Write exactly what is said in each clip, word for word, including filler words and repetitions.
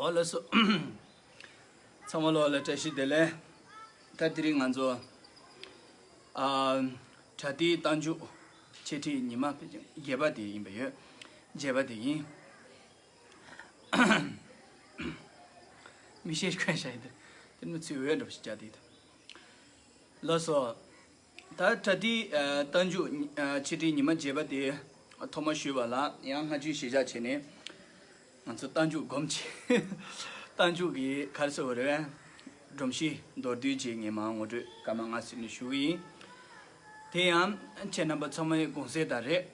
ཨོ་ལགས་སོ། ཚང་མ་ལོ་ལ་བཀྲ་ཤིས་བདེ་ལེགས། ད་དེ་རིང་ང་ཚོ་ཨ་པྲ་ཏིའི་རྟགས་འཇུག་འཆད་ཁྲིད་ཉི་མ་བརྒྱད་པ་དེ་ཡིན་པ་ཡོད། བརྒྱད་པ་དེ་ཡིན། མི་ཤེས་ཁོན་ཤ་ཡི་དེ་དེ་མི་ཚུལ་འོས་འགྲོ་ཞིག་བྱ་དེ་དང་། ལགས་སོ། ད་པྲ་ཏིའི་རྟགས་འཇུག་འཆད་ཁྲིད་ཉི་མ་བརྒྱད་པ་དེ་ཐོག་མ་ཞུས་པ་ལ་ཡང་སྔ་ཆུའི་གཞིར་བཞག་བྱས་ནས། ང་ཚོ་རྟགས་འཇུག་སྒོམ་ཆེ། རྟགས་འཇུག་གི་ག་རེ་ཟེར་བ་རེད། སྒྲོམ་གཞི་མདོར་བསྡུས་ཅིག་ངས་མར་ངོ་སྤྲོད་སྐར་མ་ལྔ་ཙམ་ནས་ཞུ་གི་ཡིན། དེ་ཡང་ཁྱེད་རྣམ་པ་ཚང་མས་དགོངས་སེལ་ད་རེད།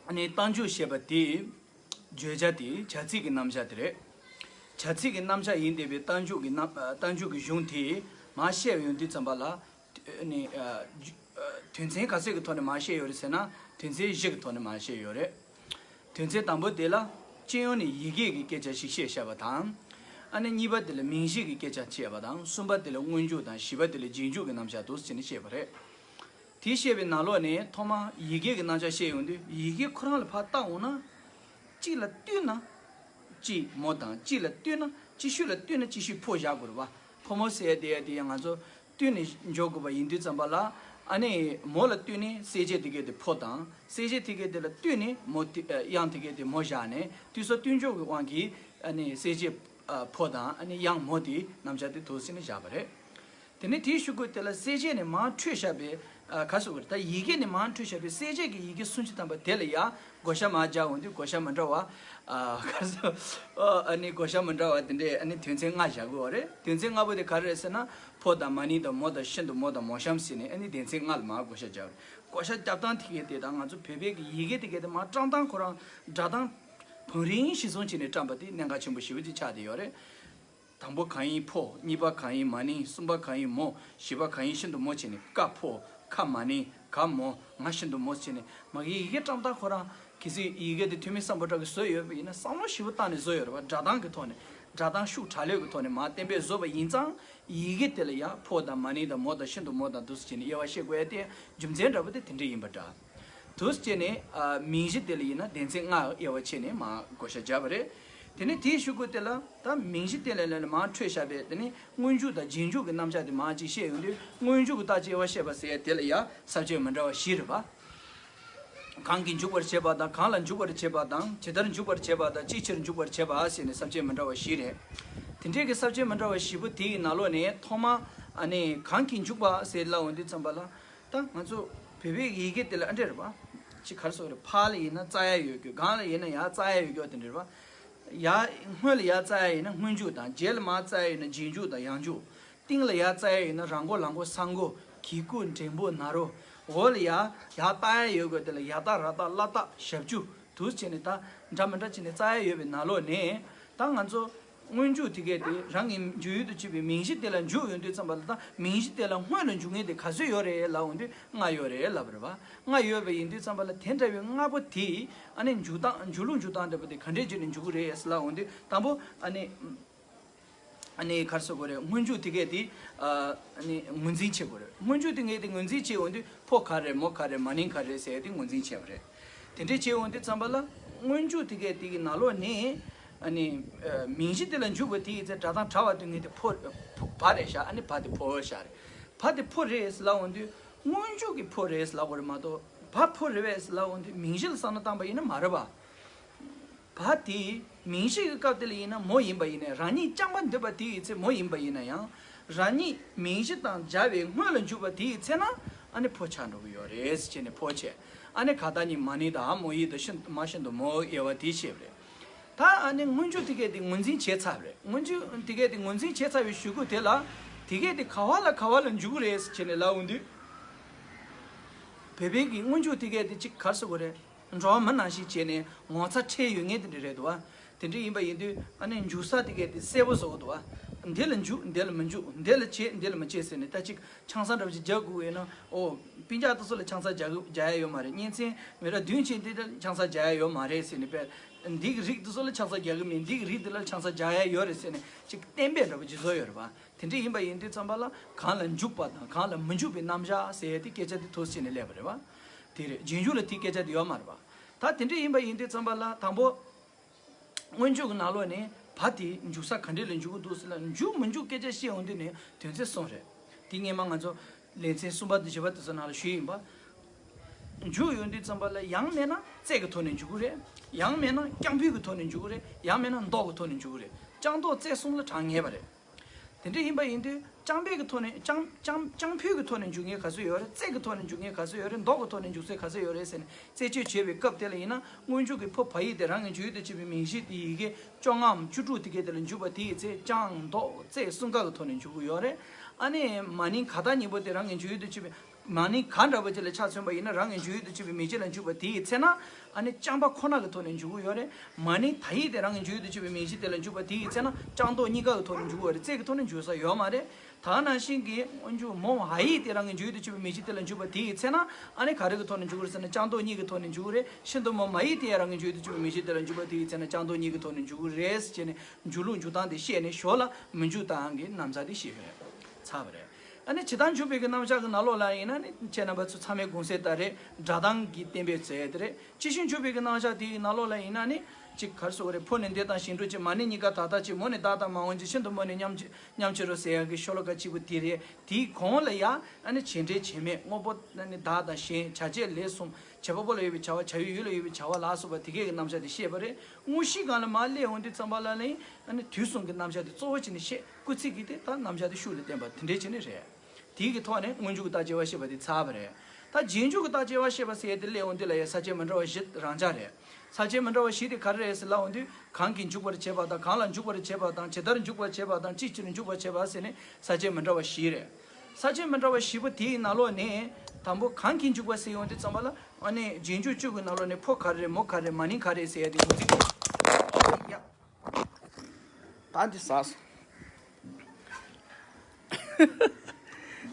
ཨ་ནི་རྟགས་འཇུག་ཞེས་པ་དེ་བརྗོད་བྱ་དེ་བྱ་ཚིག་གི་རྣམ་གཞག་དེ་རེད། བྱ་ཚིག་གི་རྣམ་གཞག་ཡིན་བསྡད་པའི་རྟགས་འཇུག་གི་རྣམ་རྟགས་འཇུག་གི་གཞུང་དེ་མར་བཤད་ཡོང་དུས་ཙམ་པ་ལ། ནི་ཨ་རྒྱུ་ཨ་དོན་ཚན་ག་ཚོད་ཀྱི་ཐོག་ནས་མར་བཤད་ཡོད་རེད་ཟེར་ན། དོན་ཚན་བཞི་གི་ཐོག་ནས་མར་བཤད་ཡོད་རེད། དོན་ཚན་དང་པོ་དེ་ལ་སྤྱི་ཡོངས་ནས་ཡི་གེ་གི་སྐད་ཆ་ཞིག་བཤད་བཞག་པ་དང་། ཨ་ནི་གཉིས་པ་དེ་ལ་མིང་གཞི་གི་སྐད་ཆ་བཤད་པ་དང་། གསུམ་པ་དེ་ལ་སྔོན་འཇུག་དང་། བཞི་པ་དེ་ལ་རྗེས་འཇུག་གི་རྣམ་གཞག་འདུག་ཟེར་ནས་བཤད་པ་རེད། དེ་བཤད་པའི་ནང་ལོགས་ནས་ཐོག་མར་ཡི་གེ་གི་རྣམ་གཞག་བཤད་ཡོང་དུས། ཡི་གེ་ཁོ་རང་ལ་ཕར་བལྟ་འོང་ན། གཅིག་ལ་བསྟུན་ན་གཅིག་མོ་དང་། གཅིག་ལ་བསྟུན་ན་གཅིག་ཤོས་ལ་བསྟུན་ན་གཅིག་ཤོས་ཕོ་བཞག་དགོས་རེད་བ། ཕོ་མོ་ཟེར་དེ་དེ་ང་ཚོ་བསྟུན་ནས་འཇོག་དགོས་པ་ཡིན་དུས་ཙམ་པ་ལ། ཨ་ནི་མོ་ལ་བསྟུན་ནས་གསལ་བྱེད་དེ་གའི་དེ་ཕོ་དང་། གསལ་བྱེད་དེ་གའི་དེ་ལ་བསྟུན་ནས་མོ་དེ་ཨ་དབྱངས་དེ་གའི་དེ་མོ་བཞག་ནས། དུས་སོགས་བསྟུན་འཇོག་གི་དབང་གིས་ཨ་ནི་གསལ་བྱེད་ཨ་ཕོ་དང་། ཨ་ནི་དབྱངས་མོ་དེའི་རྣམ་གཞག་དེ་འདུག་ཟེར་ནས་བཞག་པ་རེད། དེ་ནས་དེའི་གཞུག་གུ་དེ་ལ་གསལ་བྱེད་ནས་མར་འཕྲོས་བཞག་པའི་ཨ་ག་ཟེར་དགོས་རེད། ད་ཡི་གེ་ནས་མར་འཕྲོས་བཞག་པའི་གསལ་བྱེད་ཀྱི་ཡི་གེ་སུམ་ཅུ་ཐམ་པ་དེ་ལ་ཡ་བགོ་བཤའ་མར་རྒྱག་འོང་དུས། བགོ་བཤའ་མི་འདྲ་བ་ཨ་ག་ཟེར། ཨ་ནི་བགོ་བཤའ་མི་འདྲ་བ་དེ་འདྲས། ཨ་ནི་དོན་ཚན་ལྔ་བཞག་དགོས་པ་རེད། དོན་ཚན་ལྔ་པོ་དེ་ག་རེ་རེད་ཟེར་ན། ཕོ་དང་མ་ནིང་དང་མོ་དང་ཤིན་ཏུ་མོ་དང་མོ་གཤམ་ཟེར་ནས། ཨ་ནི་དོན་ཚན་ལྔ་ལ་མར་བགོ་བཤའ་རྒྱག་པ་རེད། བགོ་བཤའ་རྒྱབ་སྟངས་དེ་གའི་དེ་དང་། ང་ཚོ་བོད་པའི་གི་ཡི་གེ་དེ་གའི་དེ་མར་བཀྲམ་སྟངས་ཁོ་རང་སྒྲ་གདངས་བང་རིམ་གཞི་བཟུང་བྱས་ནས་བཀྲམ་པ་དེ་གནད་འགག་ཆེན་པོ་ཞེ་པོ་ཅིག་ཆགས་བསྡད་ཡོད་རེད། དང་པོ་གང་ཡིན་ཕོ། གཉིས་པ་གང་ཡིན་མ་ནིང་། གསུམ་པ་གང་ཡིན་མོ། བཞི་པ་གང་ཡིན་ཤིན་ཏུ་མོ་བྱས་ནས། ཀ་ཕོ། ཁ་མ་ནིང་། ག་མོ། ང་ཤིན་ཏུ་མོ་བྱས་ནས། མ་གིའི་ཡི་གེ་བཀྲམ་སྟངས་ཁོ་རང་གལ་སྲིད་ཡི་གེ་དེ་ཐོན་མི་སམ་བྷོ་ཊ་གིས་བཟོས་ཡོད་པ་ཡིན་ན། བསམ་བློ་ཞིབ་པོ་བཏང་ནས་བཟོས་ཡོད་རེད་བ། སྒྲ་གདངས་ཀྱི་ཐོག་ནས། སྒྲ་གདངས་ཤུགས་དྲག་ལོས་ཀྱི་ཐོག་ནས་མར་བརྟན་པོས་བཟོས་པ་ཡིན་ཙང་། ཡི་གེ་དེ་ལ་ཡང་ཕོ་དང་མ་ནིང་དང་མོ་དང་ཤིན་ཏུ་མོ་དང་འདུག་སེ་བྱས་ནས་དབྱེ་བ་ཕྱེ་དགོས་ཡ་དེ་རྒྱུ་མཚན་འདྲ་པོ་དེ་དེ་འདྲ་ཡིན་པ་འདྲ། འདུག་སེ་བྱས་ནས་ཨ་མིང་གཞི་དེ་ལ་ཡིན་ན་དོན་ཚན་ལྔ་དབྱེ་བ་ཕྱེ་ནས་མར་བགོ་བཤའ་བརྒྱབ་པ་རེད། དེ་ནས་དེའི་གཞུག་གུ་དེ་ལ་ད་མིང་གཞི་དེ་ལ་ལ་ལ་མར་འཕྲོས་བཞག་པའི། དེ་ནས་སྔོན་འཇུག་དང་རྗེས་འཇུག་གི་རྣམ་གཞག་དེ་མར་ཅིག་བཤད་ཡོང་དུས། སྔོན་འཇུག་གི་རྟགས་ཀྱི་དབྱེ་བ་བཤད་པ་ཟེར་ཡ་དེ་ལ་ཡ་ས་བཅད་མི་འདྲ་བ་བཞི་རེད་པ། གང་གིས་འཇུག་པར་བྱེད་པ་དང་། གང་ལ་འཇུག་པར་བྱེད་པ་དང་། ཇི་ལྟར་འཇུག་པར་བྱེད་པ་དང་། ཅིའི་ཕྱིར་འཇུག་པར་བྱེད་པ་ཟེར་ནས་ས་བཅད་མི་འདྲ་བ་བཞི་རེད། དེ་འདྲའི་གི་ས་བཅད་མི་འདྲ་བ་བཞི་པོ་དེའི་ནང་ལོགས་ནས་ཐོག་མ་ཨ་ནི་གང་གིས་འཇུག་པ་ཟེར་ལབ་འོང་དུས་ཙམ་པ་ལ། ད་ང་ཚོ་བོད་པའི་ཡི་གེ་དེ་ལ་ཨ་འདྲ་རེད་པ། ཅིག་ག་རེ་ཟེར་དགོས་རེད། ཕ་ལ་ཡིན་ན་ཙ་ཡ་ཡོད་རྒྱུ། གང་ལ་ཡིན་ན་ཡ་ཙ་ཡ་ཡོད་རྒྱུ་དེ་འདྲ་རེད་པ། ཡ་སྔོན་ལ་ཡ་ཙ་ཡ་ཡིན་ན་སྔོན་འཇུག་དང་། རྗེས་ལ་མར་ཙ་ཡ་ཡོད་ན་རྗེས་འཇུག་དང་ཡང་འཇུག། སྟེང་ལ་ཡ་ཙ་ཡ་ཡོད་ན་ར་མགོ་ལ་མགོ་ས་མགོ་གི་གུ་འགྲེང་བུ་ན་རོ། འོག་ལ་ཡ་ཡ་ཏ་ཡ་ཡོད་དགོས། དེ་ལ་ཡ་ཏ་ར་ཏ་ལ་ཏ་ཞབས་ཀྱུ་འདུག་སེ་བྱས་ནས། ད་འདྲ་མི་འདྲ་བྱས་ནས་ཙ་ཡ་ཡོད་པའི་ནང་ལོགས་ནས། ད་ང་ཚོ་སྔོན་འཇུག་དེ་གས་དེ་རང་གི་འཇུག་ཡུལ་དུ་བྱེད་པའི་མིང་གཞི་དེ་ལ་འཇུག་ཡོང་དུས་ཙམ་པ་ལ། ད་མིང་གཞི་དེ་ལ་སྔོན་ལ་འཇུག་མཁན་དེ་ག་ཚོད་ཡོད་རེད་ལབ་འོང་དུས། ལྔ་ཡོད་རེད་ལབ་པ་རེད་པ། ལྔ་ཡོད་པ་ཡིན་དུས་ཙམ་པ་ལ། དེ་འདྲ་བའི་ལྔ་པོ་དེ་ཨ་ནི་འཇུག་སྟངས། འཇུག་ལུགས་འཇུག་སྟངས་འདྲ་པོ་དེ་ག་འདྲས་བྱས་ནས་འཇུག་གི་རེད་ལབ་འོང་དུས། དང་པོ་ཨ་ནི། ཨ་ནི་ག་རེ་ཟེར་དགོས་རེད། སྔོན་འཇུག་དེ་གས་དེ་ཨ་ནི་ངོས་འཛིན་བྱེད་དགོས་རེད། སྔོན་འཇུག་དེ་གས་དེ་ངོས་འཛིན་བྱེད་འོང་དུས། ཕོ་ག་རེ་མོ་ག་རེ་མ་ནིང་ག་རེ་ཟེར་དེ་ངོས་འཛིན་བྱེད་པ་རེད། དེ་འདྲས་བྱེད་འོང་དུས་ཙམ་པ་ལ། སྔོན་འཇུག་དེ་གས་དེ་གི་ནང་ལོགས་ནས་ཨ་ནི་ཨ་མིང་གཞི་དེ་ལ་འཇུག་པ་དེ་ཡི་ཚེ་སྒྲ་གདངས་དྲག་པ་སྟོན་མཁན་དེ་ཕོ་བ་རེད་ཤག་ཨ་ནི་བ་དེ་ཕོ་བ་ཤག་རེད། བ་དེ་ཕོ་རེད་ལབ་འོང་དུས། སྔོན་འཇུག་གི་ཕོ་རེད་ལབ་དགོས་རེད་མ་གཏོགས། བ་ཕོ་རེད་པས་ལབ་འོང་དུས། མིང་གཞི་ལ་བསམ་བློ་བཏང་པ་ཡིན་ན་མ་རེད་པ། བ་དེ་མིང་གཞི་གི་སྐབས་དེ་ལ་ཡིན་ན་མོ་ཡིན་པ་ཡིན་ན། རང་ཉིད་རྐྱང་པ་འདོད་པ་དེ་ཡི་ཚེ་མོ་ཡིན་པ་ཡིན་ན་ཡང་། རང་ཉིད་མིང་གཞི་དང་སྦྱར་བའི་སྔོན་ལ་འཇུག་པ་དེ་ཡི་ཚེ་ན་ཨ་ནི་ཕོ་ཆགས་འགྲོ་གི་ཡོད་རེད་ཟེར་བྱས་ནས་ཕོ་བྱས། ཨ་ནི་གང་ལྟར་ཉིད་མ་ནིང་དང་མོ་ཡིག་དང་ཤིན། མ་ཤིན་ཏུ་མོ་དབྱེ་བ་དེ་བཤད་པ་རེད། ད་ཨ་ནི་སྔོན་འཇུག་དེ་གས་དེ་ངོས་འཛིན་བྱས་ཚར་བ་རེད། སྔོན་འཇུག་དེ་གས་དེ་ངོས་འཛིན་བྱས་ཚར་བའི་གཞུག་གུ་དེ་ལ། དེ་གས་དེ་ག་བ་ལ་ག་བ་ལ་འཇུག་གི་རེད་ཟེར་བྱས་ནས་ལབ་འོང་དུས། བོད་པའི་གི་སྔོན་འཇུག་དེ་གས་དེ་ཅིག་ག་རེ་ཟེར་དགོས་རེད། འགྲོ་བ་མི་ནང་བཞིན་བྱས་ནས་ངོ་ཚ་ཁྲེལ་ཡོད་མཁན་དེ་འདྲ་རེད་འདུག་བ། དེ་འདྲ་ཡིན་པ་ཡིན་དུས་ཨ་ནི་འཇུག་ས་དེ་གས་དེ་གསལ་པོ་བཟོ་དགོས་འདུག་བ། འདི་ལ་འཇུག་འདི་ལ་མི་འཇུག་འདི་ལ་བྱེད་འདི་ལ་མི་བྱེད་ཟེར་ནས། ད་ཅིག་ཆང་ས་འདྲ་པོ་ཅིག་རྒྱག་དགོས་ཡོད་ན། ཨོ། སྤུན་ཀྱག་དེ་ཚོ་ལ་ཆང་ས་རྒྱག་གི་རྒྱག་ཡ་ཡོད་མ་རེད། གཉེན་ཚན་མི་རབས་བདུན་ཅན་དེ་ལ་ཆང་ས་རྒྱག་ཡ་ཡོད་མ་རེད་ཟེར་ནས། དཔེ་འདི་གི་རིགས་དེ་ཚོ་ལ་ཆང་ས་རྒྱག་གི་མེད། འདི་གི་རིགས་དེ་ལ་ཆང་ས་རྒྱག་ཡ་ཡོད་རེད་ཟེར་ནས་ཅིག་གཏན་འབེབས་འདྲ་པོ་ཅིག་བཟོ་ཡོད་རེད་བ། དེ་འདྲ་ཡིན་པ་ཡིན་དུས་ཙམ་པ་ལ། གང་ལ་འཇུག་པ་དང་གང་ལ་མི་འཇུག་པའི་རྣམ་གཞག་ཟེར་ཡ་དེ་སྐད་ཆ་དེ་ཐུག་ཟིན་ནས་སླེབས་པ་རེད་བ། དེ་རེད། རྗེས་འཇུག་ལ་དེའི་སྐད་ཆ་དེ་ཡོད་མ་རེད་བ། ད་དེ་འདྲ་ཡིན་པ་ཡིན་དུས་ཙམ་པ་ལ། དང་པོ། སྔོན་འཇུག་གི་ནང་ལོགས་ནས་ཕ། ད་དེ་འཇུག་ས་ག་འདྲས་ལ་འཇུག་གི་འདུག་ཟེར་ལ། འཇུག་མི་འཇུག་སྐད་ཆ་བཤད་ཡོང་དུས་ནས་དོན་ཚན་གསུམ་རེད། དེ་སྔོན་མ་ང་ཚོ་ལེ་ཚན་གསུམ་པ་དང་བཞི་པ་དེ་ཚོ་ནང་ལ་ཞུས་ཡིན་པ། འཇུག་ཡོང་དུས་ཙམ་པ་ལ་ཡང་མེད་ན་རྩལ་གྱི་ཐོག་ནས་འཇུག་གི་རེད། ཡང་མེད་ན་རྐྱང་ཕུད་ཀྱི་ཐོག་ནས་འཇུག་གི་རེད། ཡང་མེད་ན་མདོག་གི་ཐོག་ནས་འཇུག་གི་རེད། རྐྱང་མདོག་རྩལ་གསུམ་ལ་གྲངས་ངེས་པ་རེད། དེ་འདྲ་ཡིན་པ་ཡིན་དུས་རྐྱང་པའི་གི་ཐོག་ནས་རྐྱང་རྐྱང་རྐྱང་ཕུད་ཀྱི་ཐོག་ནས་འཇུག་མཁན་ག་ཚོད་ཡོད་རེད། རྩལ་གྱི་ཐོག་ནས་འཇུག་མཁན་ག་ཚོད་ཡོད་རེད། མདོག་གི་ཐོག་ནས་འཇུག་ས་ག་ཚོད་ཡོད་རེད་ཟེར་ནས་རྩད་གཅོད་བྱེད་པའི་སྐབས་དེ་ལ་ཡིན་ན། སྔོན་འཇུག་གི་ཕོ་བ་ཡིག་དེ་རང་གི་འཇུག་ཡུལ་དུ་བྱེད་པའི་མིང་གཞི་དེ་ཡི་གེ་བཅོ་ལྔའམ་བཅུ་དྲུག་དེ་གའི་དེ་ལ་འཇུག་པ་དེའི་ཚེ་རྐྱང་མདོག་རྩལ་གསུམ་ཀ་གི་ཐོག་ནས་འཇུག་གི་ཡོད་རེད། ཨ་ནི་མ་ནིང་ག་བཏགས་གཉིས་པོ་དེ་རང་གི་འཇུག་ཡུལ་དུ་བྱེད་པའི་མ་ནིང་ག་འདྲ་བ་ཅིག་ལ་ཆ་མཚོན་པ་ཡིན་ན། རང་གི་འཇུག་ཡུལ་དུ་བྱེད་པའི་མིང་གཞི་ལ་འཇུག་པ་དེའི་ཚེ་ན། ཨ་ནི་རྐྱང་པ་ཁོ་ན་གི་ཐོག་ནས་འཇུག་གི་ཡོད་རེད། མ་ནིང་ད་ཡིག་དེ་རང་གི་འཇུག་ཡུལ་དུ་བྱེད་པའི་མིང་གཞི་དེ་ལ་འཇུག་པ་དེའི་ཚེ་ན་རྐྱང་མདོག་གཉིས་ཀ་གི་ཐོག་ནས་འཇུག་གི་ཡོད་རེད། རྩལ་གྱི་ཐོག་ནས་འཇུག་ས་ཡོད་མ་རེད། ད་ནང་བཞིན་གྱི་སྔོན་འཇུག་མོ་མ་ཡིག་དེ་རང་གི་འཇུག་ཡུལ་དུ་བྱེད་པའི་མིང་གཞི་དེ་ལ་འཇུག་པ་དེའི་ཚེ་ན། ཨ་ནི་ག་རེ་གི་ཐོག་ནས་འཇུག་གི་རེད་ཟེར་ན་རྐྱང་མདོག་གཉིས་ཀྱི་ཐོག་ནས་འཇུག་གི་རེད། ཤིན་ཏུ་མོ་མ་ཡིག་དེ་རང་གི་འཇུག་ཡུལ་དུ་བྱེད་པའི་མིང་གཞི་དེ་ལ་འཇུག་པ་དེའི་ཚེ་ན་རྐྱང་མདོག་གཉིས་ཀྱི་ཐོག་ནས་འཇུག་གི་རེད་ཟེར་བྱས་ནས་འཇུག་ལུགས་འཇུག་སྟངས་དེ་བཤད་ནས་ཞོར་ལ་མི་འཇུག་སྟངས་ཀྱི་རྣམ་གཞག་དེ་བཤད་པ་རེད། ཚར་བ་རེད། ཨ་ནི་ཇི་ལྟར་འཇུག་པའི་གི་རྣམ་གཞག་གི་ནང་ལོགས་ལ་ཡིན་ན་ནི་ཁྱེད་རྣམ་པ་ཚོ་ཚང་མས་གོང་གསལ་ལྟར་རེད། སྒྲ་གདངས་ཀྱིས་བསྟན་པའི་རྩལ་དེ་རེད། ཅི་ཞིག་འཇུག་པའི་གི་རྣམ་གཞག་དེའི་ནང་ལོགས་ལ་ཡིན་ན་ནི་ཅིག་ག་རེ་ཟེར་དགོས་རེད། ཕོ་ནི་འདི་དང་གཞན་དྲུག་གཅིག་མ་ནིང་གཉིས་ཀ་ད་ལྟ་གཅིག་མོ་ནི་བདག་དང་མ་འོངས་གཅིག་ཤིན་ཏུ་མོ་ནི་མཉམ་གཅིག་མཉམ་གཅིག་རོ་ཟེར་ཡག་གི་ཤོ་ལོ་ཀ་གཅིག་པུ་དེ་རེད། དེའི་གོང་ལ་ཡང་ཨ་ནི་བྱེད་འབྲེལ་བྱེད་མེད་དངོས་པོ་ཨ་ནི་བདག་དང་གཞན་བྱ་བྱེད་ལས་གསུམ་བྱེད་པ་པོ་ལ་ཡོད་པའི་བྱ་བ། བྱ་བའི་ཡུལ་ལ་ཡོད་པའི་བྱ་བ་ལ་སོགས་པ་དེ་གས་ཀྱི་རྣམ་གཞག་དེ་བཤད་པ་རེད། དངོས་གཞིའི་སྒང་ལ་མར་སླེབས་ཡོང་དུས་ཙམ་པ་ལ་ནི་ཨ་ནི་དུས་གསུམ་གྱི་རྣམ་གཞག་དེ་གཙོ་བོ་བྱས་ནས་བཤད། སྐུལ་ཚིག་གིས་དེ་ལྟར་རྣམ་གཞག་དེ་ཤུགས་ལ་བསྟན་པ་དེ་འདྲས་བྱས་ནས་རེད། དེའི་གི་ཐོག་ནས་སྔོན་འཇུག་གི་རྟགས་དཔྱད་པ་བཤད་པ་དེ་ཚར་བ་རེད། ད་རྗེས་འཇུག་གི་རྟགས་དཔྱད་པ་བཤད་པ་ཟེར་ཡ་དེ་སླེབས་ཡོང་དུས་ལ་ཡ་ས་བཅད་མི་འདྲ་བ་བཞི་རང་འཇགས་རེད། ས་བཅད་མི་འདྲ་བ་བཞི་དེ་ག་རེ་རེད་ཟེར་ལབ་ཡོང་དུས། གང་གིས་འཇུག་པར་བྱེད་པ་དང་། གང་ལ་འཇུག་པར་བྱེད་པ་དང་། ཇི་ལྟར་འཇུག་པར་བྱེད་པ་དང་། ཅིའི་ཕྱིར་འཇུག་པར་བྱེད་པ་ཟེར་ནས་ས་བཅད་མི་འདྲ་བ་བཞི་རེད། ས་བཅད་མི་འདྲ་བ་བཞི་པོ་དེའི་ནང་ལོགས་ནས་དང་པོ་གང་གིས་འཇུག་པ་ཟེར་ཡོང་དུས་ཙམ་པ་ལ། ཨ་ནི་རྗེས་འཇུག་བཅུ་པོའི་ནང་ལོགས་ནས་ཕོ་ག་རེ་རེད། མོ་ག་རེ་རེད། མ་ནིང་ག་རེ་རེད་ཟེར་ཡ་དེ་ངོས་འཛིན་དགོས། ཨོ་ཡ། ད་འདི་ཟ་སོང་།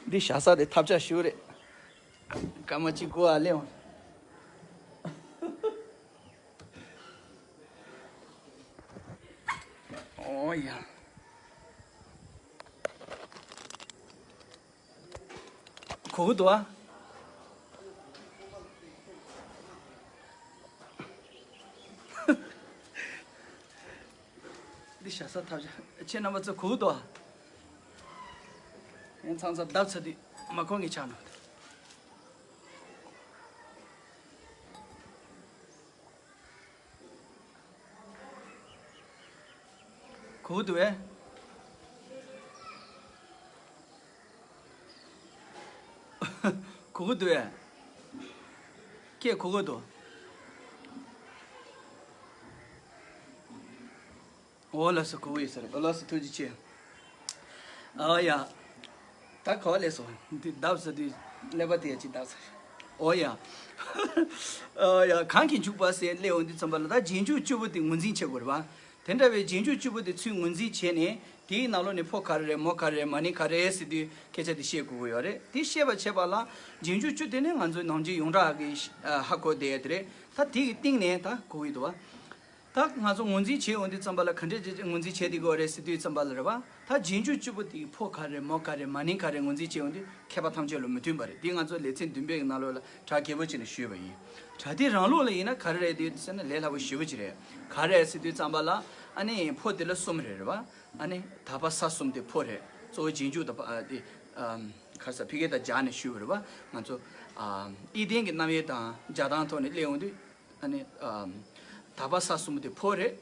འདི་བཞག་ས་དེ་ཐབས་ཆག་ཞིག་རེད། སྐར་མ་གཅིག་སྒུག་ཨ་ལེ་འོང་། ཨོ་ཡ། གོ་གི་འདུག་ཨ། འདི་བཞག་ས་ཐབས་ཆག་ཁྱེད་རྣམ་པ་ཚོ་གོ་གི་འདུག་ཨ། ཡང་ཚང་ཚ་བརྡབ་ཚ་དུས་མ་གོ་ངེས་ཆགས་ནོ། གོ་གི་འདུག་གས། གོ་གི་འདུག་གས། ཁྱེད་གོ་གི་འདུག་ཨོ་ལགས་སོ། གོ་གི་ཡོད་ས་རེད། ལགས་སོ། ཐུགས་རྗེ་ཆེ། ཨ་ཡ། ད་ག་བ་སླེབས་སོང་། འདི་བརྡབ་ས་དུས་ཀླད་པ་དེ་ཡ་གཅིག་བརྡབ་ས་རེད། ཨོ་ཡ། ཨོ་ཡ། གང་གིས་འཇུག་པ་ཟེར་སླེབས་ཡོང་དུས་ཙམ་པ་ལ། ད་རྗེས་འཇུག་བཅུ་པོ་དེ་ངོས་འཛིན་བྱེད་དགོས་རེད་པ། དེ་འདྲ་བའི་རྗེས་འཇུག་བཅུ་པོ་དེ་ཚུར་ངོས་འཛིན་བྱས་ནས། དེའི་ནང་ལོགས་ནས་ཕོ་ག་རེ་རེད། མོ་ག་རེ་རེད། མ་ནིང་ག་རེ་རེད་ཟེར་དུས་སྐད་ཆ་དེ་བཤད་དགོས་ཀྱི་ཡོད་རེད། དེ་བཤད་པ་བྱེད་པ་ལ་རྗེས་འཇུག་བཅུ་དེ་ནི་ང་ཚོའི་ནམ་རྒྱུན་ཡོངས་གྲགས་ཀྱི་ཨ་ཧ་གོ་བསྡད་ཡ་དེ་རེད། ད་དེ་གི་སྟེང་ནས་ད་གོ་གི་འདུག་པ། ད་ང་ཚོ་ངོས་འཛིན་བྱེད་ཡོང་དུས་ཙམ་པ་ལ་ག་འདྲས་ཅིག་ངོས་འཛིན་བྱེད་བསྡད་ཀྱི་ཡོད་རེད་ཟེར་དུས་ཙམ་པ་ལ་རེད་པ། ད་རྗེས་འཇུག་བཅུ་པོ་དེ་ཕོ་ག་རེ་རེད། མོ་ག་རེ་རེད། མ་ནིང་ག་རེ་རེད། ངོས་འཛིན་བྱེད་ཡོང་དུས་མཁས་པ་ཐམས་ཅད་ལ་མི་མཐུན་པ་རེད། དེ་ང་ཚོ་ལེ་ཚན་བདུན་པའི་ནང་ལོགས་ལ་གྲ་རྒྱས་པོ་བྱས་ནས་ཞུས་པ་ཡིན། གྲ་དེ་རང་ལོགས་ལ་ཡིན་ན་ག་རེ་རེད་དེ་ཟེར་ན་ལས་སླ་པོ་ཞེ་པོ་ཅིག་རེད། ག་རེ་རེད་ཟེར་དུས་ཙམ་པ་ལ། ཨ་ནི་ཕོ་དེ་ལ་གསུམ་རེད། རེད་པ། ཨ་ནི་ད་བ་ས་གསུམ་དེ་ཕོ་རེད། གཙོ་བོ་རྗེས་འཇུག་ད་བ་ཨ་དེ་ཨམ་ག་རེ་ཟ། ཕ་གི་དང་སྦྱར་ནས་ཞུས་པ་རེད་པ། ང་ཚོ་ཨམ་དབྱེ་ལྡན་གྱི་རྣམ་དབྱེ་དང་སྦྱར་སྟངས་ཐོག་ནས་སླེབས་ཡོང་དུས། ཨ་ནི་ཨམ་ད་བ་ས་གསུམ་དེ་ཕོ་རེད།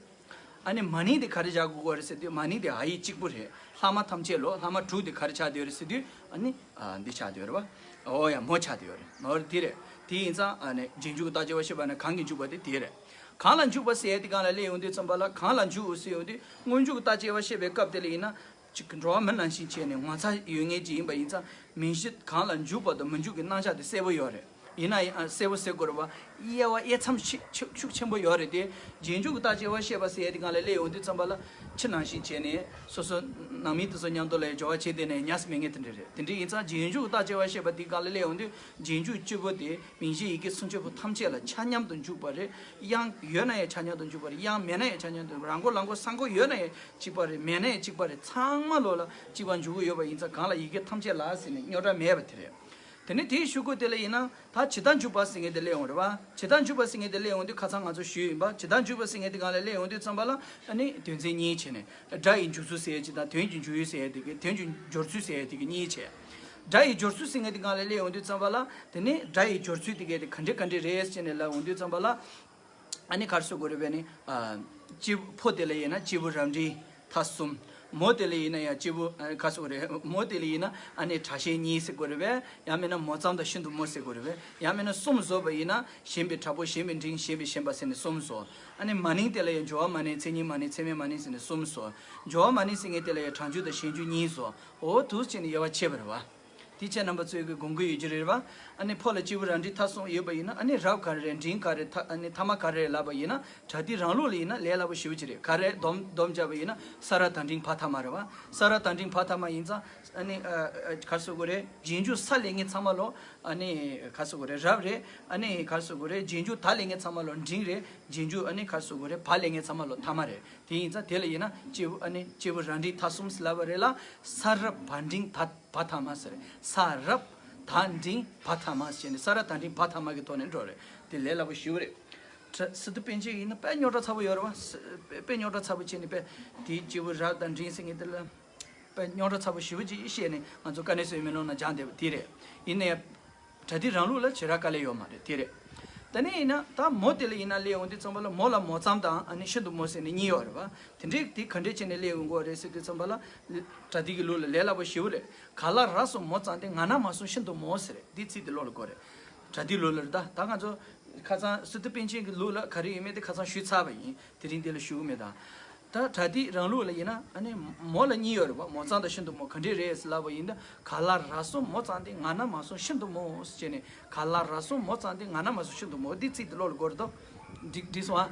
ཨ་ནི་མ་ནིང་དེ་ག་རེ་སྦྱར་དགོས་ཀྱི་རེད་ཟེར་དུས། མ་ནིང་དེ་ཨ་ཡིག་གཅིག་པུ་རེད། ལྷག་མ་ཐམས་ཅད་ལོ། ལྷག་མ་དྲུག་དེ་ག་རེ་ཆགས་བསྡད་ཡོད་རེད་ཟེར་དུས། ཨ་ནི་ཨ་འདི་ཆགས་བསྡད་ཡོད་རེད་པ། ཨོ་ཡ། མོ་ཆགས་བསྡད་ཡོད་རེད། ནོར་དེ་རེད། དེ་ཡིན་ཙང་ཨ་ནི་རྗེས་འཇུག་གི་རྟགས་དཔྱད་པ་བཤད་པ་ནི་གང་གིས་འཇུག་པ་དེ་དེ་རེད། གང་ལ་འཇུག་པ་ཟེར་ཡ་དེ་སྒང་ལ་སླེབས་ཡོང་དུས་ཙམ་པ་ལ། གང་ལ་འཇུག་ཟེར་ཡོང་དུས། སྔོན་འཇུག་གི་རྟགས་དཔྱད་པ་བཤད་པའི་སྐབས་དེ་ལ་ཡིན་ན། གཅིག་གི་འགྲོ་བ་མི་ནང་བཞིན་བྱས་ནས་ངོ་ཚ་ཡོད་མཁན་ཅིག་ཡིན་པ་ཡིན་ཙང་། མིང་གཞི་གང་ལ་འཇུག་པ་དང་མི་འཇུག་གི་རྣམ་གཞག་དེ་གསལ་པོ་ཡོད་རེད། ཡིན་ན་ཡང་ཨ་གསལ་པོ་ཟེར་དགོས་རེད་པ། དབྱེ་བ་དབྱེ་མཚམས་ཤིག་ཤུགས་ཤུགས་ཆེན་པོ་ཡོད་རེད་དེ། རྗེས་འཇུག་གི་རྟགས་དཔྱད་པ་བཤད་པ་ཟེར་ཡ་དེ་སྒང་ལ་སླེབས་ཡོང་དུས་ཙམ་པ་ལ། ཕྱི་ནང་བཞིན་བྱས་ནས་སོ་སོ་ནང་མི་དེ་ཚོ་མཉམ་དུ་ལ་སྦྱོར་བ་བྱས་བསྡད་ནས་ཉམས་སུ་མེད་མཁན་དེ་འདྲ་རེད། དེ་འདྲ་ཡིན་ཙང་རྗེས་འཇུག་གི་རྟགས་དཔྱད་པ་བཤད་པ་དེ་སྒང་ལ་སླེབས་ཡོང་དུས། རྗེས་འཇུག་བཅུ་པོ་དེ་མིང་གཞི་ཡི་གེ་སུམ་ཅུ་པོ་ཐམས་ཅད་ལ་ཆ་མཉམ་དུ་འཇུག་པ་རེད། དབྱངས་ཡོད་ན་ཡང་ཆ་མཉམ་དུ་འཇུག་པ་རེད། དབྱངས་མེད་ན་ཡང་ཆ་མཉམ་དུ། ར་མགོ་ལ་མགོ་ས་མགོ་ཡོད་ན་ཡང་གཅིག་པ་རེད། མེད་ན་ཡང་གཅིག་པ་རེད། ཚང་མ་ལོགས་ལ་གཅིག་པ་འཇུག་གི་ཡོད་པ་ཡིན་ཙང་། གང་ལ་ཡི་གེ་ཐམས་ཅད་ལ་ཟེར་ནས་རྙོག་དྲ་མེད་པ་དེ་རེད། དེ་ནས་དེའི་གཞུག་གུ་དེ་ལ་ཡིན་ན་ད་ཇི་ལྟར་འཇུག་པ་ཟེར་མཁན་དེ་སླེབས་ཡོང་རེད་བ། ཇི་ལྟར་འཇུག་པ་ཟེར་མཁན་དེ་སླེབས་ཡོང་དུས་ཁ་སང་ང་ཚོ་ཞུས་ཡིན་པ། ཇི་ལྟར་འཇུག་པ་ཟེར་མཁན་དེ་སྒང་ལ་སླེབས་ཡོང་དུས་ཙམ་པ་ལ་ཨ་ནི་དོན་ཚན་གཉིས་བྱས་ནས། སྒྲ་ཡི་འཇུག་ཚུལ་ཟེར་ཡ་གཅིག་དང་དོན་གྱི་འཇུག་ཡུལ་ཟེར་ཡ་དེ་གི་དོན་གྱི་སྦྱོར་ཚུལ་ཟེར་ཡ་དེ་གི་གཉིས་བྱས། སྒྲ་ཡི་སྦྱོར་ཚུལ་ཟེར་མཁན་དེ་སྒང་ལ་སླེབས་ཡོང་དུས་ཙམ་པ་ལ་དེ་ནས་སྒྲ་ཡི་སྦྱོར་ཚུལ་དེ་གས་དེ་ག་འདྲས་ག་འདྲས་རེད་ཟེར་ནས་ལབ་ཡོང་དུས་ཙམ་པ་ལ། ཨ་ནི་ག་རེ་ཟེར་དགོས་རེད་པས་ནི། ཨ། སྐྱེས་བུ་ཕོ་དེ་ལ་ཡིན་ན་སྐྱེས་བུ་རབ་འབྲིང་མཐའ་གསུམ། མོ་དེ་ལ་ཡིན་ན་ཡང་སྐྱེས་བུ་ཨ་ག་རེ་ཟེར་དགོས་རེད། མོ་དེ་ལ་ཡིན་ན་ཨ་ནི་དྲག་ཤེས་གཉིས་ཟེར་དགོས་རེད་པས། ཡང་མིན་ན་མོ་ཙམ་དང་ཤིན་ཏུ་མོ་ཟེར་དགོས་རེད་པས། ཡང་མིན་ན་གསུམ་བཟོ་བ་ཡིན་ན་ཞན་པའི་དྲག་པོ། ཞན་པའི་འབྲིང་། ཞན་པའི་ཞན་པ་ཟེར་ནས་གསུམ་བཟོ། ཨ་ནི་མ་ནིང་དེ་ལ་ཡང་སྦྱོར་བ་མ་ནིང་། མཚན་ཉིད་མ་ནིང་། མཚན་མེད་མ་ནིང་ཟེར་ནས་གསུམ་བཟོ། སྦྱོར་བ་མ་ནིང་ཟེར་མཁན་དེ་ལ་ཡང་གྲངས་འཇུག་དང་ཞན་འཇུག་གཉིས་བཟོ། འོ་འདུག་བྱས་ནས་དབྱེ་བ་ཕྱེ་བ་རེད་པ། དེ་ཁྱེད་རྣམ་པ་ཚོས་ཀྱི་དགོངས་ཀྱི་ཡོད་ཀྱི་རེད་པ། ཨ་ནི་ཕོ་ལ་སྐྱེས་བུ་རབ་འབྲིང་མཐའ་གསུམ་ཡོད་པ་ཡིན་ན། ཨ་ནི་རབ་ག་རེ་རེད། འབྲིང་ག་རེ། མཐའ་ཨ་ནི་མཐའ་མ་ག་རེ་རེད་ལབ་པ་ཡིན་ན། སྒྲ་དེ་རང་ལུགས་ལ་ཡིན་ན་ལས་སླ་པོ་ཞེ་པོ་ཅིག་རེད། ག་རེ་སྡོམ་སྡོམ་བརྒྱབ་པ་ཡིན་ན་ས་ར་བཏང་འབྲིང་བ་ཐ་མ་རེད་པ། ས་ར་བཏང་འབྲིང་བ་ཐ་མ་ཡིན་ཙང་ཨ་ནི་ཨ་ཨ་ག་རེ་ཟེར་དགོས་རེད། རྗེས་འཇུག་ས་ལེན་མཁན་ཚང་མ་ལོ་ཨ་ནི་ག་རེ་ཟེར་དགོས་རེད། རབ་རེད། ཨ་ནི་ག་རེ་ཟེར་དགོས་རེད། རྗེས་འཇུག་ད་ལེན་མཁན་ཚང་མ་ལོ་འབྲིང་རེད། རྗེས་འཇུག་ཨ་ནི་ག་རེ་ཟེར་དགོས་རེད། བ་ལེན་མཁན་ཚང་མ་ལོ་ཐ་མ་རེད། དེ་ཡིན་ཙང་དེ་ལ་ཡིན་ན་སྐྱེས་བུ་ཨ་ནི་སྐྱེས་བུ་རབ་འབྲིང་མཐའ་གསུམ་ཟེར་ལབ་པ་རེད་ལ། ས་རབ་བ་འབྲིང་ད་བ་ཐ་མ་ཟེར། ས་རབ་ད་འབྲིང་བ་ཐ་མ་ཟེར་ནས་ས་རབ་ད་འབྲིང་བ་ཐ་མ་གི་ཐོག་ནས་འགྲོ་རེད། དེ་ལས་སླ་པོ་ཞེ་པོ་རེད། ཁྲ་སི་ཏུ་པཎ་ཆེན་ཡིན་ན་དཔེ་རྙོག་དྲ་ཚ་པོ་ཡོད་རེད་པ། དཔེ་རྙོག་དྲ་ཚ་པོ་བྱས་ནས་དཔེ་དེའི་སྐྱེས་བུ་རབ་དང་འབྲིང་ཟེར་མཁན་དེ་ལ་དཔེ་རྙོག་དྲ་ཚ་པོ་ཞེ་པོ་ཅིག་བཤད་ནས་ང་ཚོ་དཀའ་གནད་གསོ་བའི་མེ་ལོང་ནང་སྦྱངས་བསྡད་པ་དེ་རེད། ཡིན་ནའི་སྒྲ་དེ་རང་ལུགས་ལ་བྱེ་བྲག་དཀའ་ལས་ཡོད་མ་རེད། དེ་རེད། དེ་ནས་ཡིན་ན་ད་མོ་དེ་ལ་ཡིན་ན་སླེབས་ཡོང་དུས་ཙམ་པ་ལ་མོ་ལ་མོ་ཙམ་དང་ཨ་ནི་ཤིན་ཏུ་མོ་ཟེར་ནས་གཉིས་ཡོད་རེད་པ། དེ་འདྲའི་དེ་ག་འདྲས་བྱས་ནས་སླེབས་ཡོང་གི་ཡོད་རེད་ཟེར་དུས་ཙམ་པ་ལ། སྒྲ་དེ་གི་ལུགས་ལ་ལས་སླ་པོ་ཞེ་པོ་རེད། ག་ལ་ར་གསུམ་མོ་ཙམ་སྟེ། ང་ན་མ་གསུམ་ཤིན་ཏུ་མོ་ཟེར་རེད། འདི་ཚིག་དེ་བློ་ལ་འགོ་རེད། སྒྲ་དེ་ལུགས་ལ་རེད་ད། ད་ང་ཚོ་ཁ་སང་སི་ཏུ་པཎ་ཆེན་གྱི་ལུགས་ལ་ག་རེ་ཡོད་མེད་དེ་ཁ་སང་ཞུས་ཚར་བ་ཡིན། དེ་རིང་འདི་ལ་ཞུ་གི་མེད་ད། ད་སྒྲ་དེ་རང་ལུགས་ལ་ཡིན་ན་ཨ་ནི་མོ་ལ་གཉིས་ཡོད་རེད་པ། མོ་ཙམ་དང་ཤིན་ཏུ་མོ། ག་འདྲས་རེད་ཟེར་ལབ་པ་ཡིན་ན། ག་ལ་ར་གསུམ་མོ་ཙམ་སྟེ། ང་ན་མ་གསུམ་ཤིན་ཏུ་མོ་ཟེར་ནས། ག་ལ་ར་གསུམ་མོ་ཙམ་སྟེ། ང་ན་མ་གསུམ་ཤིན་ཏུ་མོ། འདི་ཚིག་དེ་བློ་ལ་འགོ་རེད་དོ། འགྲིག་འགྲིག་སོང་ཨ།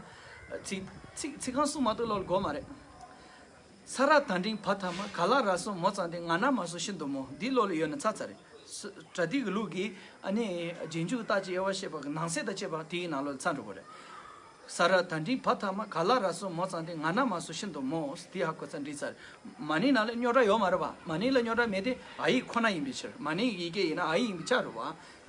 ཚིག་ཚིག་ཚིག་རྐང་གསུམ་མ་གཏོགས་བློ་ལ་འགོ་མ་རེད། ས་ར་ད་འབྲིང་བ་ཐ་མ། ག་ལ་ར་གསུམ་མོ་ཙམ་སྟེ། ང་ན་མ་གསུམ་ཤིན་ཏུ་མོ། འདི་བློ་ལ་ཡོད་ན་ཚར་ཚར་རེད། སྒྲ་དེ་གི་ལུགས་ཀྱི་ཨ་ནི་རྗེས་འཇུག་རྟག་གཅིག་དབྱེ་བ་བཤད་པ་གི་ནང་གསེས་དང་བཅས་པ་དེའི་ནང་ལོགས་ལ་ཚར་འགྲོ་གི་རེད། ས་ར་ད་འབྲིང་བ་ཐ་མ། ག་ལ་ར་གསུམ་མོ་ཙམ་སྟེ། ང་ན་མ་གསུམ་ཤིན་ཏུ་མོ། དེ་ཧ་གོ་ཚར་འགྲིག་ཚར། མ་ནིང་ནང་ལ་རྙོག་དྲ་ཡོད་མ་རེད་པ། མ་ནིང་ལ་རྙོག་དྲ་མེད་དེ། འ་ཡིག་ཁོ་ན་ཡིན་པའི་ཕྱིར། མ་ནིང་གི་ཡི་གེ་ཡིན་ན་འ་ཡིག་ཡིན་པའི་ཆ་རེད་པ།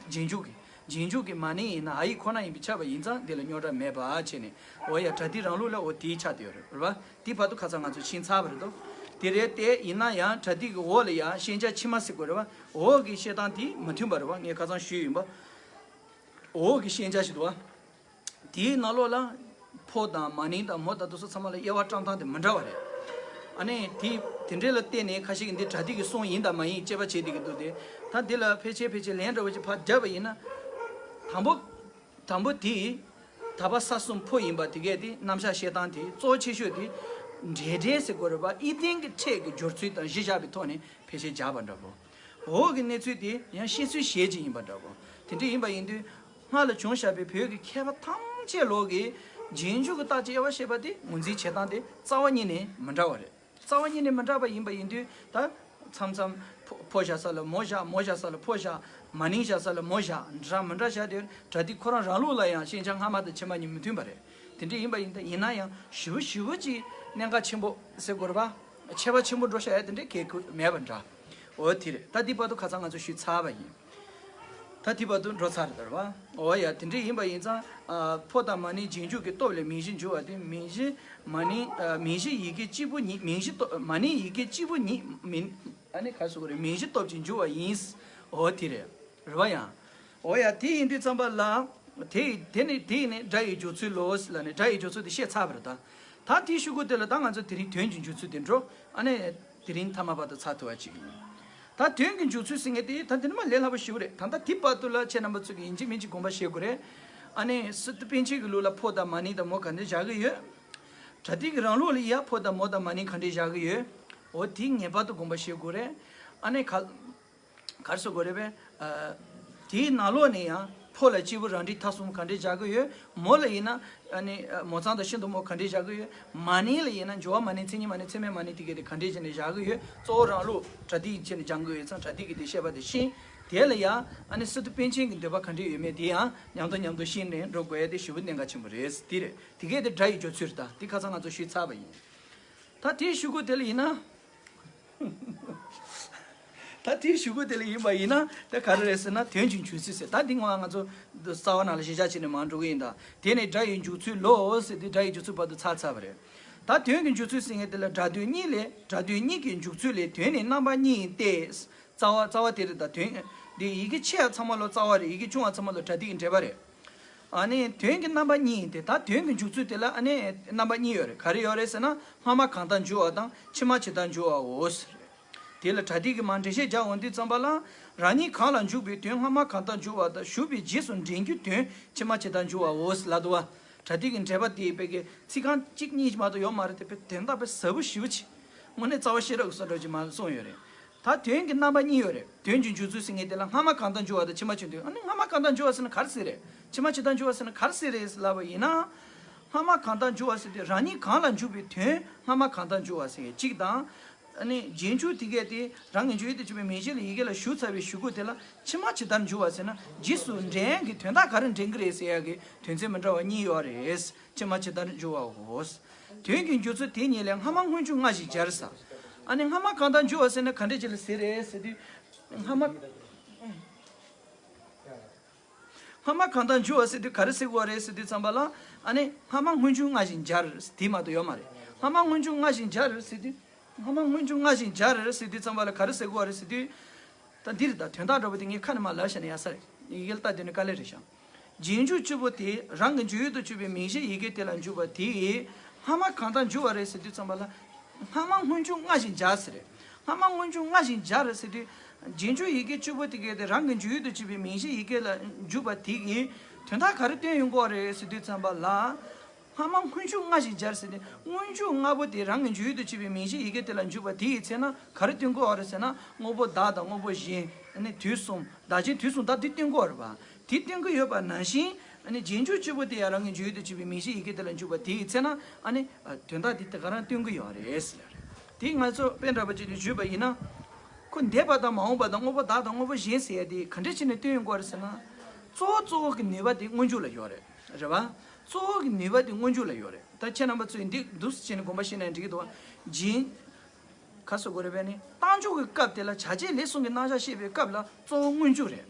རྗེས་འཇུག་གི་རྗེས་འཇུག་གི་མ་ནིང་ཡིན་ན་འ་ཡིག་ཁོ་ན་ཡིན་པའི་ཆ་བ་ཡིན་ཙང་འདི་ལ་རྙོག་དྲ་མེད་པ་བྱས་ནས། འོ་ཡ། སྒྲ་དེ་རང་ལུགས་ལ་འོ་དེའི་ཆ་དེ་ཡོད་རེད་རེད་པ། དེ་བར་དུ་ཁ་སང་ང་ཚོ་ཕྱིན་ཚར་བ་རེད་དོ། དེ་རེད་དེ། ཡིན་ན་ཡང་སྒྲ་དེ་གི་འོག་ལ་ཡང་ཤེས་བྱ་ཕྱི་མ་ཟེར་དགོས་རེད་པ། འོག་གི་བཤད་སྟངས་དེ་མི་མཐུན་པ་རེད་པ། ངས་ཁ་སང་ཞུས་ཡིན་པ། འོག་གི་ཤེས་བྱ་ཞིག་འདུག་པ། དེའི་ནང་ལོགས་ལ་ཕོ་དང་མ་ནིང་དང་མོ་དང་དེ་ཚོ་ཚང་མ་ལ་དབྱེ་བ་བཀྲམ་སྟངས་དེ་མི་འདྲ་བ་རེད། ཨ་ནི་དེ་དེ་འདྲའི་ལ་བརྟེན་ནས་ཁ་ཤས་ཀྱིས་འདི་སྒྲ་དེ་གི་གསུང་ཡིན་དང་མ་ཡིན་དཔྱད་པ་བྱེད་བསྡད་ཀྱི་འདུག་སྟེ། ད་འདི་ལ་ཕལ་ཆེར་ཕལ་ཆེར་ལན་འདྲ་བོ་ཅིག་ཕར་བརྒྱབ་པ་ཡིན་ན། དང་པོ། དང་པོ་དེ། ད་བ་ས་གསུམ་ཕོ་ཡིན་པ་དེ་གས་དེ་རྣམ་གཞག་བཤད་སྟངས་དེ་གཙོ་ཆེ་ཤོས་དེ། འབྲེལ་སྒྲའི་ཟེར་དགོས་རེད་པ། ཨི་ལྡན་གྱི་ཕྲད་ཀྱི་སྦྱོར་ཚུལ་དང་གཞི་བཞག་པའི་ཐོག་ནས་ཕལ་ཆེར་སྦྱར་བ་འདྲ་པོ། འོག་གི་གནས་ཚུལ་དེ་ཡང་བཤད་ཚུལ་གཞན་ཅིག་ཡིན་པ་འདྲ་པོ། དེ་འདྲ་ཡིན་པ་ཡིན་དུས། སྔར་ལ་བྱུང་བཞག་པའི་བོད་ཀྱི་མཁས་པ་ཐམས་ཅད་ལོག་གིས་རྗེས་འཇུག་གི་རྟགས་ཀྱི་དབྱེ་བ་བཤད་པ་དེ་ངོས་འཛིན་བྱེད་སྟངས་དེ་རྩ་བ་ཉིད་ནས་མི་འདྲ་བ་རེད། རྩ་བ་ཉིད་ནས་མི་འདྲ་བ་ཡིན་པ་ཡིན་དུས་ད། མཚམས་མཚམས་ཕོ་ཕོ་བཞག་ས་ལ་མོ་བཞག་མོ་བཞག་ས་ལ་ཕོ་བཞག་མ་ནིང་བཞག་ས་ལ་མོ་བཞག་འདྲ་མི་འདྲ་བཞག་དེ་སྒྲ་དེ་ཁོ་རང་རང་ལུགས་ལ་ཡང་ཤེས་བྱ་སྔ་མ་དང་ཕྱི་མ་གཉིས་མི་མཐུན་པ་རེད། དེ་འདྲ་ཡིན་པ་ཡིན་ད། ཡིན་ན་ཡང་ཞེ་པོ་ཞེ་པོ་ཅིག་གནད་འགག་ཆེན་པོ་ཟེར་དགོས་རེད་པ། ཁྱད་པར་ཆེན་པོ་འགྲོ་བཞག་ཡ་དེ་འདྲ་གལ་མེད་པ་འདྲ། འོ་དེ་རེད། ད་དེ་བར་དུ་ཁ་སང་ང་ཚོ་ཞུས་ཚར་བ་ཡིན། ད་དེ་བར་དུ་འགྲོ་ཚར་རེད་པ། འོ་ཡ། དེ་འདྲ་ཡིན་པ་ཡིན་ཙང་། ཨ། ཕོ་དང་མ་ནིང་རྗེས་འཇུག་གི་སྟོབས་ལས་མིང་གཞི་འཇུག་པ་དེ་མིང་གཞི་མ་ནིང་། ཨ། མིང་གཞི་ཡི་གེ་གཅིག་པུ་ཉིད། མིང་གཞི་སྟོབས། མ་ནིང་ཡི་གེ་གཅིག་པུ་ཉིད་མིན། ཨ་ནི་ག་རེ་ཟེར་དགོས་རེད། མིང་གཞི་སྟོབས་ཀྱིས་འཇུག་པ་ཡིན། འོ་དེ་རེད། རེད་པ་ཡང་། འོ་ཡ། དེ་ཡིན་དུས་ཙམ་པ་ལ། དེ་དེ་ནི་དེ་ནི་སྒྲ་ཡི་སྦྱོར་ཚུལ་ལོ་ལབ་ནས་སྒྲ་ཡི་སྦྱོར་ཚུལ་དེ་བཤད་ཚར་བ་རེད་ད། ད་དེའི་གཞུག་གུ་དེ་ལ་ད་ང་ཚོ་དེ་རིང་དོན་གྱི་འཇུག་ཚུལ་དེ་འགྲོ། ཨ་ནི་དེ་རིང་མཐའ་མ་བར་དུ་ཚར་ཐུབ་པ་ཅིག་ཡིན། ད་དོན་གྱི་འཇུག་ཚུལ་ཟེར་མཁན་དེ་ད་དེ་ནི་མ་ལས་སླ་པོ་ཞེ་པོ་རེད། ད་ལྟ་དེ་བར་དུ་ལ་ཁྱེད་རྣམ་པ་ཚོ་གིས་ཡིན་གཅིག་མིན་གཅིག་དགོངས་པ་བཞེས་དགོས་རེད། ཨ་ནི་སི་ཏུ་པཎ་ཆེན་གྱི་ལུགས་ལ་ཕོ་དང་མ་ནིང་དང་མོ་ག་འདྲ་བཞག་གི་ཡོད། སྒྲ་དེ་གི་རང་ལུགས་ལ་ཡ་ཕོ་དང་མོ་དང་མ་ནིང་ག་འདྲ་བཞག་གི་ཡོད། འོ་དེ་ངེས་པར་དུ་དགོངས་པ་བཞེས་དགོས་རེད། ཨ་ནི་ག་ག་རེ་ཟེར་དགོས་རེད་པས། ཨ། དེའི་ནང་ལོགས་ནས་ཡང་ཕོ་ལ་སྐྱེས་བུ་རབ་འབྲིང་ཐ་གསུམ་ག་འདྲས་བཞག་གི་ཡོད། མོ་ལ་ཡིན་ན་ཨ་ནི་མོ་ཚང་དང་ཤིན་ཏུ་མོ་ག་འདྲས་བཞག་གི་ཡོད། མ་ནིང་ལ་ཡིན་ན་སྦྱོར་བ་མ་ནིང་མཚན་ཉིད་མ་ནིང་མཚན་མེད་མ་ནིང་དེ་གས་དེ་ག་འདྲས་བྱས་ནས་བཞག་གི་ཡོད། གཙོ་བོ་རང་ལུགས་སྒྲ་དེ་ཡིན་བྱས་ནས་སྦྱང་གི་ཡོད་ཙང་སྒྲ་དེ་གི་དེ་བཤད་པ་དེ་ཤེས། དེ་ལ་ཡང་ཨ་ནི་སི་ཏུ་པཎ་ཆེན་གྱི་འདོད་པ་ག་འདྲས་ཡོད་མེད་དེ་ཡང་མཉམ་དུ་མཉམ་དུ་ཤེས་ནས་འགྲོ་དགོས་ཡ་དེ་ཞེ་པོ་གནད་འགག་ཆེན་པོ་རེད། དེ་རེད། དེ་གས་དེ་སྒྲ་ཡི་སྦྱོར་ཚུལ་རེད། ད་དེ་ཁ་སང་ང་ཚོ་ཞུས་ཚར་བ་ཡིན། ད་དེའི་གཞུག་གུ་དེ་ལ་ཡིན་ན། ད་དེའི་གཞུག་གུ་དེ་ལ་ཡིན་པ་ཡིན་ན་ད་ག་རེ་རེད་ཟེར་ན། དོན་གྱི་འཇུག་ཚུལ་ཟེར། ད་འདི་སྔོན་ང་ཚོ་རྩ་བ་ནང་ལ་ཞིབ་ཆ་བྱས་ནས་མར་འགྲོ་གི་ཡིན། ད་དེ་ནས་སྒྲ་ཡི་འཇུག་ཚུལ་ལོ་ཟེར་དུས་སྒྲ་ཡི་འཇུག་ཚུལ་བར་དུ་ཚར་ཚར་བ་རེད། ད་དོན་གྱི་འཇུག་ཚུལ་ཟེར་མཁན་དེ་ལ་སྒྲ་དོན་གཉིས་ལས། སྒྲ་དོན་གཉིས་ཀྱི་འཇུག་ཚུལ་ལས། དོན་ནི་རྣམ་པ་གཉིས་ཏེ། རྩ་བ་རྩ་བ་དེ་རེད། ད་དོན་འདི་ཡི་གེ་ཆེ་བ་ཚང་མ་ལོ་རྩ་བ་རེད། ཡི་གེ་ཆུང་བ་ཚང་མ་ལོ་སྒྲ་སྡེ་གི་འགྲེལ་པ་རེད། ཨ་ནི་དོན་གྱི་རྣམ་པ་གཉིས་ཡིན་ཏེ། ད་དོན་གྱི་འཇུག་ཚུལ་དེ་ལ་ཨ་ནི་རྣམ་པ་གཉིས་ཡོད་རེད། ག་རེ་ཡོད་རེད་ཟེར་ན། སྔ་མ་གང་ལྟར་འཇུག་པ་དང་། ཕྱི་མ་ཇི་ལྟར་འཇུག་པའོ་ཟེར། དེ་ལ་སྒྲ་སྡེ་གི་མར་འགྲེལ་བཤད་རྒྱག་འོང་དུས་ཙམ་པ་ལ། རང་ཉིད་གང་ལ་འཇུག་པའི་དོན་སྔ་མ་གང་ལྟར་འཇུག་པ་དང་། ཞུགས་པའི་རྗེས་སུ་འདྲེན་རྒྱུའི་དོན་ཕྱི་མ་ཇི་ལྟར་འཇུག་པའོ་ལབ་འདུག་པ། སྒྲ་སྡེ་གི་འགྲེལ་པ་དེ་བོད་ཀྱི་ཚིག་རྐང་གཅིག་གཉིས་མ་གཏོགས་ཡོད་མ་རེད་དེ། དོན་དག་དཔེ་ཟབ་པོ་ཞེ་པོ་ཅིག་དངོས་གནས་རྩ་བ་ཤེས་རབ་ཀྱི་སོ་འདྲ་ཅིག་མར་གསུངས་ཡོད་རེད། ད་དོན་གྱི་རྣམ་པ་གཉིས་ཡོད་རེད། དོན་གྱི་འཇུག་ཚུལ་ཟེར་མཁན་དེ་ལ་སྔ་མ་གང་ལྟར་འཇུག་པ་དང་། ཕྱི་མ་ཇི་ལྟར་འཇུག་ཨ་ནི་སྔ་མ་གང་ལྟར་འཇུག་པ་ཟེར་ན་ག་རེ་ཟེར་རེད། ཕྱི་མ་ཇི་ལྟར་འཇུག་པ་ཟེར་ན་ག་རེ་ཟེར་རེད་ལབ་པ་ཡིན་ན། སྔ་མ་གང་ལྟར་འཇུག་པ་ཟེར་དུས་རང་ཉིད་གང་ལ་འཇུག་པའི་དོན་སྔ་མ་གང་ལྟར་འཇུག་པ་ཟེར་གཅིག་དང་། ཨ་ནི་རྗེས་འཇུག་དེ་གས་དེ་རང་གི་འཇུག་ཡུལ་དུ་གྱུར་པའི་མིང་གཞི་ལ་ཡི་གེ་ལ་ཞུགས་ཚར་བའི་གཞུག་གུ་དེ་ལ་ཕྱི་མ་ཇི་ལྟར་འཇུག་པ་ཟེར་ན། རྗེས་སུ་འདྲེན་གྱི་དོན་དག་ག་རེ་འདྲེན་གྱི་རེད་ཟེར་ཡག་གི་དོན་ཚན་མི་འདྲ་བ་གཉིས་ཡོད་རེད། ཕྱི་མ་ཇི་ལྟར་འཇུག་པའོ། དོན་གྱི་འཇུག་ཚུལ་དེ་གཉིས་ལས་སྔ་མ་སྔོན་འཇུག་སྔ་ཞིང་སྦྱར་ཟེར། ཨ་ནི་སྔ་མ་གང་ལྟར་འཇུག་པ་ཟེར་ན་ག་འདྲ་ཅིག་ལ་ཟེར་རེད་ཟེར་དུས། སྔ་མ། སྔ་མ་གང་ལྟར་འཇུག་པ་ཟེར་དུས་ག་རེ་ཟེར་དགོས་པ་རེད་ཟེར་དུས་ཙམ་པ་ལ། ཨ་ནི་སྔ་མ་སྔོན་འཇུག་སྔ་ཞིང་སྦྱར་དེ་མ་གཏོགས་ཡོད་མ་རེད། སྔ་མ་སྔོན་འཇུག་སྔ་ཞིང་སྦྱར་ཟེར་དུས། སྔ་མ་སྔོན་འཇུག་སྔ་ཞིང་སྦྱར་ཟེར་དུས་ཙམ་པ་ལ་ག་རེ་ཟེར་དགོས་པ་རེད་ཟེར་དུས། ད་འདིར་ད་དོན་དག་འདྲ་པོ་དེ་ངས་ཁ་ནས་མར་ལབ་བཞག་ན་ཡག་ས་རེད། ཡི་གེ་ལ་ལྟ་དུས་ནས་དཀའ་ལས་རེད་ཤག་རྗེས་འཇུག་བཅུ་པོ་དེ་རང་གི་འཇུག་ཡུལ་དུ་གྱུར་པའི་མིང་གཞིའི་ཡི་གེ་དེ་ལ་འཇུག་པ་དེ་ཡིས་སྔ་མ་གང་ལྟར་འཇུག་པ་རེད་ཟེར་དུས་ཙམ་པ་ལ། སྔ་མ་སྔོན་འཇུག་སྔ་ཞིང་སྦྱར་ཟེར་རེད། སྔ་མ་སྔོན་འཇུག་སྔ་ཞིང་སྦྱར་ཟེར་དུས། རྗེས་འཇུག་ཡི་གེ་བཅུ་པོ་དེ་གས་དེ་རང་གི་འཇུག་ཡུལ་དུ་གྱུར་པའི་མིང་གཞིའི་ཡི་གེ་ལ་འཇུག་པ་དེ་གིས་དོན་དག་ག་རེ་སྟོན་ཡོང་གི་ཡོད་རེད་ཟེར་དུས་ཙམ་པ་ལ། སྔ་མ་སྔོན་འཇུག་སྔ་ཞིང་སྦྱར་ཟེར་ཏེ། སྔོན་འཇུག་སྔ་པོ་དེ་རང་གི་འཇུག་ཡུལ་དུ་གྱུར་པའི་མིང་གཞིའི་ཡི་གེ་དེ་ལ་འཇུག་པ་དེ་ཡི་ཚེ་ན་ག་རེ་སྟོན་གྱི་ཡོད་རེད་ཟེར་ན། དངོས་པོ་བདག་དང་དངོས་པོ་གཞན། ཨ་ནི་དུས་གསུམ། བདག་གཞན་དུས་གསུམ་ད་དེ་སྟོན་གྱི་ཡོད་རེད་པ། དེ་སྟོན་གྱི་ཡོད་པ་ནང་བཞིན། ཨ་ནི་རྗེས་འཇུག་བཅུ་པོ་དེ་ཡང་རང་གི་འཇུག་ཡུལ་དུ་གྱུར་པའི་མིང་གཞིའི་ཡི་གེ་དེ་ལ་འཇུག་པ་དེ་ཡི་ཚེ་ན། ཨ་ནི་དོན་དག་དེ་དེ་ག་རང་སྟོན་གྱི་ཡོད་རེད་ཟེར་ཡ་རེད། དེ་ང་ཚོ་དཔེ་འདྲ་པོ་ཅིག་ནས་ཞུས་པ་ཡིན་ན། ཁོ་འདས་པ་དང་མ་འོངས་པ་དང་དངོས་པོ་བདག་དང་དངོས་པོ་གཞན་ཟེར་ཡ་དེ་ག་འདྲ་བྱས་ནས་སྟོན་ཡོང་གི་ཡོད་རེད་ཟེར་ན། གཙོ་བོ་གཙོ་བོ་གི་ནུས་པ་དེ་སྔོན་འཇུག་ལ་ཡོད་རེད། རེད་པ། གཙོ་བོ་གི་ནུས་པ་དེ་སྔོན་འཇུག་ལ་ཡོད་རེད། ད་ཁྱེད་རྣམ་པ་ཚོས་འདི་འདུག་སེ་བྱས་ནས་དགོངས་པ་བཞེས་ན་འགྲིག་གི་འདུག་བ། རྗེས། ག་སོ་གོ་རེ་བས་ནི་རྟགས་འཇུག་གི་སྐབས་དེ་ལ་བྱ་བྱེད་ལས་གསུམ་གྱི་རྣམ་གཞག་བཤད་པའི་སྐབས་ལ་གཙོ་བོ་སྔོན་འཇུག་རེད།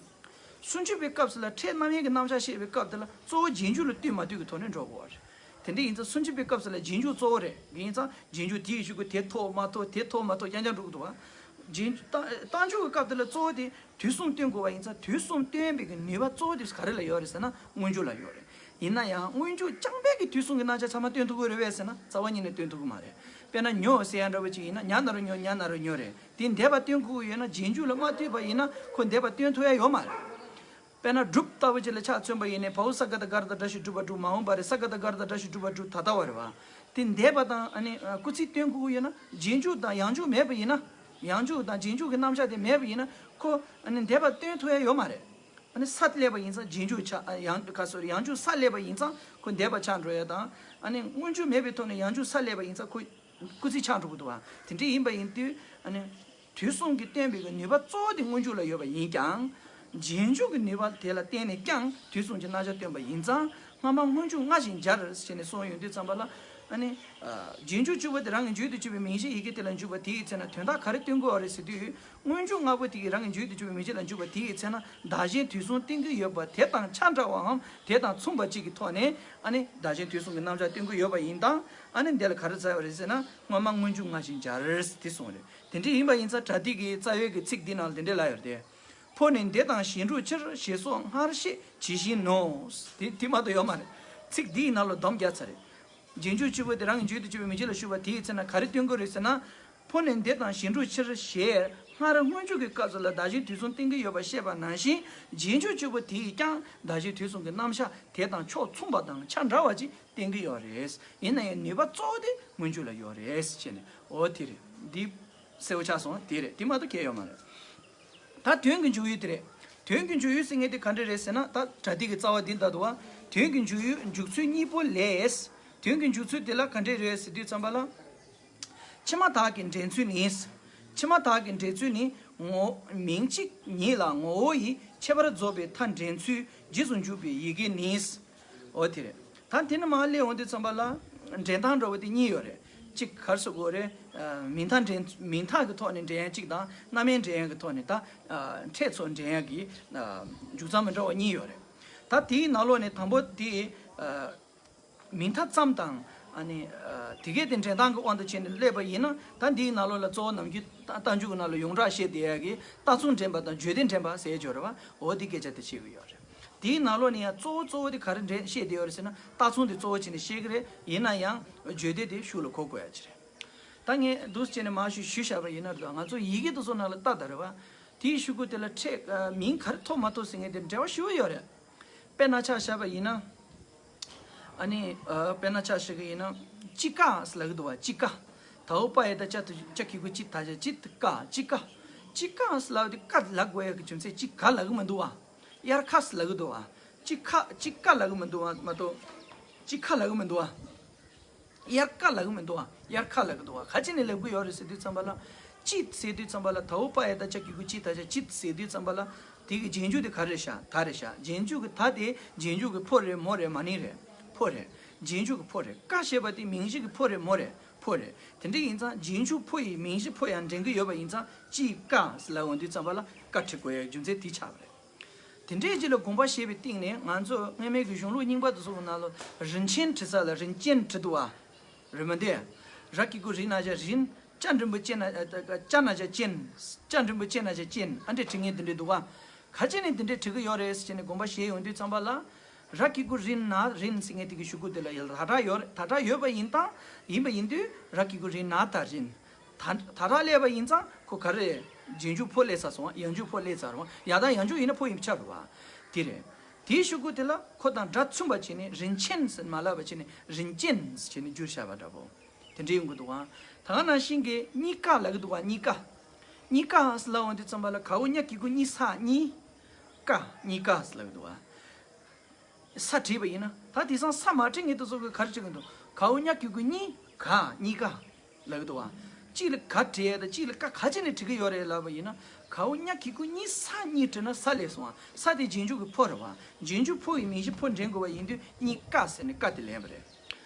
སུམ་ཅུ་པའི་སྐབས་སུ་ལ་ཕྲད་རྣམ་དབྱེ་གི་རྣམ་གཞག་བཤད་པའི་སྐབས་དེ་ལ་གཙོ་བོ་རྗེས་འཇུག་ལ་ལྟོས་མ་ལྟོས་ཀྱི་ཐོག་ནས་འགྲོ་དགོས་པ་རེད། དེ་འདྲ་ཡིན་ཙང་སུམ་ཅུ་པའི་སྐབས་སུ་ལ་རྗེས་འཇུག་གཙོ་བོ་རེད། དེ་ཡིན་ཙང་རྗེས་འཇུག་དེའི་གཞུག་གུ་དེ་ཐོབ་མ་ཐོབ་དེ་ཐོབ་མ་ཐོབ་རྐྱང་རྐྱང་འགྲོ་གི་འདུག་བ། རྗེས་རྟགས་རྟགས་འཇུག་གི་སྐབས་དེ་ལ་གཙོ་བོ་དེ་དུས་གསུམ་སྟོན་དགོས་པ་ཡིན་ཙང་དུས་གསུམ་སྟོན་པའི་གི་ནུས་པ་གཙོ་བོ་དེ་ག་རེ་ལ་ཡོད་རེད་ཟེར་ན་སྔོན་འཇུག་ལ་ཡོད་རེད། ཡིན་ན་ཡང་སྔོན་འཇུག་རྐྱང་པའི་གི་དུས་གསུམ་གྱི་རྣམ་གཞག་ཚང་མ་སྟོན་ཐུབ་ཀྱི་རེད་པས་ཟེར་ན་རྩ་བ་ཉིད་ནས་སྟོན་ཐུབ་ཀྱི་མ་རེད། དཔེར་ན་ཉོ་ཟེར་ཡ་འདྲ་པོ་ཅིག་ཡིན་ན་ཉ་ན་རོ་ཉོ་ཉ་ན་རོ་ཉོ་རེད། དེ་འདས་པ་སྟོན་དགོས་ཀྱི་ཡོད་ན་རྗེས་འཇུག་ལ་མ་ལྟོས་པ་ཡིན་ན་ཁོ་འདས་པ་སྟོན་ཐུབ་ཡ་ཡོད་མ་རེད། དཔེར་ན་སྒྲུབ་ལྟ་བུ་ཅིག་ལ་ཆ་མཚོན་པ་ཡིན་ནའི་བའོ་ས་ག་བཏགས་སྒ་ར་བཏགས་སྒྲ་ཞབས་ཀྱུ་སྒྲུབ་པ་སྒྲུབ། མ་འོངས་པ་རེད། ས་ག་བཏགས་སྒ་ར་བཏགས་སྒྲ་ཞབས་ཀྱུ་སྒྲུབ་པ་སྒྲུབ་ད་ལྟ་བ་རེད་བ། དེ་འདས་པ་དང་ཨ་ནི་སྐུལ་ཚིག་སྟོན་དགོས་ཀྱི་ཡོད་ན་རྗེས་འཇུག་དང་ཡང་འཇུག་མེད་པ་ཡིན་ན། ཡང་འཇུག་དང་རྗེས་འཇུག་གི་རྣམ་གཞག་དེ་མེད་པ་ཡིན་ན་ཁོ་ཨ་ནི་འདས་པ་སྟོན་ཐུབ་ཡ་ཡོད་མ་རེད། ཨ་ནི་ས་སླེབས་པ་ཡིན་ཙང་རྗེས་འཇུག་ཆགས། ཨ་ཡང་ག་སོ་རེད། ཡང་འཇུག་ས་སླེབས་པ་ཡིན་ཙང་ཁོ་འདས་པ་ཆགས་འགྲོ་ཡ་དང་། ཨ་ནི་སྔོན་འཇུག་མེད་པའི་ཐོག་ནས་ཡང་འཇུག་ས་སླེབས་པ་ཡིན་ཙང་ཁོ་སྐུལ་ཚིག་ཆགས་འགྲོ་གི་འདུག་བ། དེ་འདྲ་ཡིན་པ་ཡིན་དུས་ཨ་ནི་དུས་གསུམ་གྱི་སྟོན་པའི་གི་ནུས་པ་གཙོ་བོ་དེ་སྔོན་འཇུག་ལ་ཡོད་པ་ཡིན་ཀྱང་། རྗེས་འཇུག་གི་ནུས་པ་དེ་ལ་བརྟེན་ནས་ཀྱང་དུས་གསུམ་གྱི་རྣམ་གཞག་སྟོན་པ་ཡིན་ཙང་སྔ་མ་སྔོན་འཇུག་སྔ་ཞིང་སྦྱར་ཞེས་ནས་གསུངས་ཡོང་དུས་ཙམ་པ་ལ། ཨ་ནི། རྗེས་འཇུག་བཅུ་པོ་དེ་རང་གི་འཇུག་ཏུ་གྱུར་པའི་མིང་གཞིའི་ཡི་གེ་དེ་ལ་འཇུག་པ་དེའི་ཚེ་ན་དོན་དག་ག་རེ་སྟོན་དགོས་པ་རེད་ཟེར་དུས། སྔོན་འཇུག་ལྔ་པོ་དེ་ཡིས་རང་གི་འཇུག་ཏུ་གྱུར་པའི་མིང་གཞི་ལ་འཇུག་པ་དེའི་ཚེ་ན་བདག་གཞན་དུས་གསུམ་བསྟན་གྱི་ཡོད་པ་དེ་དང་ཆ་འདྲ་བའམ་དེ་དང་མཚུངས་པ་གཅིག་གི་ཐོག་ནས་ཨ་ནི་བདག་གཞན་དུས་གསུམ་གྱི་རྣམ་གཞག་སྟོན་གྱི་ཡོད་པ་ཡིན་དང་། ཨ་ནི་འདི་ལ་ག་རེ་བྱས་པ་རེད་ཟེར་ན་སྔ་མ་སྔོན་འཇུག་སྔ་ཞིང་སྦྱར་དེ་གསུངས་རེད། དེ་འདྲ་ཡིན་པ་ཡིན་ཙང་སྒྲ་སྡེ་གི་རྩ་བའི་གི་ཚིག་འདི་ནང་ལ་འདི་འདྲ་ལབ་ཡོད་རེད་དེ། ཕོ་ནི་འདས་དང་གཞན་འགྲུབ་ཕྱིར། ཞེས་སོགས་སྔར་བཤད་ཇི་བཞིན་ནོ། དེ་དེ་མ་གཏོགས་ཡོད་མ་རེད། ཚིག་འདིའི་ནང་ལ་སྡོམ་རྒྱག་ཚར་རེད། རྗེས་འཇུག་བཅུ་པོ་དེ་རང་གི་འཇུག་ཏུ་གྱུར་པའི་མིང་གཞི་ལ་ཞུགས་པ་དེའི་ཚེ་ན་ག་རེ་སྟོན་དགོས་རེད་ཟེར་ན། ཕོ་ནི་འདས་དང་གཞན་འགྲུབ་ཕྱིར་ཞེས་སྔར་སྔོན་འཇུག་གི་སྐབས་སུ་ལ་བདག་གཞན་དུས་གསུམ་བསྟན་གྱི་ཡོད་པ་བཤད་པ་ནང་བཞིན་རྗེས་འཇུག་བཅུ་པོ་དེས་ཀྱང་བདག་གཞན་དུས་གསུམ་གྱི་རྣམ་གཞག་དེ་དང་ཕྱོགས་མཚུངས་པ་དང་ཆ་འདྲ་བ་ཅིག་བསྟན་གྱི་ཡོད་རེད། ཡིན་ན་ཡང་ནུས་པ་གཙོ་བོ་དེ་སྔོན་འཇུག་ལ་ཡོད་རེད་ཅེས་ནས། འོ་དེ་རེད། འདི་གསལ་པོ་ཆགས་སོང་། དེ་རེད། དེ་མ་གཏོགས་གལ་ཡོད་མ་རེད། ད་དོན་གྱི་འཇུག་ཡུལ་དེ་རེད། དོན་གྱི་འཇུག་ཡུལ་ཟེར་མཁན་དེ་ག་འདྲ་རེད་ཟེར་ན། ད་སྒྲ་སྡེ་གི་རྩ་བ་འདི་ལྟ་འདུག་བ། དོན་གྱི་འཇུག་ཡུལ་འཇུག་ཚུལ་གཉིས་པོ་ལས། དོན་གྱི་འཇུག་ཚུལ་དེ་ལ་ག་འདྲ་རེད་ཟེར་དུས་ཙམ་པ་ལ། ཕྱི་མ་དག་གི་འདྲེན་ཚུལ་ནི། ཕྱི་མ་དག་གི་འདྲེན་ཚུལ་ནི་ངོ་། མིང་གཅིག་ཉིད་ལ་ངོ་བོ་ཡི་ཁྱད་པར་རྫོགས་པའི་མཐའ་འདྲེན་ཚུལ་རྗེས་སུ་འཇུག་པའི་ཡི་གེ་ནི། འོ་དེ་རེད། ད་དེ་ནས་མར་སླེབས་འོང་དུས་ཙམ་པ་ལ་འདྲེན་སྟངས་འདྲ་བོ་དེ་གཉིས་ཡོད་རེད། གཅིག་ག་རེ་ཟེར་དགོས་རེད། མིང་མཐའ་འདྲེན་མིང་མཐའ་གི་ཐོག་ནས་འདྲེན་ཡ་གཅིག་དང་རྣམ་དབྱེ་འདྲེན་ཡ་གི་ཐོག་ནས་ད་ཕྲད་ཚོ་འདྲེན་ཡ་གི་འཇུག་མཚམས་མི་འདྲ་བ་གཉིས་ཡོད་རེད། ད་དེའི་ནང་ལོགས་ནས་དང་པོ་དེ། མིང་མཐའ་ཙམ་དང་། ཨ་ནི། དེ་གས་དེ་འདྲེན་སྟངས་ཀྱི་དབང་དུ་བྱས་ནས་སླེབས་པ་ཡིན་ན། ད་འདིའི་ནང་ལོགས་ལ་གཙོ་བོ་ནམ་རྒྱུན་རྟགས་འཇུག་གི་ནང་ལ་ཡོངས་གྲགས་བཤད་བསྡད་ཡ་གི་རྟགས་མཚུངས་འདྲེན་པ་དང་བརྗོད་བདེ་འདྲེན་པ་ཟེར་ཡ་ཅིག་ཡོད་རེད་བ། འོ་འདི་སྐད་ཆ་དེ་བཤད་གི་ཡོད་རེད། དེའི་ནང་ལོགས་ནས་ཡང་གཙོ་བོ་གཙོ་བོ་དེ་ག་རེ་འདྲེན་བཤད་བསྡད་ཡོད་རེད་ཟེར་ན། རྟགས་མཚུངས་དེ་གཙོ་བོ་བྱས་ནས་བཤད་གི་རེད། ཡིན་ན་ཡང་བརྗོད་བདེ་དེ་ཤུགས་ལ་གོ་དགོས་ཡ་ཅིག་རེད། ད་ངས་འདུག་སེ་བྱས་ནས་མར་ཞུ་ཞུས་བཞག་པ་ཡིན་ན་རེད། ང་ཚོ་ཡི་གེ་དེ་ཚོ་ནང་ལ་ལྟ་ད་རེད་བ། དེའི་ཤུ་གུ་དེ་ལ་ཕྲད་མིང་ག་རེ་ཐོབ་མ་ཐོབ་ཟེར་མཁན་དེ་འབྲེལ་བ་ཞེ་པོ་ཡོད་རེད། དཔེར་ན་ཆ་བཞག་པ་ཡིན་ན། ཨ་ནི། དཔེར་ན་ཆ་བཞག་གི་ཡིན་ན། ཅི་ཀ་ལབ་གི་འདུག་བ། ཅི་ཀ། ད་འོ་པ་ཡ་བཏགས་ཅ་དུ་ཅ་གི་གུ་ཅི། ད་ཅ་ཅི། ཀ། ཅི་ཀ། ཅི་ཀ་ལབ་དུས་ཀ་ལབ་དགོས་ཡ་གི་རྒྱུ་མཚན་ཅི་ཀ་ལབ་གི་མི་འདུག་བ། དབྱར་ཁ་ལབ་གི་འདུག་བ། ཅི་ཁ་ཅི་ཀ་ལབ་གི་མི་འདུག་བ་མ་གཏོགས། ཅི་ཁ་ལབ་གི་མི་འདུག་བ། དབྱར་ཀ་ལབ་གི་མི་འདུག་བ། དབྱར་ཁ་ལབ་གི་འདུག་བ། ག་ཅི་ནས་ལབ་གི་ཡོད་རེད་ཟེར་དུས་ཙམ་པ་ལ། ཅི་ཟེར་དུས་ཙམ་པ་ལ། ད་འོ་པ་ཡ་བཏགས་ཅ་གི་གུ་ཅི། ད་ཅ་ཅི་ཟེར་དུས་ཙམ་པ་ལ། དེ་གི་རྗེས་འཇུག་དེ་ག་རེ་རེད་ཤག་ད་རེད་ཤག་རྗེས་འཇུག་གི་ད་དེ་རྗེས་འཇུག་གི་ཕོ་རེད་མོ་རེད་མ་ནིང་རེད། ཕོ་རེད། རྗེས་འཇུག་གི་ཕོ་རེད། ཀ་ཞེས་པ་དེ་མིང་གཞི་གི་ཕོ་རེད་མོ་རེད་ཕོ་རེད། དེ་འདྲ་ཡིན་ཙང་རྗེས་འཇུག་ཕོ་ཡིས་མིང་གཞི་ཕོ་ཡང་འདྲེན་གི་ཡོད་པ་ཡིན་ཙང་ཅི་ཀ་ཟེར་ལབ་འོང་དུས་ཙམ་པ་ལ་ཀ་བྲི་དགོས་ཡའི་རྒྱུ་མཚན་དེ་ཆགས་པ་རེད། དེ་འདྲའི་རྗེས་ལ་དགོངས་པ་བཞེས་པའི་སྟེང་ནས་ང་ཚོ་སྔ་མའི་གི་གཞུང་ལུགས་རྙིང་པ་དེ་ཚོ་གི་ནང་ལ་རིན་ཆེན་བྲི་ས་ལ་རིན་ཅེན་བྲི་འདུག་བ། རེད་མ་འདི། ར་གི་གུ་རི་ན་ཅ་རིན། ཅ་འགྲེང་བུ་ཅེ་ན། ཅ་ན་ཅ་ཅེན། ཅ་འགྲེང་བུ་ཅེ་ན་ཅ་ཅེན། ཨ་འདྲས་བྲི་མཁན་དེ་འདྲས་འདུག་བ། ག་ཅི་ནས་དེ་འདྲས་བྲི་གི་ཡོད་རེད་ཟེར་ནས་དགོངས་པ་བཞེས་ཡོང་དུས་ཙམ་པ་ལ། ར་གི་གུ་རི་ན་རིན་ཟེར་མཁན་དེ་གི་ཤུ་གུ་དེ་ལ་ཡང་ད་དྲག་ཡོད་རེད། ད་དྲག་ཡོད་པ་ཡིན་ཙང་། ཡིན་པ་ཡིན་དུས་ར་གི་གུ་རི་ན་ད་རིན། ད་ད་དྲག་སླེབས་པ་ཡིན་ཙང་ཁོ་ག་རེ། རྗེས་འཇུག་ཕོ་སླེབས་ཚར་སོང་བ། ཡང་འཇུག་ཕོ་སླེབས་ཚར་བ། ཡང་དང་ཡང་འཇུག་ཡིན་ན་ཕོ་ཡིན་ཆགས་རེད་བ། དེ་རེད། དེའི་ཤུ་གུ་དེ་ལ་ཁོ་དང་སྒྲ་མཚུངས་པ་བྱས་ནས་རིན་ཆེན་ཟེར་མ་ལབ་པ་བྱས་ནས་རིན་ཅེན་ཟེར་བྱས་ནས་བསྒྱུར་བཞག་པ་འདྲ་པོ། དེ་འདྲ་ཡོང་གི་འདུག་ཨང་། ད་ག་ནང་བཞིན་གྱི་གཉིས་ཀ་ལབ་གི་འདུག་བ། གཉིས་ཀ། གཉིས་ཀ་ཟེར་ལབ་འོང་དུས་ཙམ་པ་ལ་ག་འོ་ཉ་གི་གུ་གཉིས་ས་གཉིས། ཀ་གཉིས་ཀ་ཟེར་ལབ་གི་འདུག་བ། ས་བྲིས་པ་ཡིན་ན་ད་དེང་སང་ས་མ་བྲིས་ངེས་དུ་སོགས་ཀྱི་ག་རེ་བྲིས་གི་འདུག་ག་འོ་ཉ་གི་གུ་གཉིས་ག་གཉིས་ཀ་ལབ་གི་འདུག་བ། གཅིག་ལ་ག་བྲིས་ཡ་དང་གཅིག་ལ་ཀ་ག་ཅི་ནས་བྲི་གི་ཡོད་རེད་ལབ་པ་ཡིན་ན། ག་འོ་ཉ་གི་གུ་གཉིས་ས་གཉིས་བྲིས་ན་ས་སླེབས་སོང་བ། ས་དེ་རྗེས་འཇུག་གི་ཕོ་རེད་བ། རྗེས་འཇུག་ཕོ་ཡི་མིང་གཞི་ཕོ་འདྲེན་དགོས་པ་ཡིན་དུས་གཉིས་ཀ་ཟེར་ནས་ཀ་དེ་ལེན་པ་རེད།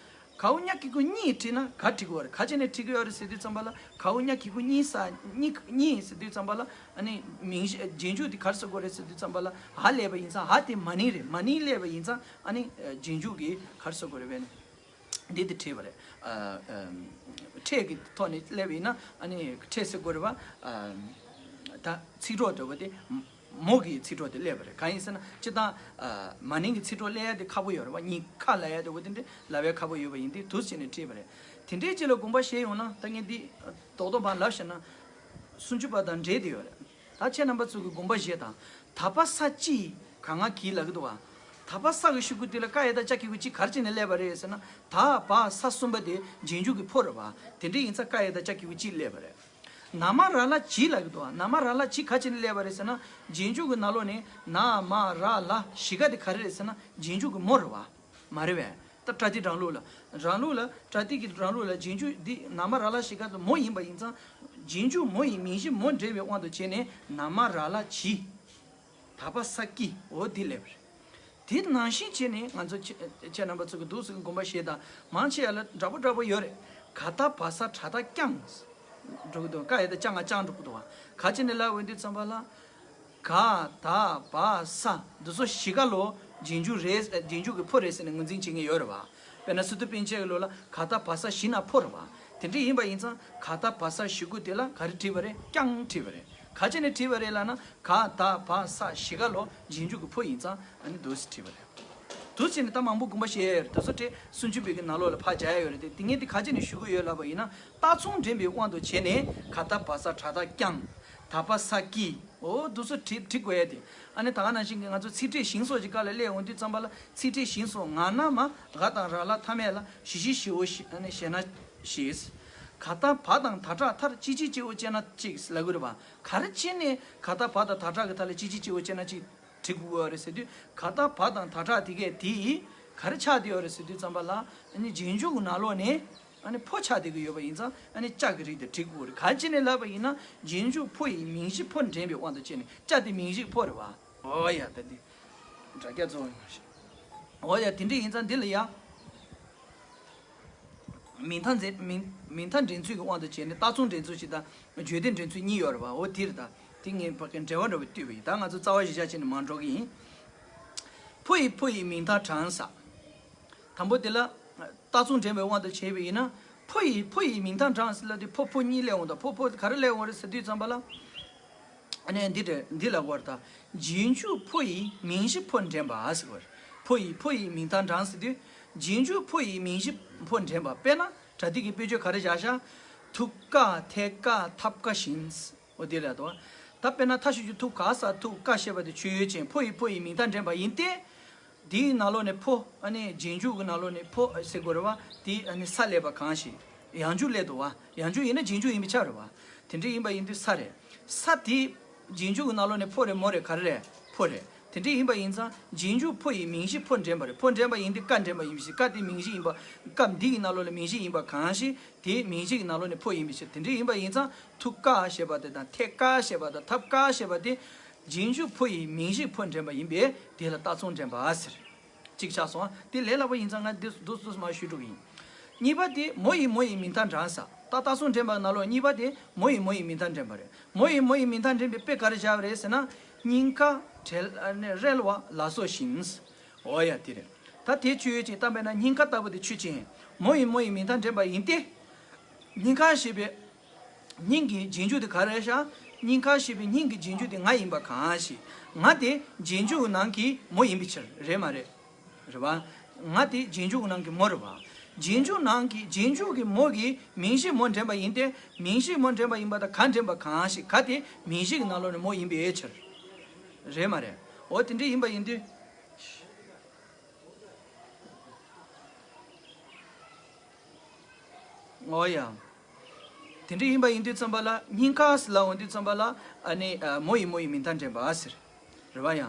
གའོ་ཉ་གི་གུ་གཉིས་བྲིས་ན་ག་བྲི་གི་ཡོད་རེད། ག་ཅི་ནས་བྲི་གི་ཡོད་རེད་ཟེར་དུས་ཙམ་པ་ལ། གའོ་ཉ་གི་གུ་གཉིས་ས་གཉིས་གཉིས་ཟེར་དུས་ཙམ་པ་ལ། ཨ་ནི་མིང་གཞི་རྗེས་འཇུག་དེ་ག་རེ་ཟེར་དགོས་རེད་ཟེར་དུས་ཙམ་པ་ལ། འ་སླེབས་པ་ཡིན་ཙང་འ་དེ་མ་ནིང་རེད། མ་ནིང་སླེབས་པ་ཡིན་ཙང་ཨ་ནི་རྗེས་འཇུག་གི་ག་རེ་ཟེར་དགོས་རེད་བས་ནི། འདི་དེ་བྲིས་པ་རེད། ཨ་ཨ་ཕྲད་ཀྱི་ཐོག་ནས་སླེབས་པ་ཡིན་ན་ཨ་ནི་ཕྲད་ཟེར་དགོས་རེད་བ། ཨ་ད་ཚིག་གྲོགས་འདྲ་བོ་དེ། མོ་གི་ཚིག་གྲོགས་དེ་སླེབས་པ་རེད། གང་ཡིན་ཟེར་ན་སྤྱིར་བཏང་། མ་ནིང་གི་ཚིག་གྲོགས་སླེབས་ཡ་དེ་ཁག་པོ་ཡོད་རེད་བ། གཉིས་ཁ་ལབ་ཡ་དེ་འོ་དེ་འདྲ་ལབ་ཡ་ཁག་པོ་ཡོད་པ་ཡིན་དུས་འདུག་སེ་བྱས་ནས་བྲིས་པ་རེད། དེ་འདྲའི་རྗེས་ལ་དགོངས་པ་བཞེས་ཡོང་ན་ད་ངས་འདི་རྡོག་རྡོག་པ་ལབ་བཞག་ན། སུམ་ཅུ་པ་དང་འབྲེལ་བསྡད་ཡོད་རེད། ད་ཁྱེད་རྣམ་པ་ཚོ་གི་དགོངས་པ་བཞེས་དང་། ད་པ་ས་ཀྱི། ག་ང་གི་ལབ་གི་འདུག་བ། ད་པ་ས་གི་ཤུ་གུ་དེ་ལ་ཀ་ཡ་བཏགས་ཅ་གི་གུ་ཅི་ག་རེ་བྱས་ནས་སླེབས་པ་རེད་ཟེར་ན། ད་པ་ས་གསུམ་པ་དེ་རྗེས་འཇུག་གི་ཕོ་རེད་བ། དེ་འདྲ་ཡིན་ཙང་ཀ་ཡ་བཏགས་ཅ་གི་གུ་ཅི་སླེབས་པ་རེད། ན་མ་ར་ལ་ཇི་ལབ་གི་འདུག་ན་མ་ར་ལ་ཇི་ག་ཅི་ནས་སླེབས་པ་རེད་ཟེར་ན། རྗེས་འཇུག་གི་ནང་ལོགས་ནས་ན་མ་ར་ལ་ཞི་ག་དེ་ག་རེ་རེད་ཟེར་ན། རྗེས་འཇུག་གི་མོ་རེད་བ། མ་རེད་བས། ད་པྲ་ཏི་རང་ལུགས་ལ། རང་ལུགས་ལ་པྲ་ཏི་གི་རང་ལུགས་ལ་རྗེས་འཇུག་འདི་ན་མ་ར་ལ་ཞི་ག་དེ་མོ་ཡིན་པ་ཡིན་ཙང་། རྗེས་འཇུག་མོ་ཡི་མིང་གཞི་མོ་འདྲེན་པའི་དབང་དུ་བྱས་ནས་ན་མ་ར་ལ་ཇི། ད་པ་ས་ཀྱི་འོ་འདི་སླེབས་པ་རེད། དེ་ནང་བཞིན་བྱས་ནས་ང་ཚོ་ཁྱེད་ཁྱེད་རྣམ་པ་ཚོ་གི་འདུག་སེ་གི་དགོངས་པ་བཞེས་དང་། མང་ཆེ་བ་ལ་འདྲ་པོ་འདྲ་པོ་ཡོད་རེད། ག་ད་བ་ས་དྲ་ད་རྐྱང་། འགྲོ་གི་འདུག་ཀ་ཡ་བཏགས་ཀྱ་ང་རྐྱང་འགྲོ་གི་འདུག་བ། ག་ཅི་ནས་ལབ་འོང་དུས་ཙམ་པ་ལ། ག་ད་བ་ས་འདི་ཚོ་ཞི་ག་ལོ་རྗེས་འཇུག་རེད། རྗེས་འཇུག་གི་ཕོ་རེད་ཟེར་ནས་ངོས་འཛིན་བྱེད་མཁན་ཡོད་རེད་བ། དཔེར་ན་སི་ཏུ་པཎ་ཆེན་གྱི་ལོ་ལ་ག་ད་བ་ས་ཞི་ན་ཕོ་རེད་བ། དེ་འདྲ་ཡིན་པ་ཡིན་ཙང་ག་ད་བ་ས་ཞི་གུ་དེ་ལ་ག་རེ་བྲིས་པ་རེད། རྐྱང་བྲིས་པ་རེད། ག་ཅི་ནས་བྲིས་པ་རེད་ལབ་ན། ག་ད་བ་ས་ཞི་ག་ལོ་རྗེས་འཇུག་གི་ཕོ་ཡིན་ཙང་ཨ་ནི་འདུག་སེ་བྲིས་པ་རེད། འདུག་སེ་བྱས་ནས་ད་མང་པོ་དགོངས་པ་བཞེས་ཡ་ཡོད་རེད། དེ་ཚོ་དེ་སུམ་ཅུ་པའི་གི་ནང་ལོགས་ལ་ཕར་སྦྱར་ཡ་ཡོད་རེད་དེ། དེ་ངས་དེ་ག་ཅི་ནས་ཞུ་གི་ཡོད་ལབ་པ་ཡིན་ན། རྟགས་མཚུངས་འདྲེན་པའི་དབང་དུ་བྱས་ནས་ག་ད་བ་ས་དྲ་ད་རྐྱང་། ད་པ་ས་ཀྱི། འོ་འདུག་སེ་བྲིས་བྲིས་དགོས་ཡ་དེ། ཨ་ནི་ད་ག་ནང་བཞིན་གྱི་ང་ཚོ་ཚིག་ཕྲད་ཞིང་སོགས་ཀྱི་སྐབས་ལ་སླེབས་འོང་དུས་ཙམ་པ་ལ། ཚིག་ཕྲད་ཞིང་སོགས་ང་ན་མ་ག་དང་ར་ལ་མཐའ་མེད་ལ་ཞི་ཞི་ཞི་འོ་ཞི། ཨ་ནི་ཞེ་ན་ཞེས། ག་ད་བ་དང་ད་དྲག་མཐར་ཅི་ཅི་ཅི་འོ་ཅེ་ན་ཅིག་ལབ་དགོས་རེད་བ། ག་རེ་བྱས་ནས་ག་ད་བ་དང་ད་དྲག་གི་མཐའ་ལ་ཅི་ཅི་ཅི་འོ་ཅེ་ན་ཅིག་བྲི་དགོས་པ་རེད་ཟེར་དུས། ག་ད་བ་དང་ད་དྲག་དེ་གས་དེ་ག་རེ་ཆགས་བསྡད་ཡོད་རེད་ཟེར་དུས་ཙམ་པ་ལ། ཨ་ནི་རྗེས་འཇུག་གི་ནང་ལོགས་ནས་ཨ་ནི་ཕོ་ཆགས་བསྡད་ཀྱི་ཡོད་པ་ཡིན་ཙང་། ཨ་ནི་ཅ་གི་རིགས་དེ་བྲི་དགོས་རེད། ག་ཅི་ནས་ལབ་པ་ཡིན་ན། རྗེས་འཇུག་ཕོ་ཡི་མིང་གཞི་ཕོ་འདྲེན་པའི་དབང་དུ་བྱས་ནས། ཅ་དེ་མིང་གཞི་ཕོ་རེད་བ། འོ་ཡ་ད་འདི་དྲ་རྒྱ་གཙོ་བོ་ཡིན་ཞིག་འོ་ཡ་དེ་འདྲ་ཡིན་ཙང་འདི་ལ་ཡ། མིང་མཐའ་འཛིན་མིང་ མིང་མཐའ་འདྲེན་ཚུལ་གྱི་དབང་དུ་བྱས་ནས་རྟགས་མཚུངས་འདྲེན་ཚུལ་ཞིག་དང་བརྗོད་བདེ་འདྲེན་ཚུལ་གཉིས་ཡོད་རེད་བ། འོ་དེ་རེད་ད། དེ་ངས་ཕ་གི་འགྲེལ་པ་འདྲ་བོ་བཏུས་པ་ཡིན། ད་ང་ཚོ་རྩ་བ་གཞི་བཞག་བྱས་ནས་མར་འགྲོ་གི་ཡིན། ཕོ་ཡི་ཕོ་ཡི་མིང་མཐའ་དྲངས་ས། དང་པོ་དེ་ལ་རྟགས་མཚུངས་འདྲེན་པའི་དབང་དུ་བྱས་པ་ཡིན་ན། ཕོ་ཡི་ཕོ་ཡི་མིང་མཐའ་དྲངས་ཟེར་ལབ་དུས་ཕོ་ཕོ་གཉིས་སླེབས་འོང་ད། ཕོ་ཕོ་ག་རེ་སླེབས་འོང་རེད་ཟེར་དུས་ཙམ་པ་ལ། ཨ་ནི་འདི་འདྲ་འདི་ལ་གོ་ར་ད། རྗེས་འཇུག་ཕོ་ཡི་མིང་གཞི་ཕོ་འདྲེན་པ་ཟེར་གོ་ར། ཕོ་ཡི་ཕོ་ཡི་མིང་མཐའ་དྲངས་ཟེར་དུས། རྗེས་འཇུག་ཕོ་ཡི་མིང་གཞི་ཕོ་འདྲེན་པ། དཔེར་ན་སྒྲ་སྡུད་ཀྱི་དཔེ་བརྗོད་ག་རེ་བཞག་ཤག་ཐུག་ཀ་ཐད་ཀ་ཐབ་ཀ་བཞིན། འོ་དེ་ལ་དོ། ད་དཔེར་ན་མཐའ་ཞབས་ཀྱུ་ཐུག་ག་ས་ཐུག་ཀ་ཞེས་པ་དེ་ཆོས་ཅན། ཕོ་ཡི་ཕོ་ཡི་མིང་མཐའ་འདྲེན་པ་ཡིན་ཏེ། དེའི་ནང་ལོགས་ནས་ཕོ། ཨ་ནི་རྗེས་འཇུག་གི་ནང་ལོགས་ནས་ཕོ་ཟེར་དགོས་རེད་བ། དེ་ཨ་ནི་ས་སླེབས་པ་གང་ཞིག་ཡང་འཇུག་སླེབས་འདུག་བ། ཡང་འཇུག་ཡིན་ན་རྗེས་འཇུག་ཡིན་པས་ཁྱབ་རེད་བ། དེ་འདྲ་ཡིན་པ་ཡིན་དུས་ས་རེད། ས་དེ་རྗེས་འཇུག་གི་ནང་ལོགས་ནས་ཕོ་རེད་མོ་རེད་ག་རེ་རེད། ཕོ་རེད། དེ་འདྲ་ཡིན་པ་ཡིན་ཙང་རྗེས་འཇུག་ཕོ་ཡི་མིང་གཞི་ཕོ་འདྲེན་པ་རེད། ཕོ་འདྲེན་པ་ཡིན་དུས་ཀ་འདྲེན་པ་ཡིན་པ་ཞིག་ཀ་དེ་མིང་གཞི་ཡིན་པ། ཀ་འདི་གི་ནང་ལོགས་ལ་མིང་གཞི་ཡིན་པ་གང་ཞིག་དེ་མིང་གཞི་གི་ནང་ལོགས་ནས་ཕོ་ཡིན་པའི་ཕྱིར། དེ་འདྲ་ཡིན་པ་ཡིན་ཙང་ཐུག་ཀ་ཞེས་པ་དེ་དང་ཐད་ཀ་ཞེས་པ་དང་ཐབ་ཀ་ཞེས་པ་དེ། རྗེས་འཇུག་ཕོ་ཡི་མིང་གཞི་ཕོ་འདྲེན་པ་ཡིན་པས་དེ་ལ་རྟགས་མཚུངས་འདྲེན་པ་ཟེར། གཅིག་ཆགས་སོང་ཨ། དེ་ལས་སླ་པོ་ཡིན་ཙང་ང་འདི་འདུག་འདུག་མ་ཞུ་འགྲོ་གི་ཡིན། གཉིས་པ་དེ་མོ་ཡི་མོ་ཡི་མིང་མཐའ་དྲངས་ས། ད་རྟགས་མཚུངས་འདྲེན་པ་ནང་ལོགས་གཉིས་པ་དེ་མོ་ཡི་མོ་ཡི་མིང་མཐའ་འདྲེན་པ་རེད། མོ་ཡི་མོ་ཡི་མིང་མཐའ་འདྲེན་པའི་དཔེ་ག་རེ་བཞག་པ་རེད་ཟེར་ན། སྙིང་ཁ་བྲེལ་ཨ་ནི་རལ་བ་ལ་སོགས་བཞིན། འོ་ཡ་དེ་རེད། ད་དེ་ཆོས་ཅན། ད་དཔེར་ན་སྙིང་ཁ་ལྟ་བུ་དེ་ཆོས་ཅན། མོ་ཡི་མོ་ཡི་མིང་མཐའ་འདྲེན་པ་ཡིན་ཏེ། སྙིང་ཁ་ཞེས་པའི་སྙིང་གི་རྗེས་འཇུག་དེ་ག་རེ་རེད་ཤག་སྙིང་ཁ་ཞེས་པའི་སྙིང་གི་རྗེས་འཇུག་དེ་ང་ཡིན་པ་གང་ཞིག་ང་དེ་རྗེས་འཇུག་གི་ནང་གི་མོ་ཡིན་པའི་ཕྱིར། རེད་མ་རེད། རེད་བ། ང་དེ་རྗེས་འཇུག་གི་ནང་གི་མོ་རེད་བ། རྗེས་འཇུག་ནང་གི་རྗེས་འཇུག་གི་མོ་གི་མིང་གཞི་མོ་འདྲེན་པ་ཡིན་ཏེ། མིང་གཞི་མོ་འདྲེན་པ་ཡིན་པ་དང་ག་འདྲེན་པ་གང་ཞིག་ག་དེ་མིང་གཞི་གི་ནང་ལོགས་ནས་མོ་ཡིན་པའི་ཕྱིར། རེད་མ་རེད། འོ་དེ་འདྲ་ཡིན་པ་ཡིན་དུས། འོ་ཡ། དེ་འདྲ་ཡིན་པ་ཡིན་དུས་ཙམ་པ་ལ་སྙིང་ཁ་ཟེར་ལབ་འོང་དུས་ཙམ་པ་ལ་ཨ་ནི་ཨ་མོ་ཡི་མོ་ཡི་མིང་མཐའ་འདྲེན་པ་ཟེར། རེད་བ་ཡ།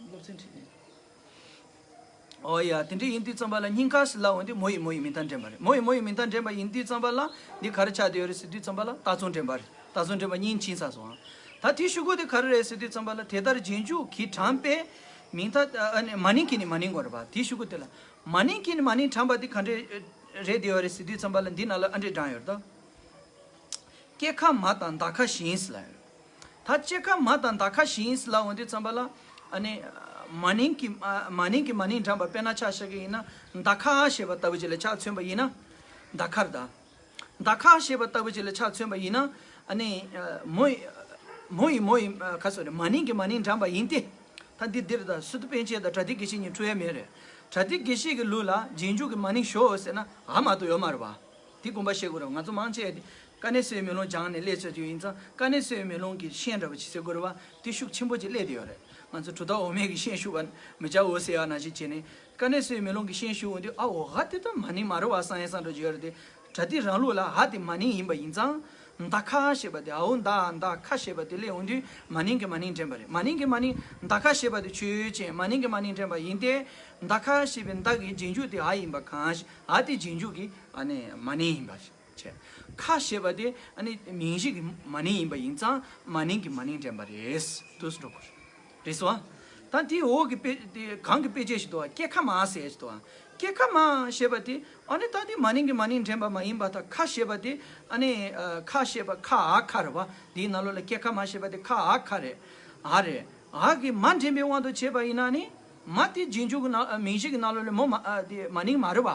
སློབ་ཚན་ཁྲིད་ནས། འོ་ཡ། དེ་འདྲ་ཡིན་དུས་ཙམ་པ་ལ་སྙིང་ཁ་ཟེར་ལབ་འོང་དུས་མོ་ཡི་མོ་ཡི་མིང་མཐའ་འདྲེན་པ་རེད། མོ་ཡི་མོ་ཡི་མིང་མཐའ་འདྲེན་པ་ཡིན་དུས་ཙམ་པ་ལ་འདི་ག་རེ་ཆགས་བསྡད་ཡོད་རེད་ཟེར་དུས་ཙམ་པ་ལ་རྟགས་མཚུངས་འདྲེན་པ་རེད། རྟགས་མཚུངས་འདྲེན་པ་གཉིས་ཕྱིན་ཚར་སོང་ཨ། ད་དེའི་ཤུ་གུ་དེ་ག་རེ་རེད་ཟེར་དུས་ཙམ་པ་ལ་དེ་ལྟར་རྗེས་འཇུག་གིས་དྲངས་པའི་མིང་མཐའ་ཨ་ནི་མ་ནིང་གིས་ནི་མ་ནིང་དགོས་རེད་པ། དེའི་ཤུ་གུ་དེ་ལ། མ་ནིང་གིས་ནི་མ་ནིང་དྲངས་པ་དེ་ག་འདྲས་རེད་དེ་ཡོད་རེད་ཟེར་དུས་ཙམ་པ་ལ་འདི་ནང་ལ་ཨ་འདྲས་དྲངས་ཡོད་རེད་ད། སྐྱེ་ཁ་མ་དང་མདའ་ཁ་བཞིན་ཟེར་ལབ་ཡོད། ད་སྐྱེ་ཁ་མ་དང་མདའ་ཁ་བཞིན་ཟེར་ལབ་འོང་དུས་ཙམ་པ་ལ། ཨ་ནི། མ་ནིང་གི་མ་ནིང་གི་མ་ནིང་དྲངས་པ་དཔེར་ན་ཆ་བཞག་གི་ཡིན་ན། མདའ་ཁ་ཞེས་པ་ལྟ་བུ་ཅིག་ལ་ཆ་མཚོན་པ་ཡིན་ན། མདའ་ཁར་ད། མདའ་ཁ་ཞེས་པ་ལྟ་བུ་ཅིག་ལ་ཆ་མཚོན་པ་ཡིན་ན། ཨ་ནི། མོ་ཡི་མོ་ཡི་མོ་ཡི་ཁ་སོ་རེ་མ་ནིང་གི་མ་ནིང་དྲངས་པ་ཡིན་ཏེ། ད་འདི་འདིར་ད་སི་ཏུ་པཎ་ཆེན་དང་པྲ་ཏི་དགེ་བཤེས་གཉིས་འཁྲུག་ཡ་མེད་རེད། པྲ་ཏི་དགེ་བཤེས་ཀྱི་ལུགས་ལ་རྗེས་འཇུག་གི་མ་ནིང་ཞོག་ཟེར་ན་ཨ་མ་གཏོགས་ཡོད་མ་རེད་བ། དེ་དགོངས་པ་བཞེས་དགོས་རེད། ང་ཚོ་མང་ཆེ་དེ་དཀའ་གནད་གསལ་བའི་མེ་ལོང་སྦྱངས་ནས་སླེབས་ཚར་རྒྱུ་ཡིན་ཙང་དཀའ་གནད་གསལ་བའི་མེ་ལོང་གི་ཤན་འདྲ་བ་ཅིག་ཟེར་དགོས་རེད་བ། དེ་ཤུགས་ཆེན་པོ་ཅིག་སླེབས་བསྡད་ཡོད་རེད། ང་ཚོ་གྲུབ་མཐའ་འོག་མའི་གི་ཤན་ཞུགས་པ་མི་བྱ་འོ་ཟེར་ཡ་ནང་བཞིན་བྱས་ནས་དཀའ་གནད་གསལ་བའི་མེ་ལོང་གི་ཤན་ཞུགས་འོང་དུས་ཨ་འོ་ཧ་དེ་ད་མ་ནིང་མ་རེད་བ་བསམ་ཡ་བསམ་འགྲོ་གི་ཡོད་རེད་དེ། པྲ་ཏི་རང་ལུགས་ལ་ཧ་དེ་མ་ནིང་ཡིན་པ་ཡིན་ཙང་། མདའ་ཁ་ཞེས་པ་དེ་ཨའོ་མདའ་མདའ་ཁ་ཞེས་པ་དེ་སླེབས་འོང་དུས་མ་ནིང་གི་མ་ནིང་འདྲེན་པ་རེད། མ་ནིང་གི་མ་ནིང་མདའ་ཁ་ཞེས་པ་དེ་ཆོས་ཅན། མ་ནིང་གི་མ་ནིང་འདྲེན་པ་ཡིན་ཏེ། མདའ་ཁ་ཞེས་པའི་མདའ་གི་རྗེས་འཇུག་དེ་ཨ་ཡིན་པ་གང་ཞིག་ཨ་དེ་རྗེས་འཇུག་གི་ཨ་ནི་མ་ནིང་ཡིན་པ་བྱས། ཁ་ཞེས་པ་དེ་ཨ་ནི་མིང་གཞི་གི་མ་ནིང་ཡིན་པ་ཡིན་ཙང་མ་ནིང་གི་མ་ནིང་འདྲེན་པ་རེད། འདུག་སེ་འགྲོ་དགོས་རེད། རེད་སོ། ད་དེའི་འོག་གི་དཔེ་དེ་གང་གི་དཔེ་བྱད་ཞིག་འདུག་བ། སྐྱེ་ཁ་མ་ཟེར་ཞིག་འདུག་བ། སྐྱེ་ཁ་མ་ཞེས་པ་དེ་ཨ་ནི་ད་དེ་མ་ནིང་གི་མ་ནིང་འདྲེན་པ་མ་ཡིན་པ་དང་ཁ་ཞེས་པ་དེ་ཨ་ནི་ཁ་ཞེས་པ་ཁ་འ་ཁ་རེད་བ། དེའི་ནང་ལོགས་ལ་སྐྱེ་ཁ་མ་ཞེས་པ་དེ་ཁ་འ་ཁ་རེད། འ་རེད། འ་གི་མ་འདྲེན་པའི་དབང་དུ་བྱས་པ་ཡིན་ན་ནི་མ་དེ་རྗེས་འཇུག་གི་ནང་མིང་གཞི་གི་ནང་ལོགས་ལ་མོ་མ་དེ་མ་ནིང་མ་རེད་བ།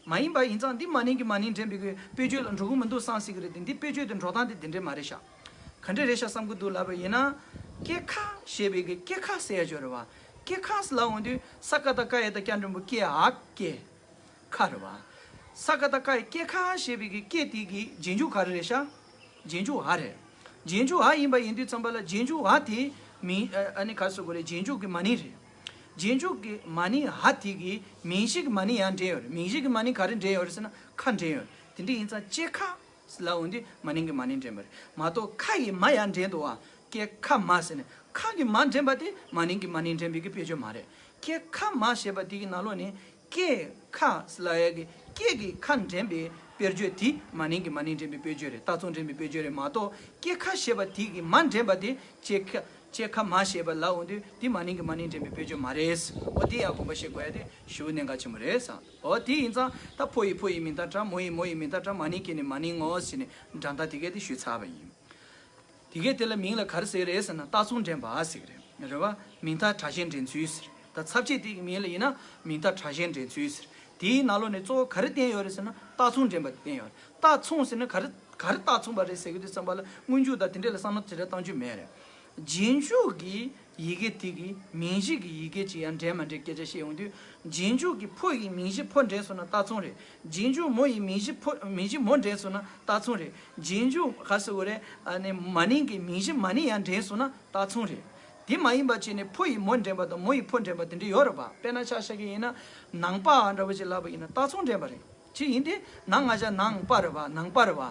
མ་ཡིན་པ་ཡིན་ཙང་འདི་མ་ནིང་གི་མ་ནིང་འདྲེན་པའི་གི་དཔེ་བརྗོད་ལ་འགྲོ་གི་མི་འདུག་བསམ་སྲིད་ཀྱི་རེད་དེ། འདི་དཔེ་བརྗོད་དེ་འགྲོ་སྟངས་དེ་དེ་འདྲས་མ་རེད་ཤག་ག་འདྲས་རེད་ཤག་བསམ་གྱི་འདུག་ལབ་པ་ཡིན་ན། སྐྱེ་ཁ་ཞེས་པའི་གི་སྐྱེ་ཁ་ཟེར་ཡ་ཅིག་ཡོད་རེད་བ། སྐྱེ་ཁ་ཟེར་ལབ་འོང་དུས་ས་ཀ་བཏགས་སྐ་ཡ་བཏགས་སྐྱ་འགྲེང་བུ་སྐྱེ་འ་སྐྱེ། ཁ་རེད་བ། ས་ཀ་བཏགས་སྐ་ཡ་སྐྱེ་ཁ་ཞེས་པའི་གི་སྐྱེ་དེ་གི་རྗེས་འཇུག་ག་རེ་རེད་ཤག་རྗེས་འཇུག་འ་རེད། རྗེས་འཇུག་འ་ཡིན་པ་ཡིན་དུས་ཙམ་པ་ལ་རྗེས་འཇུག་འ་དེ་མིང་ཨ་ནི་ག་རེ་ཟེར་དགོས་རེད། རྗེས་འཇུག་གི་མ་ནིང་རེད། རྗེས་འཇུག་གི་མ་ནིང་འ་དེ་གི་མིང་གཞི་གི་མ་ནིང་ཡང་འདྲེན་ཡོད་རེད། མིང་གཞི་གི་མ་ནིང་ག་རེ་འདྲེན་ཡོད་རེད་ཟེར་ན་ཁ་འདྲེན་ཡོད་རེད། དེ་འདྲ་ཡིན་ཙང་སྐྱེ་ཁ་ལབ་འོང་དུས་མ་ནིང་གི་མ་ནིང་འདྲེན་པ་རེད་མ་གཏོགས་ཁ་ཡི་མ་ཡང་འདྲེན་འདུག་བ། སྐྱེ་ཁ་མ་ཟེར་ནས་ཁ་གི་མ་འདྲེན་པ་དེ་མ་ནིང་གི་མ་ནིང་འདྲེན་པའི་གི་དཔེ་བརྗོད་མ་རེད། སྐྱེ་ཁ་མ་ཞེས་པ་དེ་གི་ནང་ལོགས་ནས་སྐྱེ་ཁ་ལབ་ཡ་གི་སྐྱེ་གི་ཁ་འདྲེན་པའི་དཔེ་བརྗོད་དེ་མ་ནིང་གི་མ་ནིང་འདྲེན་པའི་དཔེ་བརྗོད་རེད། རྟགས་མཚུངས་འདྲེན་པའི་དཔེ་བརྗོད་རེད་མ་གཏོགས་སྐྱེ་ཁ་ཞེས་པ་དེ་གི་མ་འདྲེན་པ་དེ་སྐྱེ་ཁ་ ཅེས་ཁ་མ་ཞེས་པ་ལབ་འོང་དུས་དེ་མ་ནིང་གི་མ་ནིང་འདྲེན་པའི་དཔེ་བརྗོད་མ་རེད། འོ་དེ་ཡང་དགོངས་པ་བཞེས་དགོས་ཡ་དེ་ཞེ་པོ་གནད་འགག་ཆེན་པོ་རེད་ཟེར། འོ་དེ་ཡིན་ཙང་ད་ཕོ་ཡི་ཕོ་ཡི་མིང་མཐའ་བྲལ། མོ་ཡི་མོ་ཡི་མིང་མཐའ་བྲལ། མ་ནིང་གི་ནི་མ་ནིང་ངོ་ཟེར་ནས་འགྲན་ཟླ་དེ་གས་དེ་ཞུས་ཚར་བ་ཡིན། དེ་གས་དེ་ལ་མིང་ལ་ག་རེ་ཟེར་རེད་ཟེར་ན་རྟགས་མཚུངས་འདྲེན་པ་ཟེར་གི་རེད། རེད་བ། མིང་མཐའ་བྲལ་ཞེས་འདྲེན་ཚུལ་ཟེར། ད་ཚབ་བྱེད་དེ་གི་མིང་ལ་ཡིན་ན་མིང་མཐའ་བྲལ་ཞེས་འདྲེན་ཚུལ་ཟེར། དེའི་ནང་ལོགས་ནས་གཙོ་བོ་ག་རེ་བསྟན་ཡོད་རེད་ཟེར་ན་རྟགས་མཚུངས་འདྲེན་པ་དེ་བསྟན་ཡོད་རེད། རྟགས་མཚུངས་ཟེར་ན་ག་རེ་ག་རེ་རྟགས་མཚུངས་པ་རེད་ཟེར་གི་དུས་ཙམ་པ་ལ་སྔོན་འཇུག་དང་དེ་འདྲས་ལ་བསམ་བློ་དེ་འདྲ་གཏང་རྒྱུ་མེད་རེད། རྗེས་འཇུག་གི་ཡི་གེ་དེ་གིས་མིང་གཞི་གི་ཡི་གེ་ཅིག་ཡང་འདྲེན་མ་འདྲེན་སྐད་ཆ་བཤད་ཡོང་དུས། རྗེས་འཇུག་གི་ཕོ་ཡི་མིང་གཞི་ཕོ་འདྲེན་སོང་ན་རྟགས་མཚུངས་རེད། རྗེས་འཇུག་མོ་ཡི་མིང་གཞི་ཕོ་མིང་གཞི་མོ་འདྲེན་སོང་ན་རྟགས་མཚུངས་རེད། རྗེས་འཇུག་ག་ཟེར་དགོས་རེད། ཨ་ནི་མ་ནིང་གི་མིང་གཞི་མ་ནིང་ཡང་འདྲེན་སོང་ན་རྟགས་མཚུངས་རེད། དེ་མ་ཡིན་པ་བྱས་ནས་ཕོ་ཡི་མོ་འདྲེན་པ་དང་མོ་ཡི་ཕོ་འདྲེན་པ་དེ་འདྲ་ཡོད་རེད་པ། དཔེར་ན་ཆ་བཞག་གི་ཡིན་ན་ནང་པ་འདྲ་བོ་ཅིག་ལབ་པ་ཡིན་ན་རྟགས་མཚུངས་འདྲེན་པ་རེད། ཅི་ཡིན་ཏེ། ན་ང་ཞ་ནང་པ་རེད་བ། ནང་པ་རེད་བ།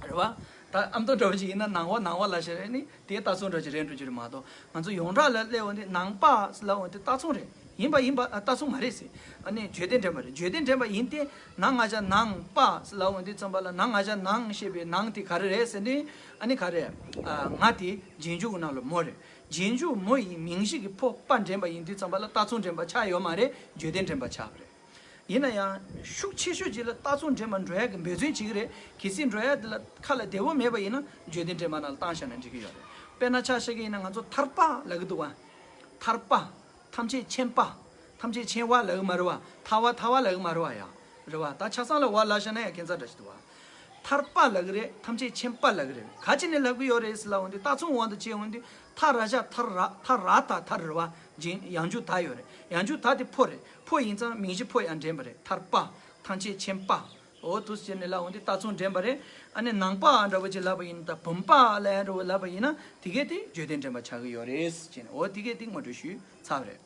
རེད་བ། ད་ཨ་མདོ་འདྲ་བོ་ཅིག་ཡིན་ན་ནང་བ་ནང་བ་ལབ་བྱས་ནི་དེ་རྟགས་མཚུངས་འདྲ་ཅིག་རེད་འགྲོ་རྒྱུ་རེད་མ་གཏོགས། ང་ཚོ་ཡོངས་གྲགས་ལ་སླེབས་འོང་དུས་ནང་པ་ལབ་འོང་དུས་རྟགས་མཚུངས་རེད། ཡིན་པ་ཡིན་པ། ཨ། རྟགས་མཚུངས་མ་རེད་ཟེར། ཨ་ནི་བརྗོད་བདེ་འདྲེན་པ་རེད། བརྗོད་བདེ་འདྲེན་པ་ཡིན་ཏེ། ན་ང་ཞ་ནང་པ་ལབ་འོང་དུས་ཙམ་པ་ལ་ན་ང་ཞ་ནང་ཞེས་པའི་ནང་དེ་ག་རེ་རེད་ཟེར་དུས། ཨ་ནི་ག་རེ། ཨ། ང་དེ་རྗེས་འཇུག་གི་ནང་ལ་མོ་རེད། རྗེས་འཇུག་མོ་ཡི་མིང་གཞི་གི་ཕོ་པ་འདྲེན་པ་ཡིན་དུས་ཙམ་པ་ལ་རྟགས་མཚུངས་འདྲེན་པ་ཆགས་ཡོད་མ་རེད། བརྗོད་བདེ་འདྲེན་པ་ཆགས་པ་རེད། ཡིན་ན་ཡང་ཤུགས་ཆེ་ཤོས་ཅིག་ལ་རྟགས་མཚུངས་འདྲེན་པ་འགྲོ་ཡ་གི་འབད་བརྩོན་བྱེད་ཀྱི་རེད། གལ་སྲིད་འགྲོ་ཡ་དེ་ལ་ཁ་ལ་བདེ་བོ་མེད་པ་ཡིན་ན་བརྗོད་བདེ་འདྲེན་པ་ནང་ལ་བཏང་བཞག་ན་འགྲིག་གི་ཡོད་རེད། དཔེར་ན་ཆ་བཞག་གི་ཡིན་ན་ང་ཚོ་ཐར་པ་ལབ་གི་འདུག་བ། ཐར་པ། ཐམས་ཅད་མཁྱེན་པ། ཐམས་ཅད་མཁྱེན་པ་ལབ་གི་མ་རེད་བ། ཐར་བ་ཐར་བ་ལབ་གི་མ་རེད་བ་ཡ། རེད་བ། ད་ཆ་ཚང་ལ་བ་ལབ་བཞག་ན་ཡང་ཁྱད་མཚར་འདྲ་ཞིག་འདུག་བ། ཐར་པ་ལབ་གི་རེད། ཐམས་ཅད་མཁྱེན་པ་ལབ་གི་རེད། ག་ཅི་ནས་ལབ་གི་ཡོད་རེད་ཟེར་ལབ་འོང་དུས་རྟགས་མཚུངས་དབང་དུ་བྱས་འོང་དུས་ཐ་ར་ཞ་ཐར་ར། ཐ་ར་ད་ཐར་རེད་བ། རྗེས་ཡང་འཇུག་ད་ཡོད་རེད། ཡང་འཇུག་ད་དེ་ཕོ་རེད། ཕོ་ཡིན་ཙང་མིང་གཞི་ཕོ་ཡང་འདྲེན་པ་རེད། ཐར་པ། ཐམས་ཅད་མཁྱེན་པ། འོ་འདུག་སེ་བྱས་ནས་ལབ་འོང་དུས་རྟགས་མཚུངས་འདྲེན་པ་རེད། ཨ་ནི་ནང་པ་འདྲ་བོ་ཅིག་ལབ་པ་ཡིན་ད། བུམ་པ་ལབ་ཡ་འདྲ་བོ་ལབ་པ་ཡིན་ན་དེ་གས་དེ་བརྗོད་བདེ་འདྲེན་པ་ཆགས་ཀྱི་ཡོད་རེད་ཅེས་ནས། འོ་དེ་གས་དེ་ངོ་སྤྲོད་ཞུས་ཚར་བ་རེད།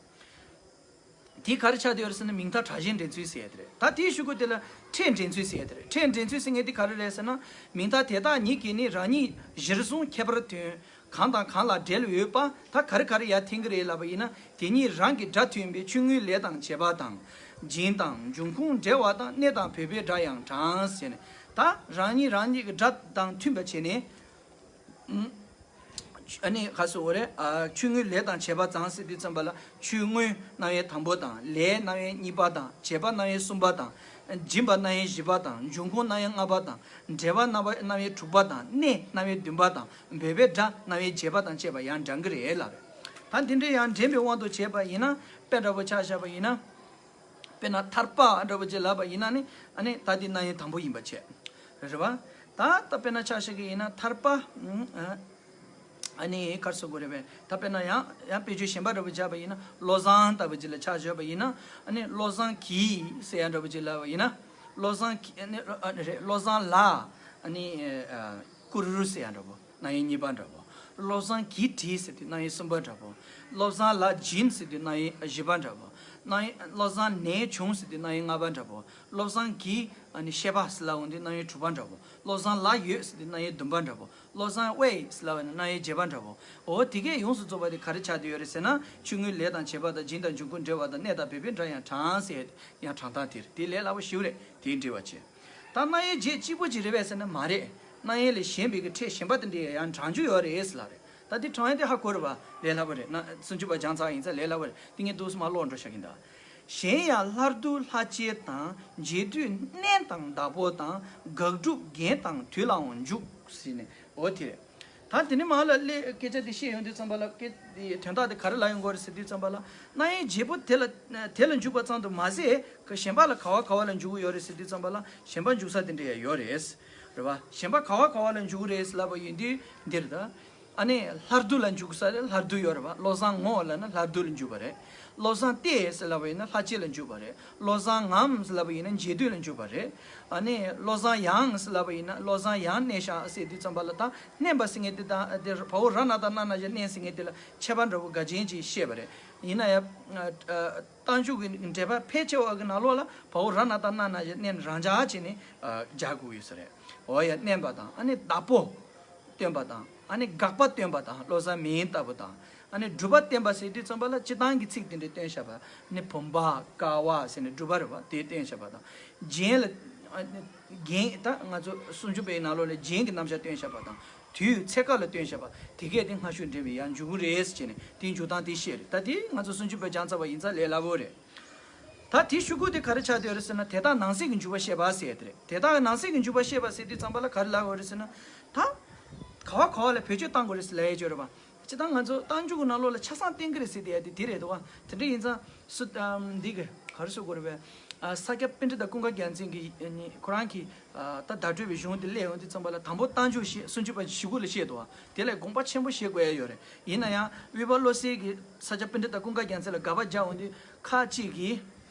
དེ་ག་རེ་ཆགས་བསྡད་ཡོད་རེད་ཟེར་ན་མིང་མཐའ་བྲལ་ཞེས་འདྲེན་ཚུལ་ཟེར་ཡ་དེ་རེད། ད་དེའི་གཞུག་གུ་དེ་ལ་ཕྲད་འདྲེན་ཚུལ་ཟེར་ཡ་དེ་རེད། ཕྲད་འདྲེན་ཚུལ་ཟེར་མཁན་དེ་ག་རེ་རེད་ཟེར་ན། མིང་མཐའ་དེ་དག་ཉིད་ཀྱིས་ནི་རང་ཉིད་གཞིར་བཟུང་ཁྱད་པར་ཐོན། གང་དང་གང་ལ་འབྲེལ་འོས་པ་ད་ག་རེ་ག་རེ་ཡར་འཐེན་གྱི་རེད་ལབ་པ་ཡིན་ན། དེ་ཉིད་རང་གི་སྒྲ་མཐུན་པའི་ཆོས་དངོས་ལས་དང་བྱེད་པ་དང་། རྒྱུན་དང་འབྱུང་ཁུངས་འབྲེལ་བ་དང་གནས་དང་བོད་པའི་སྒྲ་ཡང་དྲངས་ཟེར་ནས། ད་རང་ཉིད་རང་ཉིད་ཀྱི་སྒྲ་དང་མཐུན་པ་བྱས་ནས། ཨ་ནི་ག་ཟེར་དགོས་རེད། ཨ། ཆོས་དངོས་ལས་དང་བྱེད་པ་དང་ཟེར་དུས་ཙམ་པ་ལ་ཆོས་དངོས་རྣམ་དབྱེ་དང་པོ་དང་། ལས་རྣམ་དབྱེ་གཉིས་པ་དང་། བྱེད་པ་རྣམ་དབྱེ་གསུམ་པ་དང་། སྦྱིན་པ་རྣམ་དབྱེ་བཞི་པ་དང་། འབྱུང་ཁུངས་རྣམ་དབྱེ་ལྔ་པ་དང་། འབྲེལ་བ་རྣམ་པ་རྣམ་དབྱེ་དྲུག་པ་དང་། གནས་རྣམ་དབྱེ་བདུན་པ་དང་། བོད་པའི་སྒྲ་རྣམ་དབྱེ་བརྒྱད་པ་དང་བཅས་པ་ཡང་འདྲེན་གྱི་རེད་ལབ་རེད། ད་འདི་འདྲའི་ཡང་འདྲེན་པའི་དབང་དུ་བྱས་པ་ཡིན་ན། དཔེ་འདྲ་པོ་ཆ་བཞག་པ་ཡིན་ན། དཔེར་ན་ཐར་པ་འདྲ་པོ་ཅིག་ལབ་པ་ཡིན་ན་ནི། ཨ་ནི་ད་འདི་རྣམ་དབྱེ་དང་པོ་ཡིན་པ་བྱས། རེད་བ། ད་ད་དཔེར་ན་ཆ་བཞག་གི་ཡིན་ན་ཐར་པ། ཨ། ཨ་ནི་ག་རེ་ཟེར་དགོས་རེད་པས། ད་དཔེར་ན་ཡང་ཡང་དཔེ་བརྗོད་གཞན་པ་འདྲ་པོ་བྱས་པ་ཡིན་ན། བློ་བཟང་ལྟ་བུ་ཅིག་ལ་ཆ་བཞག་པ་ཡིན་ན། ཨ་ནི་བློ་བཟང་གིས་ཟེར་ཡ་འདྲ་པོ་ཅིག་ལབ་པ་ཡིན་ན། བློ་བཟང་གིས། ཨ་ནི། ཨ་ནི་རེད། བློ་བཟང་ལ། ཨ་ནི། ཨ། ཀུ་རུ་ཟེར་ཡ་འདྲ་པོ། རྣམ་དབྱེ་གཉིས་པ་འདྲ་པོ། བློ་བཟང་གིས་བྲིས་ཟེར་དུས་རྣམ་དབྱེ་གསུམ་པ་འདྲ་པོ། བློ་བཟང་ལ་སྦྱིན་ཟེར་དུས་རྣམ་དབྱེ་བཞི་པ་འདྲ་པོ། རྣམ་དབྱེ། བློ་བཟང་ནས་བྱུང་ཟེར་དུས་རྣམ་དབྱེ་ལྔ་པ་འདྲ་པོ། བློ་བཟང་གིས། ཨ་ནི་ཤེས་པ་ཟེར་ལབ་འོང་དུས་རྣམ་དབྱེ་དྲུག་པ་འདྲ་པོ། བློ་བཟང་ལ་ཡོད་ཟེར་དུས་རྣམ་དབྱེ་བདུན་པ་འདྲ་པོ། བློ་བཟང་ཝེ་ཟེར་ལབ་པ་ཡིན་ན་རྣམ་དབྱེ་བརྒྱད་པ་འདྲ་པོ། འོ་དེ་གས་ཡོངས་སུ་རྫོགས་པ་དེ་ག་རེ་ཆགས་བསྡད་ཡོད་རེད་ཟེར་ན། ཆོས་དངོས་ལས་དང་བྱེད་པ་དང་། རྒྱུན་དང་འབྱུང་ཁུངས་འབྲེལ་བ་དང་། གནས་དང་བོད་པའི་སྒྲ་ཡང་དྲངས་ཟེར། ཡང་དྲངས་སྟངས་དེ་རེད། དེ་ལས་སླ་པོ་ཞེ་པོ་རེད། དེའི་འགྲེལ་བ་བྱེད། ད་རྣམ་དབྱེ་བརྒྱད་གཅིག་པོ་ཅིག་རེད་པས་ཟེར་ན་མ་རེད། རྣམ་དབྱེ་ལས་གཞན་པའི་གི་ཕྲད་གཞན་པ་དེ་འདྲ་ཡང་དྲང་རྒྱུ་ཡོད་རེད་ཟེར་ལབ་རེད། ད་དེ་དྲང་ཡ་དེ་ཧ་གོ་རེད་པ། ལས་སླ་པོ་རེད། ན་སུམ་ཅུ་པ་སྦྱངས་ཚར་ཡིན་ཙང་ལས་སླ་པོ་རེད། དེ་ངས་འདུག་སེ་མར་ཀློག་འགྲོ་བཞག་གིན་ད། གཞན་ཡང་སླར་བསྡུ་ལྷག་བཅས་དང་། འབྱེད་སྡུད་བརྣན་དང་བདག་པོ་དང་། དགག་སྒྲུབ་རྒྱན་དང་དུས་ལའང་འཇུག་ཟེར་ནས། འོ་དེ་རེད། ད་དེ་ནས་མར་ལ་སླེབས། སྐད་ཆ་འདི་བཤད་ཡོང་དུས་ཙམ་པ་ལ་སྐད་དེ་དོན་དག་དེ་ག་རེ་ལབ་ཡོང་གི་ཡོད་རེད་ཟེར་དུས་ཙམ་པ་ལ། རྣམ་དབྱེ་བརྒྱད་པོ་དེ་ལ་དེ་ལ་འཇུག་པ་ཙམ་དུ་མ་ཟད། གཞན་པ་ལ་ག་བ་ག་བ་ལ་འཇུག་གི་ཡོད་རེད་ཟེར་དུས་ཙམ་པ་ལ་གཞན་པ་འཇུག་ས་དེ་འདྲ་ཡང་ཡོད་རེད། རེད་པ། གཞན་པ་ག་བ་ག་བ་ལ་འཇུག་གི་རེད་ཟེར་ལབ་པ་ཡིན་དུས་འདིར་ད། ཨ་ནི་སླར་བསྡུ་ལ་འཇུག་ས་རེད། སླར་བསྡུ་ཡོད་རེད་པ། བློ་བཟང་ངོ་ལབ་ན་སླར་བསྡུ་ལ་འཇུག་པ་རེད། བློ་བཟང་སྟེ་ཟེར་ལབ་པ་ཡིན་ན་ལྷག་བཅས་ལ་འཇུག་པ་རེད། བློ་བཟང་ངམ་ཟེར་ལབ་པ་ཡིན་ན་འབྱེད་སྡུད་ལ་འཇུག་པ་རེད། ཨ་ནི་བློ་བཟང་ཡང་ཟེར་ལབ་པ་ཡིན་ན། བློ་བཟང་ཡང་བརྣན་ཤག་ཟེར་དུས་ཙམ་པ་ལ་ད་བརྣན་པ་ཟེར་མཁན་དེ་དང་དེ་བའོ་ར་ན་བཏགས་རྣ་ན་བཞག་བརྣན་ཟེར་མཁན་དེ་ལ་ཁྱད་པར་འདྲ་པོ་འགའ་ཅན་ཅིག་བཤད་པ་རེད། ཡིན་ན་ཡང་། ཨ། རྟགས་འཇུག་གི་འགྲེལ་པ་ཕལ་ཆེ་བ་གི་ནང་ལོགས་ལ་བའོ་ར་ན་བཏགས་རྣ་ན་བཞག་བརྣན་རང་འཇགས་བྱས་ནས། ཨ། སྦྱར་དགོས་ཡོད་ས་རེད། འོ་ཡ། བརྣན་པ་དང་། ཨ་ནི་བདག་པོ་སྟོན་པ་དང་། ཨ་ནི་དགག་པ་སྟོན་པ་དང་། བློ་བཟང་མིང་ལྟ་བུ་དང་། ཨ་ནི་སྒྲུབ་པ་བསྟན་པ་ཟེར་དུས་ཙམ་པ་ལ་སྤྱིར་བཏང་གི་ཚིག་དེ་འདྲ་སྟོན་བཞག་པ། ཨ་ནི་བུམ་པ། ཀ་བ་ཟེར་ནས་སྒྲུབ་པ་རེད་པ། དེ་སྟོན་བཞག་པ་དང་། རྒྱན་ལ། ཨ་ནི་རྒྱན། ད་ང་ཚོ་སུམ་ཅུ་པའི་ནང་ལོགས་ལ་རྒྱན་གྱི་རྣམ་གཞག་སྟོན་བཞག་པ་དང་། དུས་ཚེ་སྐབས་ལ་བསྟན་བཞག་པ་དེ་གས་དེ་སྔ་ཤོས་འདྲེན་པའི་ཡང་འཇུག་གི་རེད་ཟེར་བྱས་ནས་དེའི་འཇུག་སྟངས་དེ་བཤད་རེད། ད་དེ་ང་ཚོ་སུམ་ཅུ་པ་སྦྱངས་ཚར་བ་ཡིན་ཙང་ལས་སླ་པོ་རེད། ད་དེའི་ཤོག་གུ་དེ་ག་རེ་ཆགས་བསྡད་ཡོད་རེད་ཟེར་ན། དེ་དག་ནང་གསེས་ཀྱི་འཇུག་པ་བཤད་པ་ཟེར་ཡ་དེ་རེད། དེ་དག་ནང་གསེས་ཀྱི་འཇུག་པ་བཤད་པ་ཟེར་དུས་ཙམ་པ་ལ་ག་རེ་ལབ་ཡོད་རེད་ཟེར་ན། ད་ག་བ་ག་བ་ལ་བེད་སྤྱོད་བཏང་དགོས་རེད་ཟེར་ལབ་ཡ་ཅིག་ཡོད་རེད་པ། སྤྱིར་བཏང་ང་ཚོ་རྟགས་འཇུག་གི་ནང་ལོགས་ལ་ཆ་ཚང་བསྟན་གྱི་རེད་ཟེར་དེ་ཡ་དེ་དེ་རེད་འདུག་བ། དེ་འདྲ་ཡིན་ཙང་སུ་འདི་གི་ག་རེ་ཟེར་དགོས་རེད་པས། ས་སྐྱ་པཎྜི་ཏ་ཀུན་དགའ་རྒྱལ་མཚན་གྱིས་ཁོ་རང་གིས་ད་བརྡ་སྤྲོད་པའི་གཞུང་དེ་གླེང་ཡོང་དུས་ཙམ་པ་ལ་དང་པོ་རྟགས་འཇུག་བཤད། སུམ་ཅུ་པ་ཞེ་དགུ་ལ་བཤད་འདུག་བ། དེ་ལས་དགོངས་པ་ཆེན་པོ་བཞེས་དགོས་ཡ་ཡོད་རེད། ཡིན་ན་ཡང་དབུས་པ་བློ་གསལ་གྱིས་ས་སྐྱ་པཎྜི་ཏ་ཀུན་དགའ་རྒྱལ་མཚན་ལ་དགག་པ་རྒྱག་འོང་དུས་ཁ་ཅིག་གིས།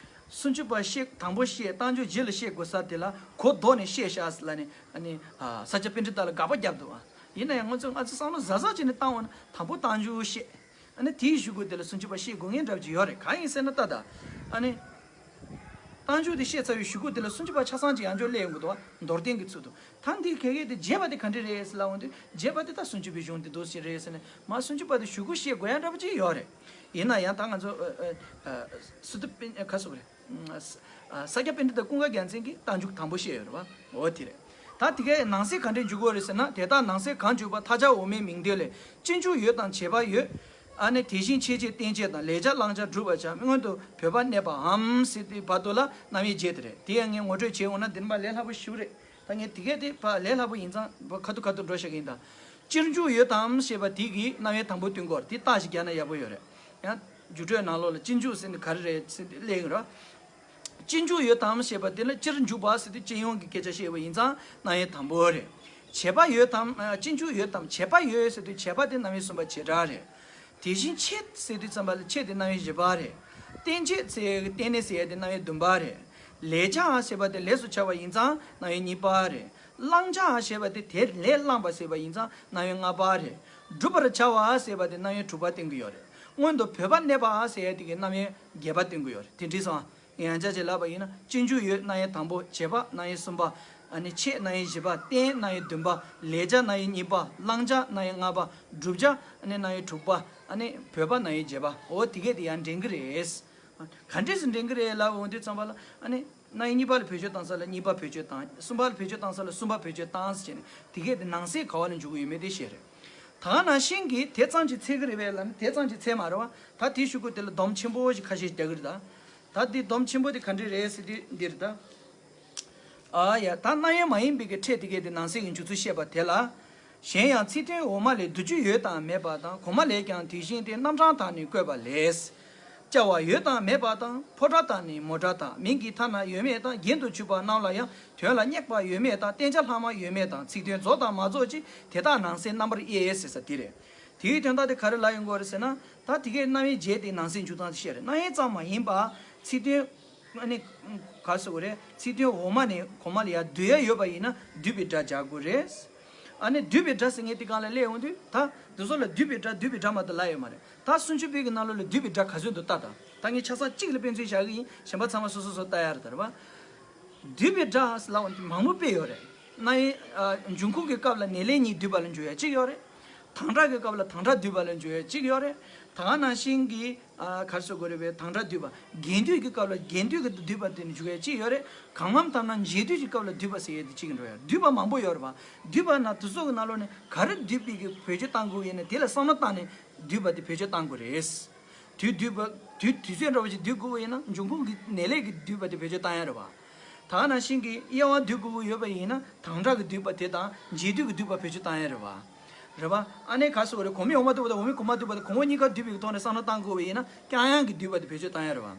སུམ་ཅུ་པ་བཤད་དང་པོ་བཤད། རྟགས་འཇུག་རྗེས་ལ་བཤད་དགོས་ས་དེ་ལ་གོ་ལྡོག་ནས་བཤད་ཤག་ཟེར་ལབ་ནས་ཨ་ནི་ས་སྐྱ་པཎྜི་ཏ་ལ་དགག་པ་བརྒྱབ་འདུག་ཨ། ཡིན་ན་ཡང་ང་ཚོ་ང་ཚོ་བསམ་བློ་གཟབ་གཟབ་བྱས་ནས་བཏང་བ་ན་དང་པོ་རྟགས་འཇུག་བཤད། ཨ་ནི་དེའི་གཞུག་གུ་དེ་ལ་སུམ་ཅུ་པ་བཤད་དགོས་ངེས་འདྲ་བ་ཅིག་ཡོད་རེད། གང་ཡིན་ཟེར་ན་ད་ད་ཨ་ནི། རྟགས་འཇུག་དེ་བཤད་ཚར་བའི་གཞུག་གུ་དེ་ལ་སུམ་ཅུ་པ་ཆ་ཚང་ཅིག་ཡང་བསྐྱར་སླེབས་ཡོང་གི་འདུག་བ། མདོར་བསྟན་གྱི་ཚུལ་དུ། ད་འདི་ག་གེ་དེ་རྒྱས་པ་དེ་ག་འདྲ་རེད་ཟེར་ལབ་འོང་དུས་རྒྱས་པ་དེ་ད་སུམ་ཅུ་པའི་གཞུང་དེ་འདུག་ཞིག་རེད་ཟེར་ནས་མ་སུམ་ཅུ་པ་དེ་གཞུག་གུ་བཤད་དགོས་ཡ་འདྲ་བ་ཅིག་ཡོད་རེད། ཡིན་ན་ཡང་ད་ང་ཚོ་ཨ་ཨ་ཨ་སུ་ཏུ་པཎ་ག་སུ་རེད། ས་སྐྱ་པཎྜི་ཏ་ཀུན་དགའ་རྒྱལ་མཚན་གྱིས་རྟགས་འཇུག་དང་པོ་བཤད་ཡོད་རེད་བ། འོ་དེ་རེད། ད་དེ་གའི་ནང་གསེས་ག་འདྲས་འཇུག་དགོས་རེད་ཟེར་ན། དེ་དག་ནང་གསེས་གང་འཇུག་པ་མཐའ་བཞག་འོག་མའི་མིང་དོན་ལས། སྤྱི་འཇུག་ཡོད་དང་བྱེད་པ་ཡོད། ཨ་ནི་དེ་བཞིན་ཆད་བྱེད་རྟེན་བྱེད་དང་ལས་བྱ་བླང་བྱ་སྒྲུབ་པར་བྱ། སྔོན་དུ་བོད་པ་གནས་པའམ་ཟེར་དུས་བར་དུ་ལ་རྣམ་དབྱེ་བརྒྱད་དེ་རེད། དེ་ཡང་ངས་ངོ་སྤྲོད་བྱས་འོང་ན་འདི་ནས་མར་ལས་སླ་པོ་ཞིག་རེད། ད་ངས་དེ་གས་དེ་ཕར་ལས་སླ་པོ་ཡིན་ཙང་ཁ་ཐུག་ཁ་ཐུག་འགྲོ་བཞག་གི་ཡིན་ད། སྤྱིར་འཇུག་ཡོད་དམ་ཞེས་པ་དེ་གིས་རྣམ་དབྱེ་དང་པོ་སྟོན་གྱི་ཡོད་རེད། དེ་རྟགས་ཤིག་རྒྱག་ན་ཡག་པོ་ཡོད་རེད། ཡང་རྒྱུགས་སྤྲོད་ནང་ལོགས་ལ་སྤྱིར་འཇུག་ཟེར་ནས་ག་རེ་རེད་ཟེར་ནས་གླེང་གི་རེད། སྤྱིར་འཇུག་ཡོད་དམ་ཞེས་པ་དེ་ལ་སྤྱིར་འཇུག་པ་ཟེར་དུས་སྤྱི་ཡོངས་ཀྱི་སྐད་ཆ་བཤད་པ་ཡིན་ཙང་རྣམ་དབྱེ་དང་པོ་རེད། བྱེད་པ་ཡོད་དམ། ཨ། སྤྱིར་འཇུག་ཡོད་དམ་བྱེད་པ་ཡོད་ཟེར་དུས་བྱེད་པ་དེ་རྣམ་དབྱེ་གསུམ་པ་བྱེད་སྒྲ་རེད། དེ་བཞིན་ཆད་ཟེར་དུས་ཙམ་པ་ལ་ཆད་དེ་རྣམ་དབྱེ་བཞི་པ་རེད། རྟེན་བྱེད་ཟེར་ཡག་གི་རྟེན་གནས་ཟེར་ཡག་དེ་རྣམ་དབྱེ་བདུན་པ་རེད། ལས་བྱ་ཟེར་བ་དེ་ལས་སུ་བྱ་བ་ཡིན་ཙང་རྣམ་དབྱེ་གཉིས་པ་རེད། བླང་བྱ་ཞེས་པ་དེ་དེ་ལས་བླངས་པ་ཟེར་བ་ཡིན་ཙང་རྣམ་དབྱེ་ལྔ་པ་རེད། བསྒྲུབ་པར་བྱ་བ་ཟེར་བ་དེ་རྣམ་དབྱེ་དྲུག་པ་སྟོན་གྱི་ཡོད་རེད། སྔོན་དུ་བོད་པ་གནས་པ་ཟེར་ཡག་དེ་གི་རྣམ་དབྱེ་བརྒྱད་པ་སྟོན་གྱི་ཡོད་རེད། དེ་འདྲ་སོང་། ཡང་བསྐྱར་ཅིག་ལབ་པ་ཡིན་ན། སྤྱིར་འཇུག་ཡོད་རྣམ་དབྱེ་དང་པོ། བྱེད་པ་རྣམ་དབྱེ་གསུམ་པ། ཨ་ནི་ཆད་རྣམ་དབྱེ་བཞི་པ། རྟེན་རྣམ་དབྱེ་བདུན་པ། ལས་བྱ་རྣམ་དབྱེ་གཉིས་པ། བླང་བྱ་རྣམ་དབྱེ་ལྔ་པ། བསྒྲུབ་བྱ་ཨ་ནི་རྣམ་དབྱེ་དྲུག་པ། ཨ་ནི་བོད་པ་རྣམ་དབྱེ་བརྒྱད་པ། འོ་དེ་གས་དེ་ཡང་འདྲེན་གྱི་རེད། ག་འདྲས་སེ་འདྲེན་གྱི་རེད་ལབ་འོང་དུས་ཙམ་པ་ལ། ཨ་ནི་རྣམ་དབྱེ་གཉིས་པ་ལ་བེད་སྤྱོད་བཏང་ས་ལ་གཉིས་པ་བེད་སྤྱོད་བཏང་། གསུམ་པ་ལ་བེད་སྤྱོད་བཏང་ས་ལ་གསུམ་པ་བེད་སྤྱོད་བཏང་ཟེར་བྱས་ནས་དེ་གས་དེ་ནང་གསེས་ག་བ་ལ་འཇུག་གི་ཡོད་མེད་དེ་བཤད་རེད། ད་ག་ནང་བཞིན་གྱི་དེ་ཙམ་གྱིས་ཚད་ཀྱི་རེད་པས་ལབ་ན་དེ་ཙམ་གྱིས་ཚད་མ་རེད་བ། ད་དེའི་གཞུག་གུ་དེ་ལ་སྡོམ་ཆེན་པོ་ཞིག་ཁ་ཤས་རྒྱག་གི་རེད་ད། ད་འདི་སྡོམ་ཆེན་པོ་དེ་ག་འདྲས་རེད་ཟེར་དུས་འདི་རེད་ད། ཨ་ཡ། ད་རྣམ་དབྱེ་མ་ཡིན་པའི་གི་ཕྲད་དེ་གས་དེ་ནང་གསེས་ཀྱི་འཇུག་ཚུལ་བཤད་པ་དེ་ལ། གཞན་ཡང་ཚིག་དོན་འོག་མ་ལས་བསྡུ་རྒྱུ་ཡོད་དང་མེད་པ་དང་། གོང་མ་ལས་ཀྱང་དེ་བཞིན་ཏེ། རྣམ་གྲངས་དག་ནི་བཀོད་པ་ལས། བཅའ་བ་ཡོད་དང་མེད་པ་དང་། ཕོ་སྒྲ་དག་ནི་མོ་སྒྲ་དག་མིང་གི་ཐ་ན་ཡོད་མེད་དང་། རྒྱན་དུ་ཆུད་པ་རྣམས་ལ་ཡང་། དོན་ལ་སྙེག་པ་ཡོད་མེད་དང་། བསྟན་བྱ་ལྷག་མ་ཡོད་མེད་དང་། ཚིག་དོན་རྫོགས་དང་མ་རྫོགས་ཀྱི། དེ་དག་ནང་གསེས་རྣམ་པར་དབྱེ་ཟེར་ས་དེ་རེད། དེའི་དོན་དག་དེ་ག་རེ་ལབ་ཡོང་གི་ཡོད་རེད་ཟེར་ན། ད་དེ་གའི་རྣམ་དབྱེ་བརྒྱད་དེ་ནང་གསེས་འཇུག་སྟངས་དེ་བཤད་རེད། རྣམ་དབྱེ་ཙམ་མ་ཡིན་པ། ཚིག་དོན། ཨ་ནི་ག་ཟེར་དགོས་རེད། ཚིག་དོན་འོག་མ་ནས་གོང་མ་ལ་ཡར་བསྡུ་ཡ་ཡོད་པ་ཡིན་ན་བསྡུས་པའི་སྒྲ་རྒྱག་དགོས་རེད། ཨ་ནི་བསྡུས་པའི་སྒྲ་ཟེར་མཁན་དེ་སྒང་ལ་སླེབས་ཡོང་དུས་ད་འདི་ཚོ་ལ་བསྡུས་པའི་སྒྲ་བསྡུས་པའི་སྒྲ་མ་གཏོགས་ལབ་ཡོད་མ་རེད། ད་སུམ་ཅུ་པའི་གི་ནང་ལོགས་ལ་བསྡུས་པའི་སྒྲ་ག་ཚོད་འདུག་ལྟ་དང་། ད་ངས་ཆ་ཚང་གཅིག་ལ་དཔེ་མཚོན་བཞག་གི་ཡིན། གཞན་པ་ཚང་མ་སོ་སོ་སོ་ལྟ་ཡ་རེད་ད་རེད་བ། བསྡུས་པའི་སྒྲ་ལབ་པ་མང་པོ་དཔེ་ཡོད་རེད། རྣམ་དབྱེ། ཨ། འབྱུང་ཁུངས་ཀྱི་སྐབས་ལ་ནས་ལེན་གཉིས་བསྡུས་པ་ལ་འཇུག་ཡ་གཅིག་ཡོད་རེད། དང་སྒྲ་གི་སྐབས་ལ་དང་སྒྲ་བསྡུས་པ་ལ་འཇུག་ཡ་གཅིག་ཡོད་རེད། ད་ག་ནང་བཞིན་གྱི། ཨ། ག་རེ་ཟེར་དགོས་རེད་པས། དང་སྒྲ་བསྡུས་པ། རྒྱས་བསྡུས་ཀྱི་སྐབས་ལ་རྒྱས་བསྡུས་ཀྱི་བསྡུས་པ་དེ་ནི་འཇུག་ཡ་གཅིག་ཡོད་རེད། གང་མམ་ཐ་ན་འབྱེད་བསྡུས་ཀྱི་སྐབས་ལ་བསྡུས་པ་ཟེར་ཡ་དེ་གཅིག་འགྲོ་ཡ། བསྡུས་པ་མང་པོ་ཡོད་རེད་པ། བསྡུས་པ་ན་དེ་ཚོ་གི་ནང་ལོགས་ནས་ག་རེ་བསྡུས་པའི་གི་བེད་སྤྱོད་བཏང་དགོས་ཡིན་ན་དེ་ལ་བསམ་བློ་བཏང་ནས་བསྡུས་པ་དེ་བེད་སྤྱོད་བཏང་དགོས་རེད། དུས་བསྡུས་པ། དུས་དུས་ཚོད་འདྲ་བོ་ཞིག་བསྡུས་དགོས་པ་ཡིན་ན་འབྱུང་ཁུངས་ཀྱི་ནས་ལེན་གྱི་བསྡུས་པ་དེ་བེད་སྤྱོད་བཏང་ཡ་རེད་བ། ད་ག་ནང་བཞིན་གྱི་དབྱེ་བ་བསྡུས་དགོས་ཀྱི་ཡོད་པ་ཡིན་ན་དང་སྒྲ་གི་བསྡུས་པ་དེ་དང་འབྱེད་བསྡུས་ཀྱི་བསྡུས་པ་བེད་སྤྱོད་བཏང་ཡ་རེད་བ། རེད་བ། ཨ་ནི་ག་ཟེར་དགོས་རེད། གོང་མའི་འོག་མ་བསྡུས་པ་དང་འོག་མའི་གོང་མ་བསྡུས་པ་དང་གོང་འོག་གཉིས་ཀ་བསྡུས་པའི་ཐོག་ནས་བསམ་བློ་བཏང་དགོས་པ་ཡིན་ན་རྐྱང་དབྱེ་གི་བསྡུས་པ་དེ་བེད་སྤྱོད་བཏང་ཡ་རེད་བ།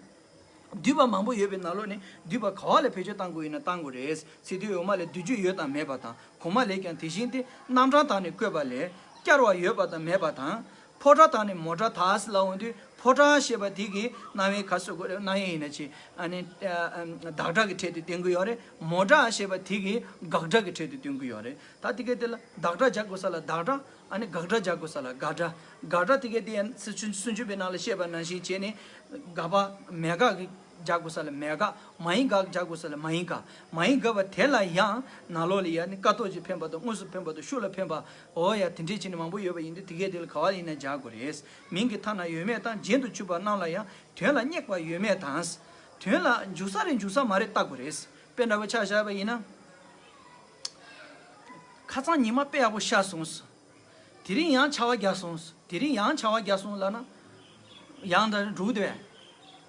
བསྡུས་པ་མང་པོ་ཡོད་པའི་ནང་ལོགས་ནས་བསྡུས་པ་ག་བ་ལ་བེད་སྤྱོད་བཏང་དགོས་ཡིན་ན་བཏང་དགོས་རེད། ཚིག་དོན་འོག་མ་ལས་བསྡུ་རྒྱུ་ཡོད་དང་མེད་པ་དང་། གོང་མ་ལས་ཀྱང་དེ་བཞིན་ཏེ། རྣམ་གྲངས་དག་ནི་བཀོད་པ་ལས། བསྐྱར་བ་ཡོད་པ་དང་མེད་པ་དང་། ཕོ་སྒྲ་དག་ནི་མོ་སྒྲ་དག་ཟེར་ལབ་འོང་དུས། ཕོ་སྒྲ་ཞེས་པ་དེ་གི་རྣམ་དབྱེ་ག་ཟེར་དགོས་རེད། རྣམ་དབྱེ་ཡིན་ན་ཅི། ཨ་ནི། ཨ། ཨ། བདག་སྒྲ་གི་ཕྲད་དུ་སྟོན་གྱི་ཡོད་རེད། མོ་སྒྲ་ཞེས་པ་དེ་གི་དགག་སྒྲ་གི་ཕྲད་དུ་སྟོན་གྱི་ཡོད་རེད། ད་དེ་གའི་དེ་ལ་བདག་སྒྲ་རྒྱག་དགོས་ས་ལ་བདག་སྒྲ། ཨ་ནི་དགག་སྒྲ་རྒྱག་དགོས་ས་ལ་དགག་སྒྲ། དགག་སྒྲ་དེ་གའི་དེ་ཡང་སུམ་ཅུ་པའི་ནང་ལ་བཤད་པ་ནང་བཞིན་བྱས་ནས། དགག་པ་མེད་དགག་གི་རྒྱག་དགོས་ས་ལ་མེད་དགག་མ་ཡིན་དགག་རྒྱག་དགོས་ས་ལ་མ་ཡིན་དགག་མ་ཡིན་དགག་པ་དེ་ལ་ཡང་ནང་ལོགས་ལ་ཡ་ནི་ཀ་ཏོག་ཅིག་འཕེན་པ་དང་དངོས་སུ་འཕེན་པ་དང་ཤུགས་ལ་འཕེན་པ། འོ་ཡ། དེ་འདྲས་བྱས་ནས་མང་པོ་ཡོད་པ་ཡིན་དུས་དེ་གའི་དེ་ལ་ག་བ་ཡིན་ན་སྦྱར་དགོས་རེད། མིང་གི་མཐའ་ན་ཡོད་མེད་དང་། རྒྱན་དུ་ཆུད་པ་རྣམས་ལ་ཡང་། དོན་ལ་སྙེག་པ་ཡོད་མེད་དང་། དོན་ལ་འཇུག་ས་རེད་འཇུག་ས་མ་རེད་བལྟ་དགོས་རེད། དཔེ་འདྲ་པོ་ཆ་བཞག་པ་ཡིན་ན། ཁ་སང་ཉི་མ་དཔེ་ཡག་པོ་ཤར་སོང་། དེ་རིང་ཡང་ཆར་པ་བརྒྱབ་སོང་། དེ་རིང་ཡང་ཆར་པ་བརྒྱབ་སོང་ལབ་ན། ཡང་ད་འགྲོ་གི་འདུག་གས།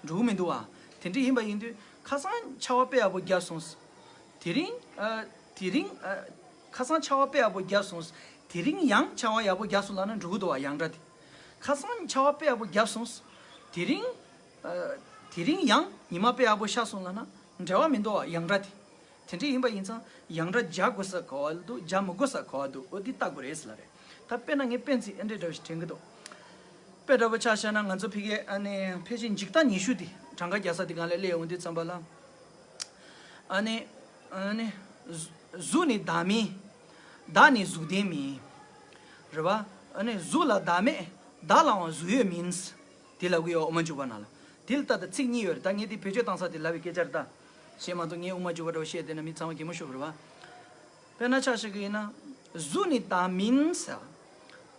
འགྲོ་གི་མི་འདུག་བ། དེ་འདྲ་ཡིན་པ་ཡིན་དུས་ཁ་སང་ཆར་པ་དཔེ་ཡག་པོ་བརྒྱབ་སོང་། དེ་རིང་ཨ། དེ་རིང་ཨ། ཁ་སང་ཆར་པ་དཔེ་ཡག་པོ་བརྒྱབ་སོང་། དེ་རིང་ཡང་ཆར་པ་ཡག་པོ་བརྒྱབ་སོང་ལབ་ན་འགྲོ་གི་འདུག་བ། ཡང་སྒྲ་དེ། ཁ་སང་ཆར་པ་དཔེ་ཡག་པོ་བརྒྱབ་སོང་། དེ་རིང་ཨ། དེ་རིང་ཡང་ཉི་མ་དཔེ་ཡག་པོ་ཤར་སོང་ལབ་ན་འབྲེལ་བ་མི་འདུག་བ། ཡང་སྒྲ་དེ། དེ་འདྲ་ཡིན་པ་ཡིན་ཙང་ཡང་སྒྲ་སྦྱར་དགོས་ས་ག་བ་འདུག་སྦྱར་མི་དགོས་ས་ག་བ་འདུག་འོ་འདི་བལྟ་དགོས་རེད་ཟེར་ལབ་རེད། ད་དཔེར་ན་ངས་དཔེ་མཚོན་ཨེ་འདྲ་འདྲ་བོ་ཞིག་དྲན་གྱི་འདུག་དཔེ་འདྲ་པོ་ཆ་བཞག་ན་ང་ཚོ་ཕ་གིའི་ཨ་ནི་ཕལ་ཆེར་འཇིག་རྟེན་ཉི་ཤུ་དེ་གྲངས་ཀ་རྒྱག་ས་དེ་སྒང་ལ་སླེབས་ཡོང་དུས་ཙམ་པ་ལ། ཨ་ནི་ཨ་ནི་གཟུགས་ནི་བདག་མིན། བདག་ནི་གཟུགས་ལྡན་མིན། རེད་བ། ཨ་ནི་གཟུགས་ལ་བདག་མེད། བདག་ལའང་གཟུགས་ཡོད་མིན། དེ་ལབ་ཀྱི་ཡོད། དབུ་མ་འཇུག་པ་ནང་ལ། དེ་ལ་ལྟ་ད་ཚིག་གཉིས་ཡོད་རེད། ད་ངས་དེ་བེད་སྤྱོད་བཏང་ས་དེ་ལབ་པའི་སྐད་ཆ་རེད་ད། གཞན་མ་གཏོགས་ངས་དབུ་མ་འཇུག་པ་འདྲ་བོ་བཤད་བསྡད་ན་མི་ཚང་མ་གད་མོ་ཤོར་བ་རེད་བ། དཔེར་ན་ཆ་བཞག་གི་ཡིན་ན། གཟུགས་ནི་བདག་མིན་ཟེར།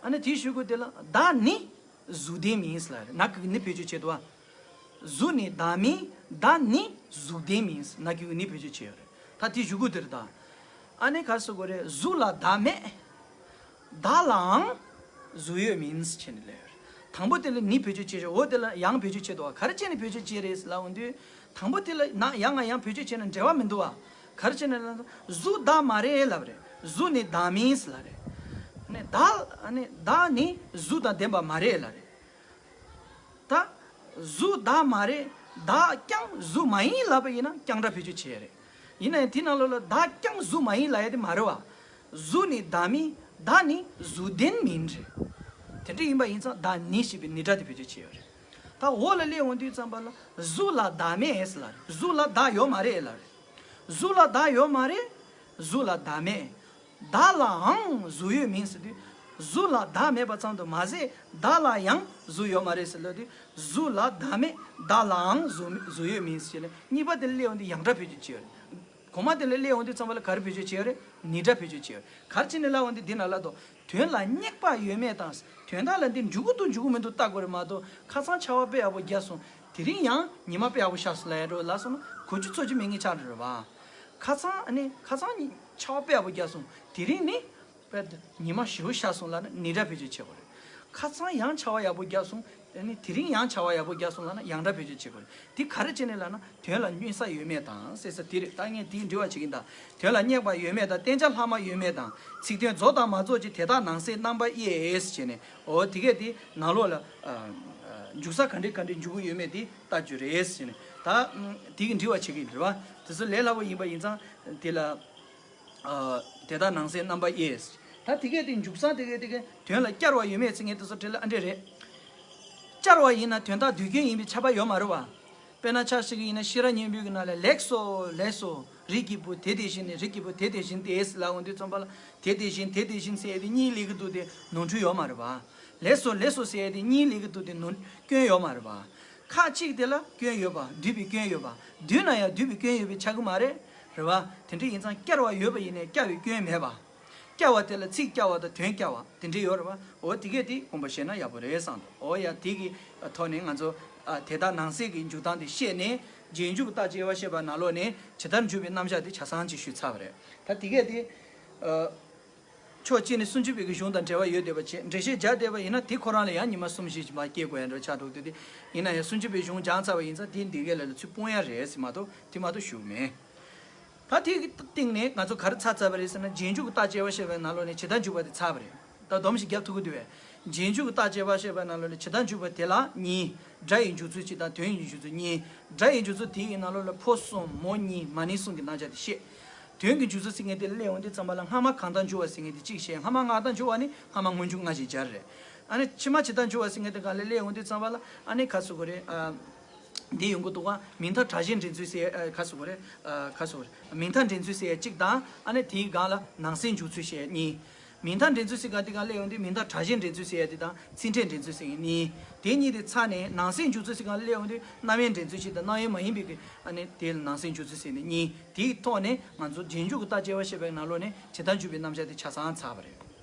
ཨ་ནི་དེའི་གཞུག་གུ་དེ་ལ་བདག་ནི་གཟུགས་ལྡན་མིན་ཟེར་ལབ་རེད། ན་གི་ནི་བེད་སྤྱོད་བྱས་འདུག་བ། གཟུགས་ནི་བདག་མིན། བདག་ནི་གཟུགས་ལྡན་མིན་ཟེར། ན་གི་ནི་བེད་སྤྱོད་བྱས་ཡོད་རེད། ད་དེའི་གཞུག་གུ་དེ་རེད་ད། ཨ་ནི་ག་རེ་ཟེར་དགོས་རེད། གཟུགས་ལ་བདག་མེད། བདག་ལའང་གཟུགས་ཡོད་མིན་ཟེར་བྱས་ནས་ལབ་ཡོད་རེད། དང་པོ་དེ་ལ་ནི་བེད་སྤྱོད་བྱས་ཤག་འོ་དེ་ལ་ཡང་བེད་སྤྱོད་བྱས་འདུག་བ། ག་རེ་བྱས་ནས་བེད་སྤྱོད་བྱས་རེད་ལབ་འོང་དུས། དང་པོ་དེ་ལ་ན་ཡང་ང་ཡང་བེད་སྤྱོད་བྱས་ན་འབྲེལ་བ་མི་འདུག་བ། ག་རེ་བྱས་ནས་ལབ་ན་གཟུགས་བདག་མ་རེད་ལབ་རེད། གཟུགས་ནི་བདག་མིན་ཟེར་ལབ་རེད། ནི་བདག་ནི་བདག་ནི་གཟུགས་དང་ལྡན་པ་མ་རེད་ལབ་རེད། ད་གཟུགས་བདག་མ་རེད། བདག་ཀྱང་གཟུགས་མ་ཡིན་ལབ་པ་ཡིན་ན་ཀྱང་སྒྲ་བེད་སྤྱོད་བྱས་རེད། ཡིན་ན་ཡང་དེ་ནང་ལོགས་ལ་བདག་ཀྱང་གཟུགས་མ་ཡིན་ལབ་ཡ་དེ་མ་རེད་བ། གཟུགས་ནི་བདག་མིན། བདག་ནི་གཟུགས་ལྡན་མིན་རེད། དེ་འདྲ་ཡིན་པ་ཡིན་ཙང་བདག་ནི་ཞེས་པའི་ནི་སྒྲ་དེ་བེད་སྤྱོད་བྱས་ཡོད་རེད། ད་འོག་ལ་སླེབས་འོང་དུས་ཙམ་པ་ལ་གཟུགས་ལ་བདག་མེད་ཟེར་ལབ་རེད། གཟུགས་ལ་བདག་ཡོད་མ་རེད་ལབ་རེད། གཟུགས་ལ་བདག་ཡོད་མ་རེད། གཟུགས་ལ་བདག་མེད། བདག་ལའང་གཟུགས་ཡོད་མིན་ཟེར་དུས། གཟུགས་ལ་བདག་མེད་པ་ཙམ་དུ་མ་ཟད་བདག་ལ་ཡང་གཟུགས་ཡོད་མ་རེད་ཟེར་ལབ་དུས། གཟུགས་ལ་བདག་མེད། བདག་ལའང་གཟུགས་གཟུགས་ཡོད་མིན་ཟེར་ལ་གཉིས་པ་དེ་ལ་སླེབས་འོང་དུས་ཡང་སྒྲ་བེད་སྤྱོད་བྱས་ཡོད་རེད། གོང་མ་དེ་ལ་སླེབས་འོང་དུས་ཙམ་པ་ལ་ག་རེ་བེད་སྤྱོད་བྱས་ཡོད་རེད། ནི་སྒྲ་བེད་སྤྱོད་བྱས་ཡོད་རེད། ག་རེ་བྱས་ནས་ལབ་འོང་དུས་འདི་ན་ལབ་དོ། དོན་ལ་སྙེག་པ་ཡོད་མེད་དང་། དོན་དག་ལ་འདི་འཇུག་གི་འདུག་འཇུག་གི་མི་འདུག་བལྟ་དགོས་རེད་མ་གཏོགས། ཁ་སང་ཆར་པ་དཔེ་ཡག་པོ་བརྒྱབ་སོང་། དེ་རིང་ཡང་ཉི་མ་དཔེ་ཡག་པོ་ཤར་སོང་ལབ་ཡ་འགྲོ་ལབ་སོང་ན་གོ་རྒྱུ་ཚོར་རྒྱུ་མེད་མཁན་ཆགས་འགྲོ་རེད་བ། ཁ་སང་ཨ་ནི་ཁ་སང་ཉི་ཆར་པ་དཔེ་ཡག་པོ་བརྒྱབ་སོང་། དེ་རིང་ནི་དཔེ་ཉི་མ་ཞེ་པོ་ཤར་སོང་ལབ་ན་ནི་སྒྲ་བེད་སྤྱོད་བྱེད་དགོས་རེད། ཁ་སང་ཡང་ཆར་པ་ཡག་པོ་བརྒྱབ་སོང་། ཨ་ནི་དེ་རིང་ཡང་ཆར་པ་ཡག་པོ་བརྒྱབ་སོང་ལབ་ན་ཡང་སྒྲ་བེད་སྤྱོད་བྱེད་དགོས་རེད། དེ་ག་རེ་བྱས་ནས་ལབ་ན་དོན་ལ་སྙོན་ས་ཡོད་མེད་དང་ཟེར་ས་དེ་རེད། ད་ངས་དེའི་འདྲི་བ་བྱེད་ཀྱིན་གདའ། དོན་ལ་སྙེག་པ་ཡོད་མེད་དང་། བསྟན་བྱ་ལྷག་མ་ཡོད་མེད་དང་། ཚིག་དོན་རྫོགས་དང་མ་རྫོགས་ཀྱི་དེ་དག་ནང་གསེས་རྣམ་པ་དབྱེ་ཟེར་བྱས་ནས། འོ་དེ་གས་དེ་ནང་ལོགས་ལ་ཨ། ཨ། འཇུག་ས་ག་འདྲ་ག་འདྲ་འཇུག་གི་ཡོད་མེད་དེ་ལྟ་རྒྱུ་རེད་ཟེར་ནས། ད་དེ་གི་འདྲི་བ་བྱེད་ཀྱི་ཡིན་རེད་བ། དེ་ཚོ་ལས་སླ་པོ་ཡིན་པ་ཡིན་ཙང་དེ་ལ་ཨ། དེ་དག་ནང་གསེས་རྣམ་པ་དབྱེ་ཟེར། ད་དེ་གས་དེ་འཇུག་ས་དེ་གས་དེ་གས་དོན་ལ་བསྐྱར་བ་ཡོད་མེད་ཟེར་མཁན་དེ་ཚོ་དེ་ལ་ཨ་འདྲ་རེད། བསྐྱར་བ་ཡིན་ན་དོན་དག་དུས་རྒྱུན་ཡིན་པའི་ཁྱབ་པ་ཡོད་མ་རེད་བ། དཔེར་ན་ཆ་བཞག་གི་ཡིན་ན་ཤེས་རབ་སྙིང་པོའི་གི་ནང་ལ་ལེགས་སོ་ལེགས་སོ། རིགས་ཀྱི་བུ་དེ་དེ་བཞིན་ནི་རིགས་ཀྱི་བུ་དེ་དེ་བཞིན་ཏེ་ཟེར་ལབ་འོང་དུས་ཙམ་པ་ལ་དེ་དེ་བཞིན་དེ་དེ་བཞིན་ཟེར་ཡས་དེ་གཉིས་སླེབས་ཀྱི་འདུག་དེ་ནོར་འཁྲུལ་ཡོད་མ་རེད་བ། ལེགས་སོ་ལེགས་སོ་ཟེར་ཡས་དེ་གཉིས་སླེབས་ཀྱི་འདུག་དེ་ནོར་སྐྱོན་ཡོད་མ་རེད་བ། ཁ་གཅིག་དེ་ལ་སྐྱོན་ཡོད་པ་བསྡུས་པའི་སྐྱོན་ཡོད་པ། བསྡུས་ན་ཡང་བསྡུས་པའི་སྐྱོན་ཡོད་པའི་ཆགས་ཀྱི་མ་རེད། རེད་བ། དེ་འདྲ་ཡིན་ཙང་བསྐྱར་བ་ཡོད་པ་ཡིན་ནའི་བསྐྱར་བའི་སྐྱོན་མེད་པ། བསྐྱར་བ་དེ་ལ་ཚིག་བསྐྱར་བ་དང་དོན་བསྐྱར་བ་དེ་འདྲ་ཡོད་རེད་བ། འོ་དེ་གས་དེ་དགོངས་པ་བཞེས་ན་ཡག་པོ་རེད་བསམ་འདུག་འོ་ཡ་དེ་གི་ཐོག་ནས་ང་ཚོ་ཨ། དེ་དག་ནང་གསེས་ཀྱི་འཇུག་སྟངས་དེ་ཤེས་ནས་རྗེས་འཇུག་གི་རྟགས་དཔྱད་པ་བཤད་པ་ནང་ལོགས་ནས་ཇི་ལྟར་འཇུག་པའི་རྣམ་གཞག་དེ་ཆ་ཚང་ཅིག་ཞུས་ཚར་བ་རེད། ད་དེ་གས་དེ་ཨ། ཕྱོགས་གཅིག་ནས་སུམ་ཅུ་པའི་གི་གཞུང་དང་འབྲེལ་བ་ཡོད་བསྡད་པ་བྱས་འགྲེལ་བཤད་རྒྱག་བསྡད་པ་ཡིན་ན་དེ་ཁོ་རང་ལ་ཡང་ཉི་མ་གསུམ་བཞི་ཅིག་མར་སྐྱེལ་དགོས་ཡ་འདྲ་ཆགས་འགྲོ་གི་འདུག་དེ་ཡིན་ན་ཡང་སུམ་ཅུ་པའི་གཞུང་སྦྱངས་ཚར་བ་ཡིན་ཙང་དེ་འདི་གས་ལ་ལ་ཚུར་སྤུངས་ཡ་རེད་ཟེར་མ་གཏོགས་དེ་མ་གཏོགས་ཞུ་གི་མེད། ད་དེའི་སྟེང་ནས་ང་ཚོ་ག་རེ་ཚར་ཚར་བ་རེད་ཟེར་ན་རྗེས་འཇུག་གི་རྟགས་དཔྱད་པ་བཤད་པའི་ནང་ལོགས་ནས་ཇི་ལྟར་འཇུག་པ་དེ་ཚར་བ་རེད། ད་སྡོམ་ཞིག་བརྒྱབ་ཐུབ་ཀྱི་འདུག་བས། རྗེས་འཇུག་གི་རྟགས་དཔྱད་པ་བཤད་པའི་ནང་ལོགས་ནས་ཇི་ལྟར་འཇུག་པ་དེ་ལ་གཉིས། སྒྲ་ཡི་འཇུག་ཚུལ་གཅིག་དང་དོན་ཡི་འཇུག་ཚུལ་གཉིས། སྒྲ་ཡི་འཇུག་ཚུལ་དེ་ཡི་ནང་ལོགས་ལ་ཕོ་གསུམ་མོ་གཉིས་མ་ནིང་གསུམ་གྱི་རྣམ་གཞག་དེ་བཤད། དོན་གྱི་འཇུག་ཚུལ་ཟེར་མཁན་དེ་ལ་སླེབས་འོང་དུས་ཙམ་པ་ལ་སྔ་མ་གང་དང་འཇུག་པ་ཟེར་མཁན་དེ་གཅིག་བཤད། སྔ་མ་སྔགས་དང་འཇུག་པ་ནི་སྔ་མ་སྔོན་འཇུག་སྔ་ཕྱི་སྦྱར་རེད། ཨ་ནི་ཕྱི་མ་ཇི་ལྟར་འཇུག་པ་ཟེར་མཁན་དེ་ག་ལ་སླེབས་འོང་དུས་ཙམ་པ་ལ་ཨ་ནི་ག་ཟེར་དགོས་རེད། ཨ། འདི་ཡོང་གི་འདུག་ག་མིང་མཐའ་སྒྲ་གཞན་འདྲེན་ཚུལ་ཟེར་ཨ། ག་ཟེར་དགོས་རེད། ཨ། ག་ཟེར་དགོས་རེད། མིང་མཐའ་འདྲེན་ཚུལ་ཟེར་གཅིག་དང་ཨ་ནི་དེའི་སྒང་ལ་ནང་གསེས་འཇུག་ཚུལ་ཟེར་གཉིས། མིང་མཐའ་འདྲེན་ཚུལ་ཟེར་ག་དེ་ག་ལ་ཡོང་དུས་མིང་མཐའ་སྒྲ་གཞན་འདྲེན་ཚུལ་ཟེར་ཡ་དེ་དང་ཚིག་ཕྲད་འདྲེན་ཚུལ་ཟེར་གཉིས། དེ་གཉིས་དེ་ཚར་ནས་ནང་གསེས་འཇུག་ཚུལ་ཟེར་ག་ལ་ཡོང་དུས་རྣམ་དབྱེ་འདྲེན་ཚུལ་གཅིག་དང་རྣམ་དབྱེ་མ་ཡིན་པའི་གི་ཨ་ནི་དེ་ལ་ནང་གསེས་འཇུག་ཚུལ་ཟེར་ནས་གཉིས། དེའི་ཐོག་ནས་ང་ཚོ་རྗེས་འཇུག་གི་རྟགས་དཔྱད་པ་བཤད་པའི་ནང་ལོགས་ནས་ཇི་ལྟར་འཇུག་པའི་རྣམ་གཞག་དེ་ཆ་ཚང་ཚར་བ་རེད།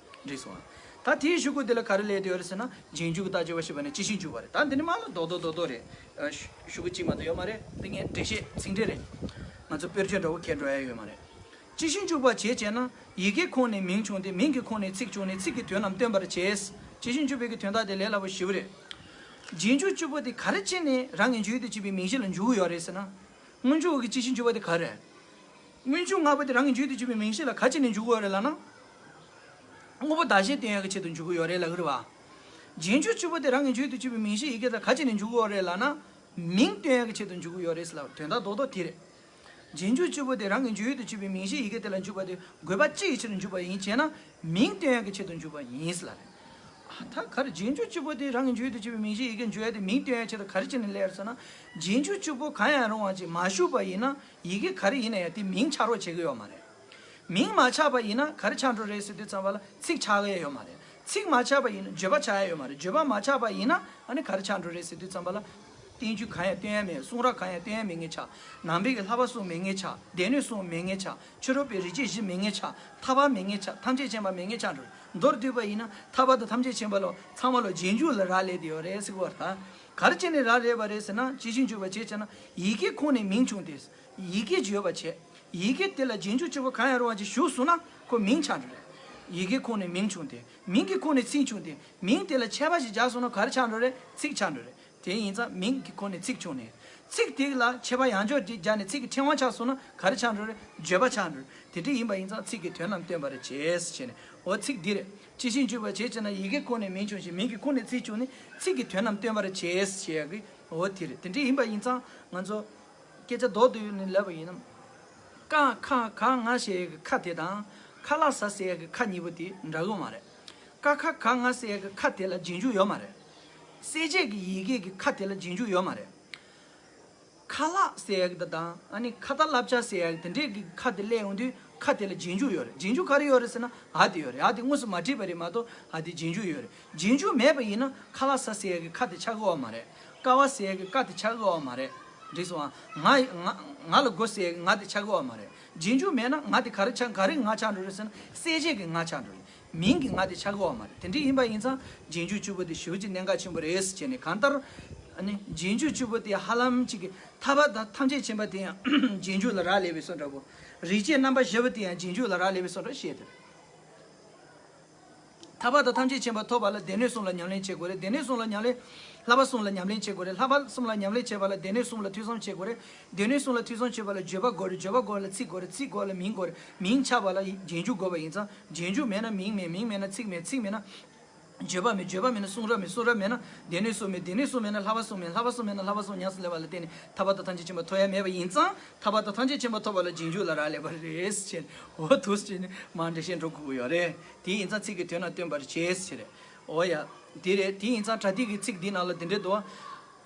འགྲིག་སོང་ཨ། ད་དེའི་གཞུག་གུ་དེ་ལ་ག་རེ་སླེབས་བསྡད་ཡོད་རེད་ཟེར་ན་རྗེས་འཇུག་གི་རྟགས་དཔྱད་པ་བཤད་པ་ནས་ཅི་ཞིག་འཇུག་པ་རེད། ད་འདི་ནི་མ་ལ་རྡོག་རྡོག་རྡོག་རྡོག་རེད། ཨ། གཞུག་གུ་གཅིག་མ་གཏོགས་ཡོད་མ་རེད། འདི་ངས་འགྲེལ་བཤད་ཚིག་འགྲེལ་རེད། ང་ཚོ་དཔེར་བརྗོད་འདྲ་བོ་ཁྱེར་འགྲོ་ཡ་ཡོད་མ་རེད། ཅི་ཞིག་འཇུག་པ་བྱེད་ཅེ་ན། ཡི་གེའི་ཁོངས་ནས་མིང་བྱུང་སྟེ། མིང་གི་ཁོངས་ནས་ཚིག་བྱུང་ནས། ཚིག་གི་དོན་རྣམས་སྟོན་པར་བྱེད། ཅི་ཞིག་འཇུག་པའི་གི་དོན་དག་དེ་ལས་སླ་པོ་ཞེ་པོ་རེད། རྗེས་འཇུག་བཅུ་པོ་དེ་ག་རེ་བྱས་ནས་རང་གི་འཇུག་ཡུལ་དུ་བྱེད་པའི་མིང་གཞི་ལ་འཇུག་གི་ཡོད་རེད་ཟེར་ན། སྔོན་འཇུག་གི་ཅི་ཞིག་འཇུག་པ་དེ་ག་རེ་རེད། སྔོན་འཇུག་ལྔ་པོ་དེ་རང་གི་འཇུག་ཡུལ་དུ་བྱེད་པའི་མིང་གཞི་ལ་ག་རེ་བྱས་ནས་འཇུག་གི་ཡོད་རེད་ལབ་ན། དངོས་པོ་བདག་གཞན་སྟོན་ཡག་གི་ཆེད་དུ་འཇུག་གི་ཡོད་རེད་ལབ་ཀྱི་རེད་བ། རྗེས་འཇུག་བཅུ་པོ་དེ་རང་གི་འཇུག་ཡུལ་དུ་བྱེད་པའི་མིང་གཞི་ཡི་གེ་དེ་ག་རེ་བྱས་ནས་འཇུག་གི་ཡོད་རེད་ལབ་ན། མིང་སྟོན་ཡག་གི་ཆེད་དུ་འཇུག་གི་ཡོད་རེད་ཟེར་ལབ། དོན་དག་རྡོག་རྡོག་དེ་རེད། རྗེས་འཇུག་བཅུ་པོ་དེ་རང་གི་འཇུག་ཡུལ་དུ་བྱེད་པའི་མིང་གཞི་ཡི་གེ་དེ་ལ་འཇུག་པ་དེ་དགོས་པ་ཅི་ཡི་ཕྱིར་འཇུག་པ་ཡིན་ཅེ་ན། མིང་སྟོན་ཡག་གི་ཆེད་དུ་འཇུག་པ་ཡིན་ཟེར་ལབ་རེད། ཨ་ད་ག་རེ་རྗེས་འཇུག་བཅུ་པོ་དེ་རང་གི་འཇུག་ཡུལ་དུ་བྱེད་པའི་མིང་གཞི་ཡི་གེ་འཇུག་ཡག་དེ་མིང་སྟོན་ཡག་ཆེད་དུ་ག་རེ་བྱས་ནས་སླེབས་ཡོད་ཟེར་ན། རྗེས་འཇུག་བཅུ་པོ་གང་ཡང་རུང་བ་ཅིག་མ་ཞུགས་པ་ཡིན་ན། ཡི་གེ་ག་རེ་ཡིན་ན་ཡང་དེ་མིང་ཆགས་རོགས་བྱེད་ཀྱི་ཡོད་མ་རེད། མིང་མ་ཆགས་པ་ཡིན་ན་ག་རེ་ཆགས་འགྲོ་རེད་ཟེར་དུས་ཙམ་པ་ལ་ཚིག་ཆགས་ཀྱི་ཡོད་མ་རེད། ཚིག་མ་ཆགས་པ་ཡིན་ན་བརྗོད་པ་ཆགས་ཡ་ཡོད་མ་རེད། བརྗོད་པ་མ་ཆགས་པ་ཡིན་ན་ཨ་ནི་ག་རེ་ཆགས་འགྲོ་རེད་ཟེར་དུས་ཙམ་པ་ལ། བསྟན་བཅོས་གང་ཡང་སྟོན་ཡ་མེད། གསུང་རབ་གང་ཡང་སྟོན་ཡ་མེད་མཁན་ཆགས། ནང་པའི་གི་བསླབ་པ་གསུང་མེད་མཁན་ཆགས། སྡེ་སྣོད་གསུང་མེད་མཁན་ཆགས། ཕྱི་རོལ་པའི་རིག་བྱེད་བཞི་མེད་མཁན་ཆགས། ཐར་པ་མེད་མཁན་ཆགས། ཐམས་ཅད་མཁྱེན་པ་མེད་མཁན་ཆགས་འགྲོ་རེད། མདོར་བསྡུས་པ་ཡིན་ན་ཐར་པ་དང་ཐམས་ཅད་མཁྱེན་པ་ལ་ཚང་མ་ལ་རྗེས་འཇུག་ལ་རག་ལས་དེ་ཡོད་རེད་ཟེར་གི་བ་རེད་ད། ག་རེ་བྱས་ནས་རག་ལས་པ་རེད་ཟེར་ན། ཅི་ཞིག་འཇུག་པ་བྱེད་ཅེ་ན། ཡི་གེ་ཁོངས་ནས་མིང་བྱུང་སྟེ། ཡི་གེ་བརྗོད་པ་བྱས། ཡི་གེ་དེ་ལ་རྗེས་འཇུག་བཅུ་པོ་གང་ཡང་རུང་བ་ཅིག་ཞུགས་སོང་ན་ཁོ་མིང་ཆགས་འགྲོ་རེད། ཡི་གེ་ཁོངས་ནས་མིང་བྱུང་སྟེ། མིང་གི་ཁོངས་ནས་ཚིག་བྱུང་སྟེ། མིང་དེ་ལ་ཆད་པ་ཞིག་སྦྱར་སོང་ན་ག་རེ་ཆགས་འགྲོ་རེད། ཚིག་ཆགས་འགྲོ་རེད། དེ་ཡིན་ཙང་མིང་གི་ཁོངས་ནས་ཚིག་བྱུང་ནས། ཚིག་དེ་ལ་ཆད་པ་ཡང་བསྐྱར་ཅིག་སྦྱར་ནས་ཚིག་གི་ཕྲེང་བ་ཆགས་སོང་ན་ག་རེ་ཆགས་འགྲོ་རེད། བརྗོད་པ་ཆགས་འགྲོ་རེད། དེ་འདྲ་ཡིན་པ་ཡིན་ཙང་ཚིག་གི་དོན་རྣམས་སྟོན་པར་བྱེད་ཟེར་བྱས་ནས། འོ་ཚིག་འདི་རེད། ཅི་ཞིག་འཇུག་པ་བྱེད་ཅེ་ན། ཡི་གེ་ཁོངས་ནས་མིང་བྱུང་ཞིང་། མིང་གི་ཁོངས་ནས་ཚིག་བྱུང་ནས། ཚིག་གི་དོན་རྣམས་སྟོན་པར་བྱེད་ཟེར་ཡག་གི་འོ་དེ་རེད། དེ་འདྲ་ཡིན་པ་ཡིན་ཙང་ང་ཚོ་སྐད་ཆ་རྡོག་རྡོག་ནས་ལབ་པ་ཡིན་ན། ཀ་ཁ་ག་ང་ཟེར་ཡག་གི་ཁ་དེ་དང་། ཁ་ལག་ཟ་ཟེར་ཡག་གི་ཁ་གཉིས་པོ་དེ་འདྲ་གི་མ་རེད། ཀ་ཁ་ག་ང་ཟེར་ཡག་གི་ཁ་དེ་ལ་རྗེས་འཇུག་ཡོད་མ་རེད། གསལ་བྱེད་ཀྱི་ཡི་གེ་གི་ཁ་དེ་ལ་རྗེས་འཇུག་ཡོད་མ་རེད། ཁ་ལག་ཟེར་ཡག་དེ་དང་། ཨ་ནི་ཁ་ཏ་བསླབ་བྱ་ཟེར་ཡག་དེ་འདྲས་ཀྱི་ཁ་དེ་སླེབས་ཡོང་དུས་ཁ་དེ་ལ་རྗེས་འཇུག་ཡོད་རེད། རྗེས་འཇུག་ག་རེ་ཡོད་རེད་ཟེར་ན། འ་དེ་ཡོད་རེད། འ་དེ་དངོས་སུ་མ་བྲིས་པ་རེད་མ་གཏོགས་འ་དེ་རྗེས་འཇུག་ཡོད་རེད། རྗེས་འཇུག་མེད་པ་ཡིན་ན་ཁ་ལག་ཟ་ཟེར་ཡག་གི་ཁ་དེ་ཆགས་ཀྱི་ཡོད་མ་རེད། ཀ་བ་ཟེར་ཡག་གི་ཀ་དེ་ཆགས་ཀྱི་ཡོད་མ་རེད། འགྲིག་སོང་ཨ། ང་ང་ང་ལ་དགོས་ཟེར་ཡག་གི་ང་དེ་ཆགས་ཀྱི་ཡོད་མ་རེད། རྗེས་འཇུག་མེད་ན་ང་དེ་ག་རེ་ཆགས། ག་རེ་ང་ཆགས་འགྲོ་རེད་ཟེར་ན། གསལ་བྱེད་ཀྱི་ང་ཆགས་འགྲོ་རེད། མིང་གི་ང་དེ་ཆགས་ཀྱི་ཡོད་མ་རེད། དེ་འདྲ་ཡིན་པ་ཡིན་ཙང་རྗེས་འཇུག་བཅུ་པོ་དེ་ཞེ་པོ་ཅིག་གནད་འགག་ཆེན་པོ་རེད་ཟེར་བྱས་ནས། གང་ལྟར་ཨ་ནི་རྗེས་འཇུག་བཅུ་པོ་དེ་ཧ་ལམ་ཅིག་གི་ཐར་པ་དང་ཐམས་ཅད་མཁྱེན་པ་དེ་ཡང་རྗེས་འཇུག་ལ་རག་ལས་པའི་བཟོ་འདྲ་པོ། རིག་བྱེད་རྣམ་པ་བཞི་པོ་དེ་ཡང་རྗེས་འཇུག་ལ་རག་ལས་པའི་བཟོ་འདྲ་བཤད་དེ། ཐར་པ་དང་ཐམས་ཅད་མཁྱེན་པ་ཐོབ་པ་ལ་སྡེ་སྣོད་གསུམ་ལ་ཉམས་ལེན་བྱེད་དགོས་རེད། སྡེ་སྣོད་གསུམ་ལ་ཉམས་ལེན། བསླབ་པ་གསུམ་ལ་ཉམས་ལེན་བྱེད་དགོས་རེད། བསླབ་པ་གསུམ་ལ་ཉམས་ལེན་བྱེད་པ་ལ་སྡེ་སྣོད་གསུམ་ལ་ཐོས་བསམ་བྱེད་དགོས་རེད། སྡེ་སྣོད་གསུམ་ལ་ཐོས་བསམ་བྱེད་པ་ལ་བརྗོད་པ་དགོས་རེད། བརྗོད་པ་དགོས་ལ་ཚིག་དགོས་རེད། ཚིག་དགོས་ལ་མིང་དགོས་རེད། མིང་ཆགས་པ་ལ་རྗེས་འཇུག་དགོས་པ་ཡིན་ཙང་། རྗེས་འཇུག་མེད་ན་མིང་མེད། མིང་མེད་ན་ཚིག་མེད། ཚིག་མེད་ན་བརྗོད་པ་མེད། བརྗོད་པ་མེད་ན་གསུང་རབ་མེད། གསུང་རབ་མེད་ན་སྡེ་སྣོད་གསུམ་མེད། སྡེ་སྣོད་གསུམ་མེད་ན་བསླབ་པ་གསུམ་མེད། བསླབ་པ་གསུམ་མེད་ན་བསླབ་པ་གསུམ་ཉམས་སུ་ལེན་པ་ལ་བརྟེན་ནས་ཐར་པ་དང་ཐམས་ཅད་མཁྱེན་པ་ཐོབ་ཡ་མེད་པ་ཡིན་ཙང་། ཐར་པ་དང་ཐམས་ཅད་མཁྱེན་པ་ཐོབ་པ་ལ་རྗེས་འཇུག་ལ་རག་ལས་པ་རེད་ཅེས། འོ་འདུག་ཅེས་ནི་མར་འགྲེལ་བཤད་འགྲོ་དགོས་ཀྱི་ཡོད་རེད། དེ་ཡིན་ཙང་ཚིག་གི་དོན་རྣམས་སྟོན་པར་བྱེད་ཟེར་རེད། འོ་ཡ། དེ་རེད། དེ་ཡིན་ཙང་པྲ་ཏི་གི་ཚིག་འདི་ནང་ལ་འདི་འདྲས་འདུག།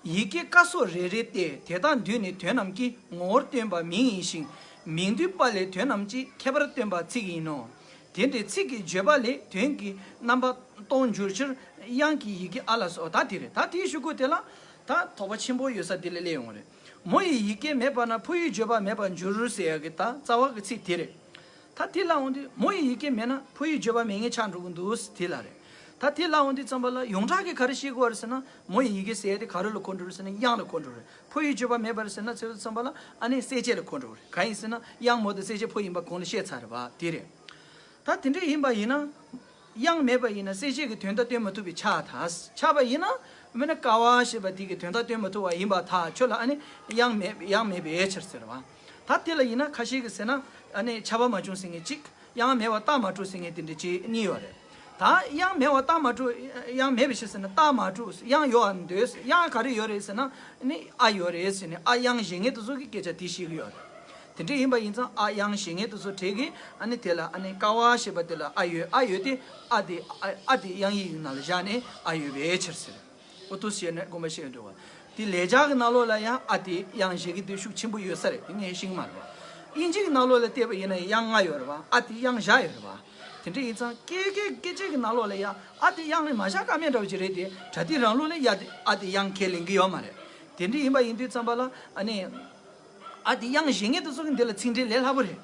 ཡི་གེ་ཀ་སོགས་རེ་རེ་སྟེ། དེ་དག་འདུས་ནས་དོན་རྣམས་ཀྱི། ངོ་བོར་སྟོན་པ་མིང་ཡིན་ཞིང་། མིང་འདུས་པ་ལས་དོན་རྣམས་ཀྱི། ཁྱད་པར་སྟོན་པ་ཚིག་ཡིན་ནོ། དེ་འདྲའི་ཚིག་གི་བརྗོད་པ་ལས་དོན་གྱི་རྣམ་པ་སྟོང་འགྱུར་ཕྱིར། དབྱངས་ཀྱི་ཡི་གེ་ཨ་ལ་སོགས། ད་དེ་རེད། ད་དེའི་གཞུག་གུ་དེ་ལ་ད་དོགས་པ་ཆེན་པོ་ཡོད་ས་དེ་ལ་སླེབས་ཡོང་རེད། མོ་ཡི་ཡི་གེ་མེད་པ་ན། ཕོ་ཡི་བརྗོད་པ་མེད་པར་འགྱུར་ཟེར་ཡག་གི་ད་རྩ་བ་གི་ཚིག་དེ་རེད། ད་དེ་ལ་འོང་དུས་མོ་ཡི་ཡི་གེ་མེད་ན་ཕོ་ཡི་བརྗོད་པ་མེད་མཁན་ཆགས་འགྲོ་གི་འདུག་དེ་ལ་རེད། ད་དེ་ལ་འོང་དུས་ཙམ་པ་ལ་ཡོངས་གྲགས་ཀྱི་ག་རེ་བཤད་དགོས་པ་རེད་ཟེར་ན། མོ་ཡི་ཡི་གེ་ཟེར་ཡ་དེ་ག་རེ་ལ་གོ་འགྲོ་རེད་ཟེར་ན། དབྱངས་ལ་གོ་འགྲོ་རེད། ཕོ་ཡི་བརྗོད་པ་མེད་པ་རེད་ཟེར་ན། ཟེར་དུས་ཙམ་པ་ལ་ཨ་ནི་གསལ་བྱེད་ལ་གོ་འགྲོ་རེད། གང་ཡིན་ཟེར་ན་དབྱངས་མོ་དང་གསལ་བྱེད་ཕོ་ཡིན་པ་གོང་ལ་བཤད་ཚར་རེད་བ། དེ་རེད། ད་དེ་འདྲ་ཡིན་པ་ཡིན་ན། དབྱངས་མེད་པ་ཡིན་ན་གསལ་བྱེད་ཀྱི་དོན་དག་སྟོན་མ་ཐུབ་པའི་ཆ་ད། ཆགས་པ་ཡིན་ན་མིན་ན་ཀ་བ་ཞེས་པ་དེ་གི་དོན་དག་སྟོན་མ་ཐུབ་པ་ཡིན་པ་ད་ཁྱོད་ལ་ཨ་ནི་དབྱངས་མེད། དབྱངས་མེད་པའི་ཕྱིར་ཟེར་བ། ད་དེ་ལ་ཡིན་ན་ཁ་ཤས་ཀྱིས་ཟེར་ན། ཨ་ནི་ཆགས་པ་མ་བྱུང་ཟེར་མཁན་གཅིག། དབྱངས་མེད་པ་རྟགས་མ་གྲུབ་ཟེར་མཁན་དེ་འདྲ་གཅིག་གཉིས་ཡོད་རེད། ད་དབྱངས་མེད་པ་རྟགས་མ་གྲུབ། དབྱངས་མེད་པའི་ཕྱིར་ཟེར་ན་རྟགས་མ་གྲུབ། དབྱངས་ཡོད་པར་འདོད། དབྱངས་ག་རེ་ཡོད་རེད་ཟེར་ན། ཨ་ནི་ཨ་ཡོད་རེད་ཟེར་ནས། ཨ་དབྱངས་བཞེད་མཁན་དེ་ཚོ་གི་སྐད་ཆ་དེ་བཤད་ཀྱི་ཡོད་རེད། དེ་འདྲ་ཡིན་པ་ཡིན་ཙང་ཨ་དབྱངས་བཞེད་མཁན་དེ་ཚོ་གྲས་ཀྱིས་ཨ་ནི་དེ་ལ་ཨ་ནི་ཀ་བ་ཞེས་པ་དེ་ལ་ཨ་ཡོད། ཨ་ཡོད་དེ་ཨ་དེ་ཨ་ཨ་དེ་དབྱངས་ཡིག་གི་ནང་ལ་བཞག་ནས་ཨ་ཡོད་པའི་ཕྱིར་ཟེར། འོ་འདུག་བྱས་ནས་དགོངས་པ་བཞེས་འགྲོ་བ། དེ་ལེགས་སྦྱར་གྱི་ནང་ལོགས་ལ་ཡང་ཨ་དེ་དབྱངས་བཞེད་ཀྱི་དེ་ཤུགས་ཆེན་པོ་ཡོད་ས་རེད། དེ་ངས་ཤེས་ཀྱི་མ་རེད་བ། དབྱིན་ཇི་གི་ནང་ལོགས་ལ་བལྟས་པ་ཡིན་ན་དབྱངས་ལྔ་ཡོད་རེད་བ། ཨ་དེ་དབྱངས་བཞི་ཡོད་རེད་བ། དེ་འདྲ་ཡིན་ཙང་སྐད་སྐད་སྐད་ཆ་གི་ནང་ལོགས་ལ་ཡང་ཨ་དེ་དབྱངས་ལས་མ་བཞག་ཀ་མེད་འདྲ་བོ་ཅིག་རེད་དེ། པྲ་ཏི་རང་ལུགས་ལ་ཡ་དེ་ཨ་དེ་དབྱངས་ཁས་ལེན་གྱི་ཡོད་མ་རེད། དེ་འདྲ་ཡིན་པ་ཡིན་དུས་ཙམ་པ་ལ་ཨ་ནི། ཨ་དེ་དབྱངས་བཞེད་མཁན་དེ་ཚོ་གི་འདི་ལ་ཚིག་འགྲེལ་ལས་སླ་པོ་རེད།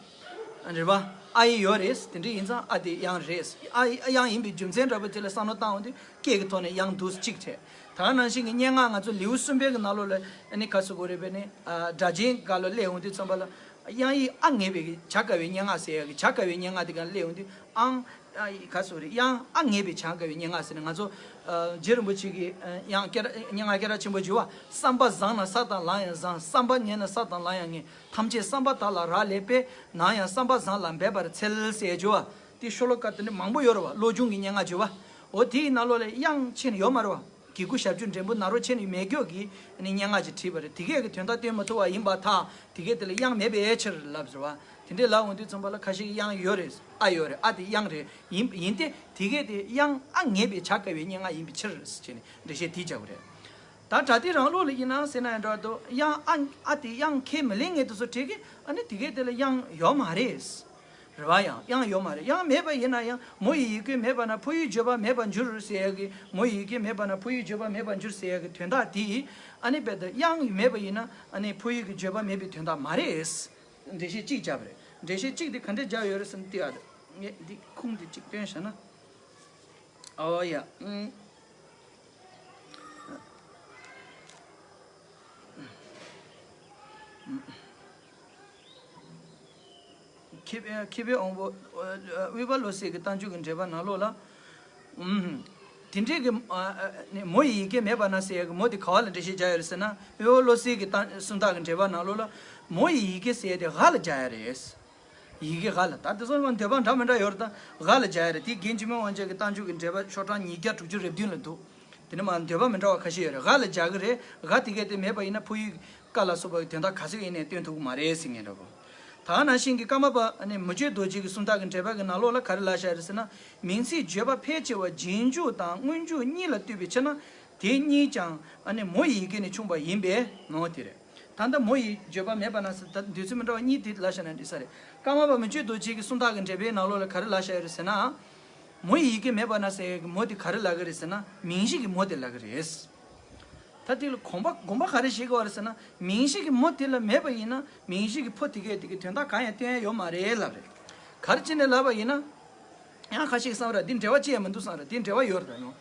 རེད་བ། ཨ་ཡིག་ཡོད་རེད། དེ་འདྲ་ཡིན་ཙང་ཨ་དེ་དབྱངས་རེད། ཨ་ཡིག་དབྱངས་ཡིན་པའི་རྒྱུ་མཚན་འདྲ་པོ་དེ་ལ་བསམ་བློ་བཏང་འོང་དུས་སྐད་ཀྱི་ཐོག་ནས་དབྱངས་འདུག་གཅིག་བྱས། ད་ག་ནང་བཞིན་གྱི་སྙན་ངག་ང་ཚོ་ལེའུ་གསུམ་པའི་གི་ནང་ལོགས་ལ་ཨ་ནི་ག་ཟེར་དགོས་རེད། པས་ནི་ཨ་སྒྲ་གཅན་འགའ་ལ་སླེབས་འོང་དུས་ཙམ་པ་ལ། དབྱངས་ཡིག་ཨ་ངེས་པའི་གི་བྱ་དཀའ་བའི་སྙན་ངག་ཟེར་ཡ་གི་བྱ་དཀའ་བའི་སྙན་ངག་དེ་ག་སླེབས་ཡོང་དུས་ཨང་ཨ་ཡིག་ག་སོ་རེད། དབྱངས་ཨ་ངེས་པའི་བྱ་དཀའ་བའི་སྙན་ངག་ཟེར་ནས་ང་ཚོ་ཨ་རྗེ་རིན་པོ་ཆེ་གི་ཨ་དབྱངས་སྐད་གྲགས་སྙན་ངག་སྐད་གྲགས་ཆེན་པོ་བརྗོད་པ། བསམ་པ་བཟང་ན་བསགས་དང་ལམ་ཡང་བཟང་། བསམ་པ་ངན་ན་བསགས་དང་ལམ་ཡང་ངན། ཐམས་ཅད་བསམ་པ་དག་ལ་རག་ལས་པས། ནམ་ཡང་བསམ་པ་བཟང་ལ་འབད་པར་འཚལ་ཟེར་བརྗོད་པ། དེ་ཤོ་ལོ་ཀ་དེ་འདྲ་མང་པོ་ཡོད་རེད་བ། བློ་སྦྱོང་གི་སྙན་ངག་བརྗོད་པ། འོ་དེའི་ནང་ལོགས་ལ་དབྱངས་ཆེ་ནས་ཡོད་མ་རེད་བ། གི་གུ་ཞབས་ཀྱུ་འགྲེང་བུ་ན་རོ་ཆེ་ནས་མེད་སྐྱོ་གི་ནི་སྙན་ངག་ཅིག་བྲིས་པ་རེད། དེ་གས་ཀྱི་དོན་དག་སྟོན་མ་ཐུབ་པ་ཡིན་པར་ཐལ། དེ་གས་དེ་ལ་དབྱངས་མེད་པའི་ཕྱིར་ལབ་ཟེར་བ། དེ་འདྲའི་ལབ་འོང་དུས་ཙམ་པ་ལ་ཁ་ཤས་ཀྱིས་དབྱངས་ཡོད་རེད། ཨ་ཡོད་རེད། ཨ་དེ་དབྱངས་རེད། ཡིན་ཡིན་ཏེ་དེ་གས་དེ་དབྱངས་ཨ་ངེས་པའི་བྱ་དཀའ་བའི་སྙན་ངག་ཡིན་པའི་ཕྱིར་ཟེར་བྱས་ནས་འགྲེལ་བཤད་དེ་རྒྱག་པ་རེད། ད་པྲ་ཏི་རང་ལུགས་ལ་ཡིན་ན་ཟེར་ན་ཡང་འདྲ་འདུག་དབྱངས་ཨ་ཨ་དེ་དབྱངས་ཁས་མི་ལེན་མཁན་དེ་ཚོ་གྲས་ཀྱིས་ཨ་ནི་དེ་གས་དེ་ལ་དབྱངས་ཡོད་མ་རེད། རེད་བ། ཡང་དབྱངས་ཡོད་མ་རེད། དབྱངས་མེད་པ་ཡིན་ན་ཡང་མོ་ཡི་ཡི་གེ་མེད་པ་ན་ཕོ་ཡི་བརྗོད་པ་མེད་པར་འགྱུར་ཟེར་ཡ་གི་མོ་ཡི་ཡི་གེ་མེད་པ་ན་ཕོ་ཡི་བརྗོད་པ་མེད་པར་འགྱུར་ཟེར་ཡ་གི་དོན་དག་དེ་ཨ་ནི་རྦད་དེ་དབྱངས་མེད་པ་ཡིན་ན་ཨ་ནི་ཕོ་ཡི་གི་བརྗོད་པ་མེད་པའི་དོན་དག་མ་རེད། འགྲེལ་བཤད་གཅིག་བརྒྱབ་པ་རེད། འགྲེལ་བཤད་གཅིག་དེ་ག་འདྲས་བརྒྱབ་ཡོད་རེད་ཟེར་ན་དེ་ཨ་རེད། ངས་འདི་ཁུངས་དེ་གཅིག་སྟོན་བྱས་ན། ཨོ་ཡ། ཨུམ། མཁས་པའི་མཁས་པའི་དབང་པོ། ཨ་ཨ་དབུས་པ་བློ་གསལ་གྱི་རྟགས་འཇུག་གི་འགྲེལ་པ་ནང་ལོགས་ལ། ཨུམ། དེ་འདྲའི་གི་ཨ་ཨ་ནི་མོ་ཡི་ཡི་གེ་མེད་པ་ན་ཟེར་ཡ་གི་མོ་དེ་ག་བ་ལ་འགྲེལ་བཤད་རྒྱག་ཡོད་རེད་ཟེར་ན། དབུས་པ་བློ་གསལ་གྱི་རྟགས་སུམ་རྟགས་ཀྱི་འགྲེལ་པ་ནང་ལོགས་ལ། མོ་ཡི་ཡི་གེ་ཟེར་ཡ་དེ་ག་ལ་སྦྱར་ཡ་རེད། ཡི་གེ་ག་ལ། ད་དེ་ཚོ་མ་འདོད་པ་འདྲ་མི་འདྲ་ཡོད་རེད། ད་ག་ལ་སྦྱར་ཡ་རེད། དེ་རྒན་འཇིགས་མེད་དབང་ཕྱུག་གི་རྟགས་འཇུག་གི་འགྲེལ་པ་ཤོག་གྲངས་ཉིས་བརྒྱ་དྲུག་ཅུ་རེ་བདུན་ལ་འདུག་དེ་ནི་མ་འདོད་པ་མི་འདྲ་བ་ཁ་ཤས་ཡོད་རེད། ག་ལ་སྦྱར་གི་རེད། ག་དེ་གས་དེ་མེད་པ་ཡིན་ན་ཕོ་ཡིག་ཀ་ལ་སོགས་པ་གི་དོན་དག་ག་ཚོད་ཡིན་ནའི་སྟོན་ཐུབ་ཀྱི་མ་རེད་ཟེར་མཁན་འདྲ་པོ། ད་ནང་བཞིན་གྱི་ཀརྨ་པ་ནི་མི་བསྐྱོད་རྡོ་རྗེ་གི་སུམ་རྟགས་ཀྱི་འགྲེལ་པ་གི་ནང་ལོགས་ལ་ག་རེ་ལབ་བཞག་རེད་ཟེར་ན། མིང་ཚིག་བརྗོད་པ་ཕལ་ཆེ་བ་རྗེས་འཇུག་དང་སྔོན་འཇུག་གཉིས་ལ་ལྟོས་པའི་ཕྱིར་ན། དེ་གཉིས་ཀྱང་ཨ་ནི་མོ་ཡི་ཡི་གེ་ནས་ཕྱུང་བ་ཡིན་པས་ནོ། དེ་རེད། ད་ལྟ་མོ་ཡི་བརྗོད་པ་མེད་པ་ན་ཟེར། ད་འདོད་ཚུལ་མི་འདྲ་བ་གཉིས་དེ་ལབ་བཞག་ན་འགྲིག་ས་རེད། ཀརྨ་པ་མི་བསྐྱོད་རྡོ་རྗེ་གི་སུམ་རྟགས་ཀྱི་འགྲེལ་པའི་ནང་ལོགས་ལ་ག་རེ་ལབ་བཞག་ཡོད་རེད་ཟེར་ན། མོ་ཡི་ཡི་གེ་མེད་པ་ན་ཟེར་ཡ་གི་མོ་དེ་ག་རེ་ལབ་གི་རེད་ཟེར་ན། མིང་གཞི་གི་མོ་དེ་ལབ་གི་རེད། ད་དེ་ལ་དགོངས་པ་དགོངས་པ་ག་རེ་བཞེས་དགོས་པ་རེད་ཟེར་ན། མིང་གཞི་གི་མོ་དེ་ལ་མེད་པ་ཡིན་ན་མིང་གཞི་གི་ཕོ་དེ་གས་དེ་གི་དོན་དག་གང་ཡང་སྟོན་ཡ་ཡོད་མ་རེད་ལབ་རེད། ག་རེ་བྱས་ནས་ལབ་པ་ཡིན་ན། ཡང་ཁ་ཤས་བསམ་ར་འདི་འབྲེལ་བ་ཅི་ཡང་མི་འདུག་བསམ་ར། འདི་འབྲེལ་བ་ཡོད་རེད་ད་ཡང་།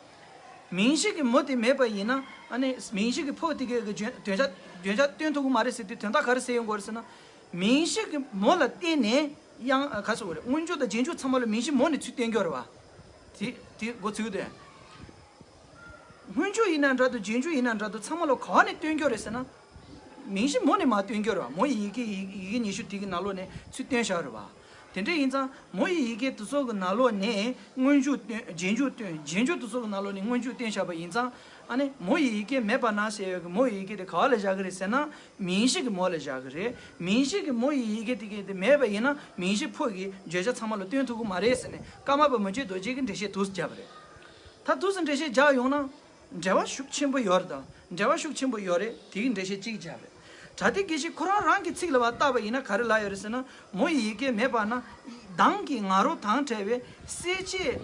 མིང་གཞི་གི་མོ་དེ་མེད་པ་ཡིན་ན་ཨ་ནི་མིང་གཞི་གི་ཕོ་དེ་གས་གི་བརྗོད་བརྗོད་བྱ་བརྗོད་བྱ་སྟོན་ཐུབ་ཀྱི་མ་རེད་ཟེར་དུས་དོན་དག་ག་རེ་ཟེར་ཡོང་དགོས་རེད་ཟེར་ན། མིང་གཞི་གི་མོ་ལ་བརྟེན་ནས་ཡང་ག་ཟེར་དགོས་རེད། སྔོན་འཇུག་དང་རྗེས་འཇུག་ཚང་མ་ལ་མིང་གཞི་མོ་ནས་ཚུར་བསྟན་རྒྱུ་རེད་བ། དེ་དེ་མགོ་ཚོས་དེ། སྔོན་འཇུག་ཡིན་ན་འདྲ་འདུག་རྗེས་འཇུག་ཡིན་ན་འདྲ་འདུག་ཚང་མ་ལ་ག་བ་ནས་བསྟན་རྒྱུ་རེད་ཟེར་ན། མིང་གཞི་མོ་ནས་མར་བསྟན་རྒྱུ་རེད་བ། མོ་ཡི་ཡི་གེ་ཡི་ཡི་གེ་ཉི་ཤུ་དེ་གི་ནང་ལོགས་ནས་ཚུར་བསྟན་བཞག་རེད་བ། དེ་འདྲ་ཡིན་ཙང་མོ་ཡི་ཡི་གེ་དེ་ཚོ་གི་ནང་ལོགས་ནས་སྔོན་འཇུག་བསྟན། རྗེས་འཇུག་བསྟན། རྗེས་འཇུག་དེ་ཚོ་གི་ནང་ལོགས་ནས་སྔོན་འཇུག་བསྟན་བཞག་པ་ཡིན་ཙང་། ཨ་ནི་མོ་ཡི་ཡི་གེ་མེད་པ་ན་ཟེར་ཡོད་གི་མོ་ཡི་ཡི་གེ་དེ་ག་བ་ལ་བཞག་གི་རེད་ཟེར་ན། མིང་གཞི་གི་མོ་ལ་བཞག་གི་རེད། མིང་གཞི་གི་མོ་ཡི་ཡི་གེ་དེ་གི་དེ་མེད་པ་ཡིན་ན་མིང་གཞི་ཕོ་གི་བརྗོད་བྱ་ཚང་མ་ལ་སྟོན་ཐུབ་ཀྱི་མ་རེད་ཟེར་ནས་ཀརྨ་པ་མི་བསྐྱོད་རྡོ་རྗེ་གི་འགྲེལ་བཤད་དུས་སུ་བརྒྱབ་པ་རེད། ད་དུས་སུ་འགྲེལ་བཤད་བརྒྱབ་ཡོང་ན། འབྲེལ་བ་ཤུགས་ཆེན་པོ་ཡོད་རེད་ད། འབྲེལ་བ་ཤུགས་ཆེན་པོ་ཡོད་རེད། དེ་གི་འགྲེལ་བཤད་གཅིག་བརྒྱབ་རེད། པྲ་ཏི་དགེ་བཤེས་ཁོ་རང་རང་གི་ཚིག་ལ་བ་བལྟས་པ་ཡིན་ན་ག་རེ་ལབ་ཡོད་རེད་ཟེར་ན། མོ་ཡི་ཡི་གེ་མེད་པ་ན། མདངས་ཀྱི་ང་རོ་དང་བྲལ་བའི་གསལ་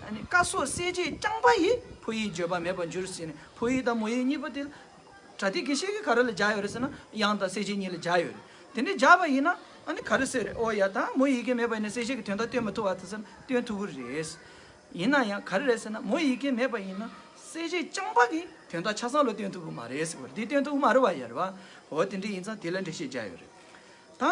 བྱེད་ཀ་སོགས་གསལ་བྱེད་རྐྱང་པ་ཡིས་ཕོ་ཡིག་བརྗོད་པ་མེད་པར་འགྱུར་ཟེར་ནས། ཕོ་ཡིག་དང་མོ་ཡིག་གཉིས་པོ་དེ། པྲ་ཏི་དགེ་བཤེས་ཀྱིས་ག་རེ་ལ་སྦྱར་ཡོད་རེད་ཟེར་ན། དབྱངས་དང་གསལ་བྱེད་གཉིས་ལ་སྦྱར་ཡོད་རེད། དེ་འདྲ་སྦྱར་བ་ཡིན་ན་ཨ་ནི་ག་རེ་ཟེར་རེད། ཨོ་ཡ། ད་མོ་ཡི་ཡི་གེ་མེད་པ་ཡིན་ན་གསལ་བྱེད་ཀྱི་དོན་དག་སྟོན་མི་ཐུབ་པ་དེ་ཚོ་སྟོན་ཐུབ་ཀྱི་རེད། ཡིན་ན་ཡང་ག་རེ་རེད་ཟེར་ན། མོ་ཡི་ཡི་གེ་མེད་པ་ཡིན་ན་གསལ་བྱེད་རྐྱང་པ་གི་དོན་དག་ཆ་ཚང་ལ་སྟོན་ཐུབ་ཀྱི་མ་རེད་ཟེར་བ་རེད། འདི་སྟོན་ཐུབ་ཀྱི་མ་རེད་བ། ཡ་རེད་བ། འོ་དེ་འདྲ་ཡིན་ཙང་དེ་ལ་འགྲེལ་བཤད་རྒྱག་ཡོད་རེད། ད་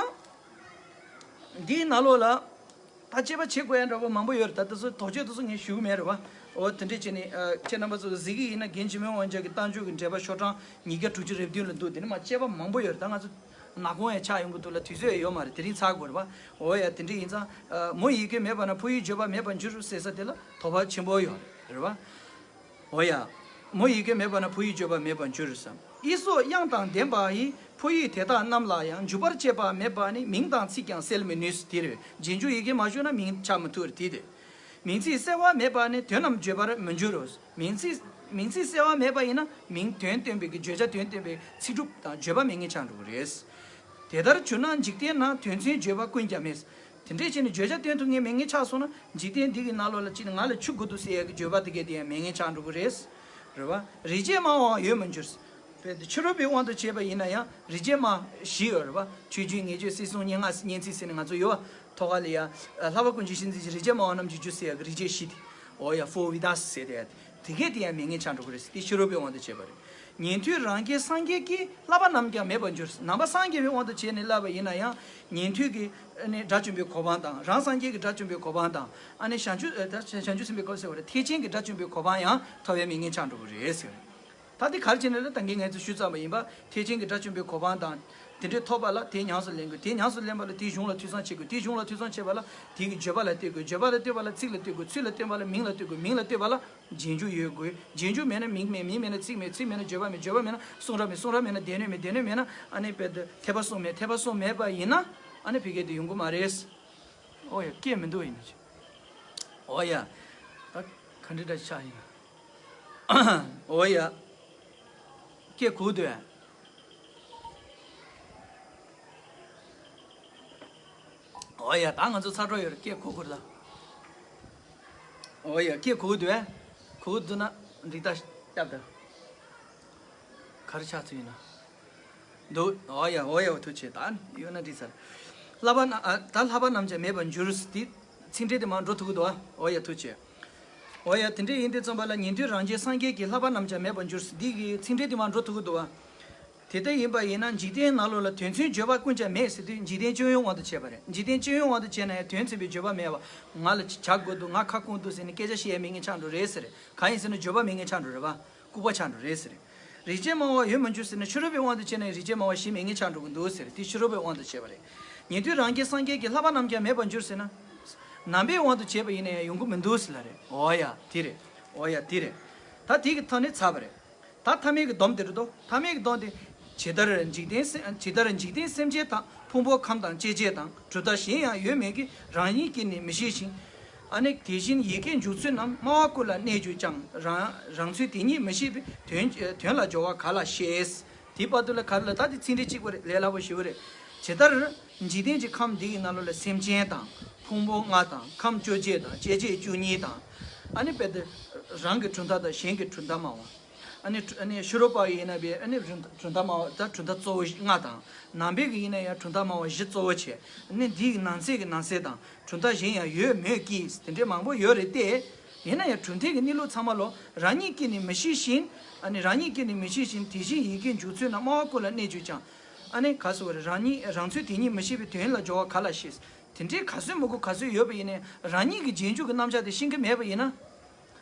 འདིའི་ནང་ལོགས་ལ་ད་དཔྱད་པ་བྱེད་དགོས་ཡ་འདྲ་པོ་མང་པོ་ཡོད་རེད། ད་དེ་ཚོ་དོགས་གཅོད་དེ་ཚོ་ངས་ཞུ་གི་མེད་རེད་བ། འོ་དེ་འདྲ་བྱས་ནས་ཨ་ཁྱེད་རྣམ་པ་ཚོ་གཟིགས་ཀྱི་ཡིན་ན་རྒན་འཇིགས་མེད་དབང་ཕྱུག་གི་རྟགས་འཇུག་གི་འགྲེལ་པ་ཤོག་གྲངས་ཉིས་བརྒྱ་དྲུག་ཅུ་རེ་བདུན་ལ་འདུག་དེ་ནས་མར་དཔྱད་པ་མང་པོ་ཡོད་རེད། ད་ང་ཚོ་ནག་ཁུང་ཡང་ཆགས་ཡོང་གི་འདུག་ལ། དུས་ཚོད་ཡང་ཡོད་མ་རེད། དེ་རིང་ཚར་དགོས་རེད་བ། འོ་ཡ། དེ་འདྲ་ཡིན་ཙང་ཨ་མོ་ཡི་གེ་མེད་པ་ན་ཕོ་ཡིག་བརྗོད་པ་མེད་པར་འགྱུར་ཟེར་ས་དེ་ལ་དོགས་པ་ཆེན་པོ་ཡོད་རེད་བ། འོ་ཡ། མོ་ཡི་གེ་མེད་པ་ན་ཕོ་ཡིག་བརྗོད་པ་མེད་པར་འགྱུར་ཟེར། ཨི་སོགས་དབྱངས་དང་ལྡན་པ་ཡི། ཕོ་ཡིག་དེ་དག་རྣམས་ལ་ཡང་། འཇུག་པར་བྱེད་པ་མེད་པ་ནི། མིང་དང་ཚིག་ཀྱང་གསལ་མི་ནུས། དེ་རེད། རྗེས་འཇུག་ཡི་གེ་མ་ཞུགས་ན་མིང་ཆགས་མི་ཐུབ་རེད། དེ་དེ། མིང་ཚིག་གསལ་བ་མེད་པ་ནི། དོན་རྣམས་བརྗོད་པར་མི་འགྱུར་རོ། མིང་ཚིག་མིང་ཚིག་གསལ་བ་མེད་པ་ཡིན་ན་མིང་དོན་སྟོན་པའི་གི་བརྗོད་བྱ་དོན་སྟོན་པའི་ཚིག་གྲུབ་དང་བརྗོད་པ་མེད་མཁན་ཆགས་འགྲོ་གི་རེད། དེ་ལྟར་གྱུར་ན་འཇིག་རྟེན་ན་དོན་མཚོན་བརྗོད་པ་ཀུན་ཀྱང་མེད། དེ་འདྲས་བྱས་ནས་བརྗོད་བྱ་སྟོན་ཐུབ་མཁན་མེད་མཁན་ཆགས་སོང་ན། འཇིག་རྟེན་འདི་གི་ནང་ལོགས་ལ་ཅིག་ང་ལ་ཆུ་དགོས་འདུག་ཟེར་ཡ་གི་བརྗོད་པ་དེ་གས་དེ་ཡང་མེད་མཁན་ཆགས་འགྲོ་གི་རེད། རེད་བ། རིག་བྱེད་སྨྲ་བའང་ཡོད་མི་འགྱུར། བས་ཏེ་ཕྱི་རོལ་པའི་དབང་དུ་བྱས་པ་ཡིན་ན་ཡང་རིག་བྱེད་སྨྲ་བཞི་ཡོད་རེད་བ། ཆོས་བརྒྱུད་ངེས་བརྗོད་སྲིད་གསུམ་སྙན་ངག་སྙན་ཚིག་ཟེར་ནས་ང་ཚོ་ཡོད་བ། ཐོག་ཁ་ལ་ཡ། ལྷག་པ་ཀུན་གྱི་གཤིས་འཛིན་གྱི་རིག་བྱེད་སྨྲ་བ་རྣམས་ཀྱི་རྒྱུ་ཟེར་ཡ་གི་རིག་བྱེད་བཞི་དེ། འོ་ཡ། ཕོར་བྷི་དཱས་ཟེར་དེ་ཡ། དེ་གས་དེ་ཡང་མེད་མཁན་ཆགས་འགྲོ་གི་རེད། དེ་ཕྱི་རོལ་པའི་དབང་དུ་བྱས་པ་རེད། ཉན་ཐོས་རང་རྒྱལ་སངས་རྒྱས་ཀྱི་བསླབ་པ་རྣམས་ཀྱང་མེད་པར་འགྱུར། ནང་པ་སངས་རྒྱས་པའི་དབང་དུ་བྱས་ནས་བསླབ་པ་ཡིན་ན་ཡང་ཉན་ཐོས་ཀྱི་ཨ་ནི་དགྲ་བཅོམ་པའི་གོ་འཕང་དང་རང་སངས་རྒྱས་ཀྱི་དགྲ་བཅོམ་པའི་གོ་འཕང་དང་ཨ་ནི་བྱང་ཆུབ་ཨ་ད་བྱང་ཆུབ་སེམས་དཔའི་གོ་ཟེར་བ་རེད། ཐེག་ཆེན་གྱི་དགྲ་བཅོམ་པའི་གོ་འཕང་ཡང་ཐོབ་པའི་མིང་ངན་ཆགས་འགྲོ་གི་རེད་ཟེར། ད་དེ་ག་རེ་བྱས་ནས་ལ་ད་གིན་ངས་ཚོ་ཞུས་ཚར་བ་ཡིན་པ། ཐེག་ཆེན་གྱི་དགྲ་བཅོམ་པའི་གོ་འཕང་དང་དེ་འདྲའི་ཐོབ་པ་ལ་དེ་ཉམས་སུ་ལེན་དགོས། དེ་ཉམས་སུ་ལེན་པ་ལ་དེའི་གཞུང་ལ་ཐོས་བསམ་བྱེད་དགོས། དེའི་གཞུང་ལ་ཐོས་བསམ་བྱེད་པ་ལ་དེ་གི་བརྗོད་པ་ལ་ལྟོས་དགོས། བརྗོད་པ་ལ་ལྟོས་པ་ལ་ཚིག་ལ་ལྟོས་དགོས། ཚིག་ལ་ལྟོས་པ་ལ་མིང་ལ་ལྟོས་དགོས། མིང་ལ་ལྟོས་པ་ལ་རྗེས་འཇུག་ཡོད་དགོས། རྗེས་འཇུག་མེད་ན་མིང་མེད། མིང་མེད་ན་ཚིག་མེད། ཚིག་མེད་ན་བརྗོད་པ་མེད། བརྗོད་པ་མེད་ན་གསུང་རབ་མེད། གསུང་རབ་མེད་ན་སྡེ་སྣོད་མེད། སྡེ་སྣོད་མེད་ན་ཨ་ནི་བེད་ཐེག་པ་གསུམ་མེད། ཐེག་པ་གསུམ་མེད་པ་ཡིན་ན་ཨ་ནི་ཕ་གི་དེ་ཡོང་གི་མ་རེད། ཨོ་ཡ་སྐད་མི་འདུག་ཡིན་ན་ཅི། ཨོ་ཡ། ད་ག་འདྲ་འདྲ་ཆགས་ཡིན། ཨོ་ཡ། སྐད་གོ་འདུག་ཨ། ཨོ་ཡ། ད་ང་ཚོ་ཚ་གྲོགས་ཡོད་རེད། སྐད་གོ་གོ་རེད་ད། ཨོ་ཡ། སྐད་གོ་འདུག་ཨ། གོ་འདུག་ན་འགྲིག་ད་སྐྱབས་ད། ག་རེ་ཆགས་ཚུལ་ཡིན་ན། འདུག་ཨོ་ཡ། ཨོ་ཡ། ཐུགས་རྗེ་ཆེ། ད་ཡོད་ན་འགྲིག་ཚར། བསླབ་པ་ན་ཨ་ད་བསླབ་པ་རྣམས་ཀྱང་མེད་པར་འགྱུར། དེ་ཚིག་འགྲེལ་དེ་མར་འགྲོ་ཐུབ་ཀྱི་འདུག་ཨ། ཨོ་ཡ། ཐུགས་རྗེ་ཆེ། ཨོ་ཡ། དེ་འདྲ་ཡིན་དུས་ཙམ་པ་ལ་ཉན་ཐོས་རང་རྒྱལ་སངས་རྒྱས་ཀྱི་བསླབ་པ་རྣམས་ཀྱང་མེད་པར་འགྱུར། འདི་གི་ཚིག་འགྲེལ་དེ་མར་འགྲོ་ཐུབ་ཀྱི་འདུག་ཨ། དེ་ལྟར་ཡིན་པ་ཡིན་ན་འཇིག་རྟེན་ནང་ལོགས་ལ་དོན་མཚོན་བརྗོད་པ་ཀུན་ཀྱང་མེད་ཟེར་དུས་འཇིག་རྟེན་སྤྱི་ཡོངས་དབང་དུ་བྱས་པ་རེད། འཇིག་རྟེན་སྤྱི་ཡོངས་དབང་དུ་བྱས་ན་ཡང་དོན་མཚོན་པའི་བརྗོད་པ་མེད་པ། ང་ལ་བྱ་དགོས་འདུག་ང་ཁ་སྐོང་འདུག་ཟེར་ནས་སྐད་ཆ་བཤད་ཡས་མེད་མཁན་ཆགས་འགྲོ་རེད་ཟེར། གང་ཡིན་ཟེར་ན་བརྗོད་པ་མེད་མཁན་ཆགས་འགྲོ་རེད་པ། ལྐུགས་པ་ཆགས་འགྲོ་རེད་ཟེར། རིགས་ཅན་སྨྲ་བ་ཡོད་མ་འགྱུར་ཟེར་ན་ཕྱི་རོལ་པའི་དབང་དུ་བྱས་ན་རིགས་ཅན་སྨྲ་བ་གཞི་མེད་མཁན་ཆགས་འགྲོ་གི་འདུག་ཟེར། དེ་ཕྱི་རོལ་པའི་དབང་དུ་བྱས་པ་རེད། ཉན་ཐོས་རང་རྒྱལ་སངས་རྒྱས་ཀྱི་བསླབ་པ་རྣམས་ཀྱང་མེད་པར་འགྱུར་ཟེར་ན། ནང་པའི་དབང་དུ་བྱས་པ་ཡིན་ན་ཡང་ཡོང་གི་མི་འདུག་ཟེར་ལ་རེད། ཨོ་ཡ་དེ་རེད། ཨོ་ཡ་དེ་རེད། ད་དེ་གི་ཐོག་ནས་ཚར་བ་རེད། ད་ཐ་མའི་གི་སྡོམ་དེ་རེད་དོ། ཐ་མའི་གི་སྡོམ་དེ། ཇི་ལྟར་འཇིག་རྟེན་སེམས་ཇི་ལྟར་འཇིག་རྟེན་སེམས་ཅན་དག་ཕུང་པོ་ཁམས་དང་སྐྱེ་མཆེད་དང་། གྲུབ་མཐའ་གཞན་ཡང་ཡོད་མོད་ཀྱི། རང་ཉིད་ཀྱིས་ནི་མི་ཤེས་ཤིང་། ཨ་ནི་དེ་བཞིན་ཡི་གེ་འཇུག་ཚུལ་རྣམས། སྨྲ་བ་ཀུན་ལ་གནས་གྱུར་ཀྱང་། རང་རང་ཚོད་དེ་ཉིད་མི་ཤེས་པས། དོན་དོན་ལ་སྦྱོར་བ་ག་ལ་ཤེས། དེའི་བར་དུ་ལ་ག་རེ་ལ་ད་དེ་ཚིག་འགྲེལ་གཅིག་པ་རེད། ལས་སླ་པོ་ཞེ་པོ་རེད། ཇི་ལྟར་འཇིག་རྟེན་གྱི་ཁམས་འདི་ཡི་ནང་ལོགས་ལ་སེམས་ཅན་དང་། ཕུང་པོ་ལྔ་དང་། ཁམས་བཅོ་བརྒྱད་དང་། སྐྱེ་མཆེད་བཅུ་གཉིས་དང་། ཨ་ནི་དཔེ་དེ་རང་གི་གྲུབ་མཐའ་དང་གཞན་གྱི་གྲུབ་མཐའ་སྨྲ་བ། ཨ་ནི་ཨ་ནི་ཕྱི་རོལ་པ་ཡིན་ན་བས་ཨ་ནི་གྲུབ་མཐའ་སྨྲ་བ་ད་གྲུབ་མཐའ་གཙོ་བོ་ལྔ་དང་། ནང་པའི་གི་ཡིན་ན་ཡང་གྲུབ་མཐའ་སྨྲ་བ་བཞི་གཙོ་བོ་བྱས། ཨ་ནི་འདི་ཡི་ནང་གསེས་ཀྱི་ནང་གསེས་དང་། གྲུབ་མཐའ་གཞན་ཡང་ཡོད་མོད་ཀྱི་དེ་འདྲའི་མང་པོ་ཡོད་རེད་དེ། ཡིན་ན་ཡང་གྲུབ་མཐའི་གི་གནས་ལུགས་ཚང་མ་ལོ་རང་ཉིད་ཀྱིས་ནི་མི་ཤེས་ཤིང་། ཨ་ནི་རང་ཉིད་ཀྱིས་ནི་མི་ཤེས་ཤིང་། དེ་བཞིན་ཡི་གེ་འཇུག་ཚུལ་རྣམས། སྨྲ་བ་ཀུན་ལ་གནས་གྱུར་ཀྱང་། ཨ་ནི་ག་ཟེར་བ་རེད། རང་ཉིད་རང་ཚོད་དེ་ཉིད་མི་ཤེས་པས། དོན་ལ་སྦྱོར་བ་ག་ལ་ཤེས། དེ་འདྲའི་ག་ཚོད་མི་དགོས་ག་ཚོད་ཡོད་པ་ཡིན་ནའི་རང་ཉིད་ཀྱི་རྗེས་འཇུག་གི་རྣམ་གཞག་དེ་ཤེས་ཀྱི་མེད་པ་ཡིན་ན།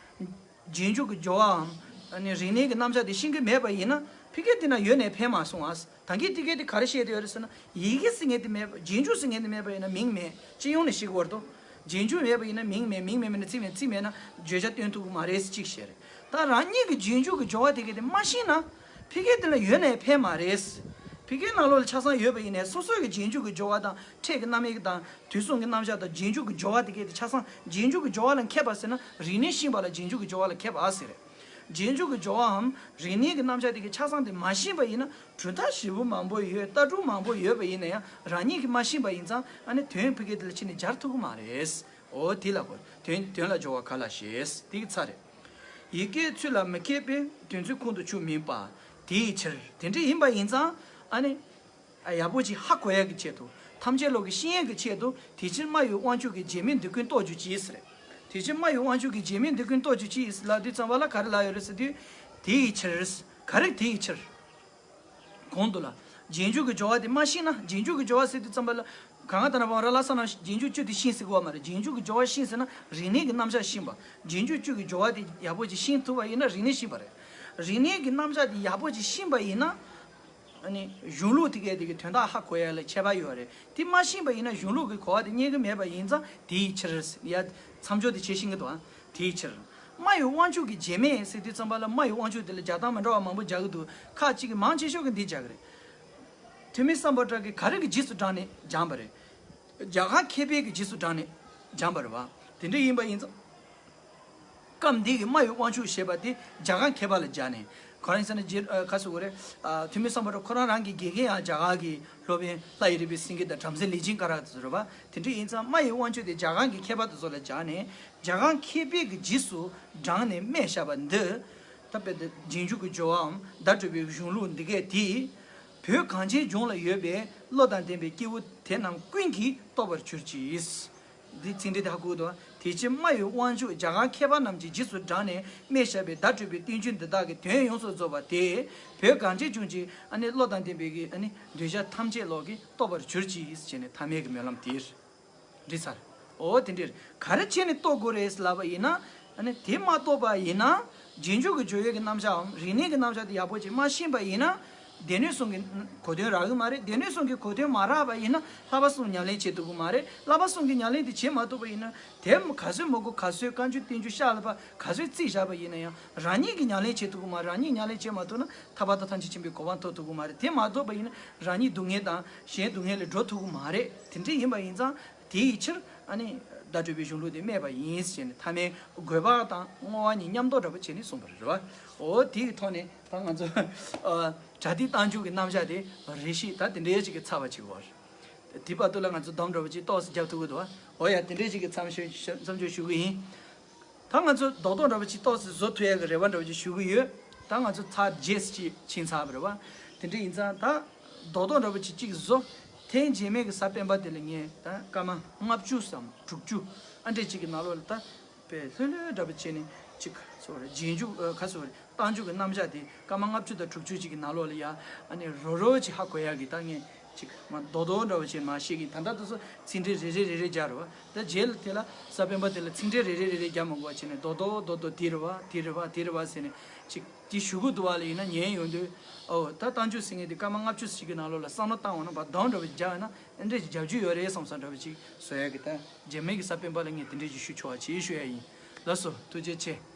རྗེས་འཇུག་གི་སྦྱོར་བའམ། ཨ་ནི་རིག་གནས་ཀྱི་རྣམ་གཞག་དེ་ཤེས་ཀྱི་མེད་པ་ཡིན་ན་ཕ་གི་དེ་ན་ཡོད་ནས་ཕན་མ་སོང་ཨ། ད་གིན་དེ་གས་དེ་ག་རེ་བཤད་དེ་ཡོད་རེད་ཟེར་ན། ཡི་གེ་ཟེར་མཁན་དེ་མེད་པ། རྗེས་འཇུག་ཟེར་མཁན་དེ་མེད་པ་ཡིན་ན་མིང་མེད། སྤྱི་ཡོངས་ནས་ཤེས་ཀྱི་ཡོད་རེད་དོ། རྗེས་འཇུག་མེད་པ་ཡིན་ན་མིང་མེད། མིང་མེད་མིན་ན་ཚིག་མེད། ཚིག་མེད་ན་བརྗོད་བྱ་སྟོན་ཐུབ་ཀྱི་མ་རེད་ཟེར་གཅིག་བཤད་རེད། ད་རང་ཉིད་ཀྱི་རྗེས་འཇུག་གི་སྦྱོར་བ་དེ་གས་དེ་མ་ཤེས་ན། ཕ་གི་དེ་ལ་ཡོད་ནས་ཕན་མ་རེད། ཕ་གིའི་ནང་ལོགས་ལ་ཆ་ཚང་ཡོད་པ་ཡིན་ནའི་སོ་སོ་གི་རྗེས་འཇུག་གི་སྦྱོར་བ་དང་ཕྲད་ཀྱི་རྣམ་དབྱེ་དང་དུས་གསུམ་གྱི་རྣམ་གཞག་དང་རྗེས་འཇུག་གི་སྦྱོར་བ་དེ་གས་དེ་ཆ་ཚང་རྗེས་འཇུག་གི་སྦྱོར་བ་ལ་མཁས་པ་ཟེར་ན་རིག་གནས་ཤེས་པ་ལ་རྗེས་འཇུག་གི་སྦྱོར་བ་ལ་མཁས་པ་ཟེར། རྗེས་འཇུག་གི་སྦྱོར་བའམ་རིག་གནས་ཀྱི་རྣམ་གཞག་དེ་གས་ཆ་ཚང་དེ་མ་ཤེས་པ་ཡིན་ན་གྲུབ་མཐའ་ཞེ་པོ་མང་པོ་ཡོད། ལྟ་གྲུབ་མང་པོ་ཡོད་པ་ཡིན་ན་ཡང་རང་ཉིད་ཀྱིས་མ་ཤེས་པ་ཡིན་ཙང་ཨ་ནི་དོན་ཕ་གི་དེ་ལ་ཕྱིན་ནས་སྦྱར་ཐུབ་ཀྱི་མ་རེད། འོ་དེ་ལ་གོ་དོན་དོན་ལ་སྦྱོར་བ་ག་ལ་ཤེས། དེ་གི་ཚ་རེད། ཡི་གེའི་ཚུལ་ལ་མི་མཁས་པས་དོན་ཚུལ་ཁོང་དུ་ཆུད་མིན་པ། དེའི་ཕྱིར་དེ་འདྲ་ཡིན་པ་ཡིན་ཙང་ཨ་ནི། ཡག་པོ་ཅིག་ཧ་གོ་ཡག་གི་ཆེད་དུ། ཐམས་ཅད་ལོག་གི་ཤེས་ཡག་གི་ཆེད་དུ་དེ་ཕྱིར་སྨྲ་བའི་དབང་ཕྱུག་གིས། རྗེས་མའི་འདི་ཀུན་རྟོགས་གྱུར་ཅིག་ཟེར། དེ་ཕྱིར་སྨྲ་བའི་དབང་ཕྱུག་གིས། རྗེས་མའི་འདི་ཀུན་རྟོགས་གྱུར་ཅིག་ལབ་དུས་ཙམ་པ་ལ་ག་རེ་ལབ་ཡོད་རེད་ཟེར་དུས། དེའི་ཕྱིར། ག་རེ་དེའི་ཕྱིར། གོང་དུ་ལ། རྗེས་འཇུག་གི་སྦྱོར་བ་དེ་མ་ཤེས་ན། རྗེས་འཇུག་གི་སྦྱོར་བ་ཟེར་དུས་ཙམ་པ་ལ། གང་ག་ད་ན་བང་ར་ལ་ས་ན་རྗེས་འཇུག་བཅུ་དེ་ཤེས་ཟེར་གོ་བ་མ་རེད། རྗེས་འཇུག་གི་སྦྱོར་བ་ཤེས་ཟེར་ན་རིག་གནས་ཀྱི་རྣམ་གཞག་ཤེས་པ། རྗེས་འཇུག་བཅུ་གི་སྦྱོར་བ་དེ་ཡག་པོ་ཅིག་ཤེས་ཐུབ་པ་ཡིན་ན་རིག་གནས་ཤེས་པ་རེད། རིག་གནས་ཀྱི་རྣམ་གཞག་དེ་ཡག་པོ་ཅིག་ཤེས་པ་ཡིན་ན། ཨ་ནི་གཞུང་ལུགས་དེ་གས་དེ་གི་དོན་དག་ཧ་གོ་ཡ་ལ་ཁྱད་པར་ཡོད་རེད། དེ་མ་ཤེས་པ་ཡིན་ན་གཞུང་ལུགས་ཀྱི་གོ་བ་དེ་རྙེད་ཀྱི་མེད་པ་ཡིན་ཙང་དེའི་ཕྱིར་ཡ་མཚམས་སྦྱོར་དེ་བྱེད་ཤེས་ཀྱི་འདུག་ཨ། དེའི་ཕྱིར། སྨྲ་བའི་དབང་ཕྱུག་གི་རྗེས་མའི་ཟེར་དུས་ཙམ་པ་ལ་སྨྲ་བའི་དབང་ཕྱུག་དེ་ལ་སྦྱར་སྟངས་མི་འདྲ་བ་མང་པོ་སྦྱར་གྱི་འདུག་ཁ་ཅིག་གིས་མང་ཆེ་ཤོས་ཀྱིས་འདི་སྦྱར་གྱི་རེད། ཐོན་མི་སམ་བྷོ་ཊ་གིས་ག་རེ་གི་རྗེས་སུ་འབྲངས་ནས་སྦྱངས་པ་རེད། རྒྱ་གར་མཁས་པའི་གི་རྗེས་སུ་འབྲངས་ནས་སྦྱངས་པ་རེད་བ། དེ་འདྲ་ཡིན་པ་ཡིན་ཙང་། སྐབས་འདི་གི་སྨྲ་བའི་དབང་ཕྱུག་ཞེས་པ་དེ་རྒྱ་གར་མཁས་པ་ལ་སྦྱར་ནས། གང་ཡིན་ཟེར་ན་རྗེ་ཨ་ག་ཟེར་དགོས་རེད། ཨ་ཐོན་མི་སམ་བྷོ་ཊ་ཁོ་རང་རང་གི་དགེ་རྒན་ཡང་རྒྱ་གར་གི་སློབ་དཔོན་ལྷ་ཡི་རི་པའི་སེང་གེ་དང་བྲམ་ཟེ་ལེགས་སྦྱིན་སྐ་རགས་དེ་ཚོ་རེད་བ། དེ་འདྲ་ཡིན་ཙང་སྨྲ་བའི་དབང་ཕྱུག་དེ་རྒྱ་གར་གི་མཁས་པ་དེ་ཚོ་ལ་སྦྱར་ནས། རྒྱ་གར་མཁས་པའི་གི་རྗེས་སུ་འབྲངས་ནས་སྨྲས་བཞག་པ་འདི། ད་དཔེ་དེ་རྗེས་འཇུག་གི་སྦྱོར་བའམ་བརྡ་སྤྲོད་པའི་གཞུང་ལུགས་འདི་གས་དེ། བོད་གངས་ཅན་ལྗོངས་ལ་ཡོད་པའི་བློ་དང་ལྡན་པའི་སྐྱེས་བུ་དེ་རྣམས་ཀུན་གྱིས་རྟོགས་པར་གྱུར་ཅིག་འདི་ཚིག་འགྲེལ་དེ་ཧ་གོ་གི་འདུག་བ། ཡིད་ཆེས་སྨྲ་བའི་དབང་ཕྱུག་རྒྱ་གར་མཁས་པ་རྣམས་ཀྱི་རྗེས་སུ་འབྲངས་ནས་སྨྲས་བཞག་པའི་བརྡ་སྤྲོད་པའི་བསྟན་བཅོས་འདི་དག་གི་དོན་ཡོངས་སུ་རྫོགས་པ་དེ། བོད་གངས་ཅན་ལྗོངས་ཀྱི་ཨ་ནི་བློ་དང་ལྡན་པའི་གི་ཨ་ནི་གདུལ་བྱ་ཐམས་ཅད་ལོག་གིས་རྟོགས་པར་གྱུར་ཅིག་ཅེས་ནས་ཐ་མལ་གྱི་སྨོན་ལམ་དེ་འགྲིག་ཚར། འོ་དེ་འདྲས་ག་རེ་བྱས་ནས་རྟོགས་དགོས་རེད་ལབ་པ་ཡིན་ན། ཨ་ནི་དེ་མ་རྟོགས་པ་ཡིན་ན། རྗེས་འཇུག་གི་སྦྱོར་བའི་གི་རྣམ་གཞག་རིག་གནས་ཀྱི་རྣམ་གཞག་དེ་ཡག་པོ་ཅིག་མ་ཤེས་པ་ཡིན་ན། སྡེ་སྣོད་གསུམ་གྱི་གོ་དོན་རག་གི་མ་རེད། སྡེ་སྣོད་གསུམ་གྱི་གོ་དོན་མ་རག་པ་ཡིན་ན་བསླབ་པ་གསུམ་ཉམས་ལེན་བྱེད་ཐུབ་ཀྱི་མ་རེད། བསླབ་པ་གསུམ་གྱི་ཉམས་ལེན་དེ་བྱེད་མ་ཐུབ་པ་ཡིན་ན། དེ་ག་ཚོད་མ་གོ་ག་ཚོད་བཀའ་འགྱུར་བསྟན་འགྱུར་ཤ་ལ་པ་ག་ཚོད་བརྩིས་བཞག་པ་ཡིན་ན་ཡང་རང་ཉིད་ཀྱིས་ཉམས་ལེན་བྱེད་ཐུབ་ཀྱི་མ་རེད། རང་ཉིད་ཉམས་ལེན་བྱེད་མ་ཐུབ་ན་ཐར་པ་དང་ཐམས་ཅད་མཁྱེན་པའི་གོ་འཕང་ཐོབ་ཐུབ་ཀྱི་མ་རེད། དེ་མ་ཐུབ་པ་ཡིན་ན་རང་ཉིད་སྡུག་བསྔལ་དང་གཞན་སྡུག་བསྔལ་ལས་སྒྲོལ་ཐུབ་ཀྱི་མ་རེད། དེ་འདྲ་ཡིན་པ་ཡིན་ཙང་དེའི་ཕྱིར་ཨ་ནི་བརྡ་སྤྲོད་པའི་གཞུང་ལུགས་དེ་སྨྲས་པ་ཡིན་ཟེར་ནས་ཐ་མའི་དགོས་པ་དང་བསྔོ་བ་གཉིས་མཉམ་དུ་འདྲ་པོ་བྱས་ནས་གསུངས་པ་རེད་བ། འོ་དེའི་ཐོག་ནས་ད་ང་ཚོ་ཨ་གྲ་སྒྲིག་རྟགས་འཇུག་གི་རྣམ་གཞག་དེ་རེ་ཞིག་ད་དེ་འདྲའི་ཞིག་གི་ཚར་བ་ཅིག་ཡོད་རེད། དེ་བར་དུ་ལ་ང་ཚོ་སྡོམ་འདྲ་པོ་ཅིག་ཏོག་ཙམ་རྒྱབ་ཐུབ་ཀྱི་འདུག་བ། འོ་ཡ་དེ་འདྲའི་ཞིག་གི་མཚམས་ཞུ་མཚམས་འཇོག་ཞུ་གི་ཡིན། ད་ང་ཚོ་རྡོག་རྡོག་འདྲ་པོ་ཅིག་ཏོག་ཙམ་བཟོ་ཐུབ་ཡག་གི་རེ་བ་འདྲ་པོ་ཅིག་ཞུ་གི་ཡོད། ད་ང་ཚོ་ཚར་རྗེས་ཅིག་ཕྱིན་ཚར་བ་རེད་བ། དེ་འདྲ་ཡིན་ཙང་ད་རྡོག་རྡོག་འདྲ་པོ་ཅིག་ཅིག་བཟོ། ཐེངས་རྗེས་མའི་གི་གཟའ་སྤེན་པ་དེ་ལ་ངས་ད་སྐར་མ་ལྔ་བཅུ་སམ་དྲུག་ཅུ་ཨ་འདྲས་ཅིག་གི་ནང་ལོགས་ལ་ད་དཔེ་ལྷོད་ལྷོད་འདྲ་པོ་བྱས་ནས་ཅིག་ཚོ་རེ་རྗེས་འཇུག་ཨ་ཁ་ཚོ་རེ་རྟགས་འཇུག་གི་རྣམ་གཞག་དེ་སྐར་མ་ལྔ་བཅུ་དང་དྲུག་ཅུ་ཅིག་གི་ནང་ལོགས་ལ་ཡ་ཨ་ནི་རོ་རོ་ཅིག་ཧ་གོ་ཡག་གི་ད་ངས་ཅིག་མ་རྡོག་རྡོག་འདྲ་པོ་བྱས་མ་ཤེས་གི། ད་ལྟ་དུས་སུ་ཚིག་འགྲེལ་རེ་རེ་རེ་རེ་རྒྱག་རེད་བ། ད་རྗེས་ལ་དེ་ལ་གཟའ་སྤེན་པ་དེ་ལ་ཚིག་འགྲེལ་རེ་རེ་རེ་རེ་རྒྱག་མ་དགོས་པ་བྱས་ནས་རྡོག་རྡོག་རྡོག་རྡོག་དེ་རེད་བ་དེ་རེད་བ་དེ་རེད་བ་ཟེར་ནས་ཅིག་དེ་ཞུ་གི་འདུག་བ་ལ་ཡིན་ན་ཉན་ཡོང་དུས། ཨོ་ད་རྟགས་འཇུག་ཟེར་མཁན་དེ་སྐར་མ་ལྔ་བཅུ་ཞིག་གི་ནང་ལོགས་ལ་བསམ་བློ་བཏང་འོང་ན་བ་སྡོམ་འདྲ་པོ་རྒྱག་ན་ཨེ་འདྲས་ཀྱི་རྒྱབ་རྒྱུ་ཡོད་རེད་བསམ་བསམ་འདྲ་པོ་ཅིག་བཟོ་ཡག་གི། ད་རྗེས་མའི་གི་གཟའ་སྤེན་པ་ལ་ངས་དེ་འདྲས་ཀྱི་ཞུ་ཆོག་པ་ཅིག་ཞུ་ཡག་ཡིན། ལགས་སོ་ཐུགས་རྗེ་ཆེ།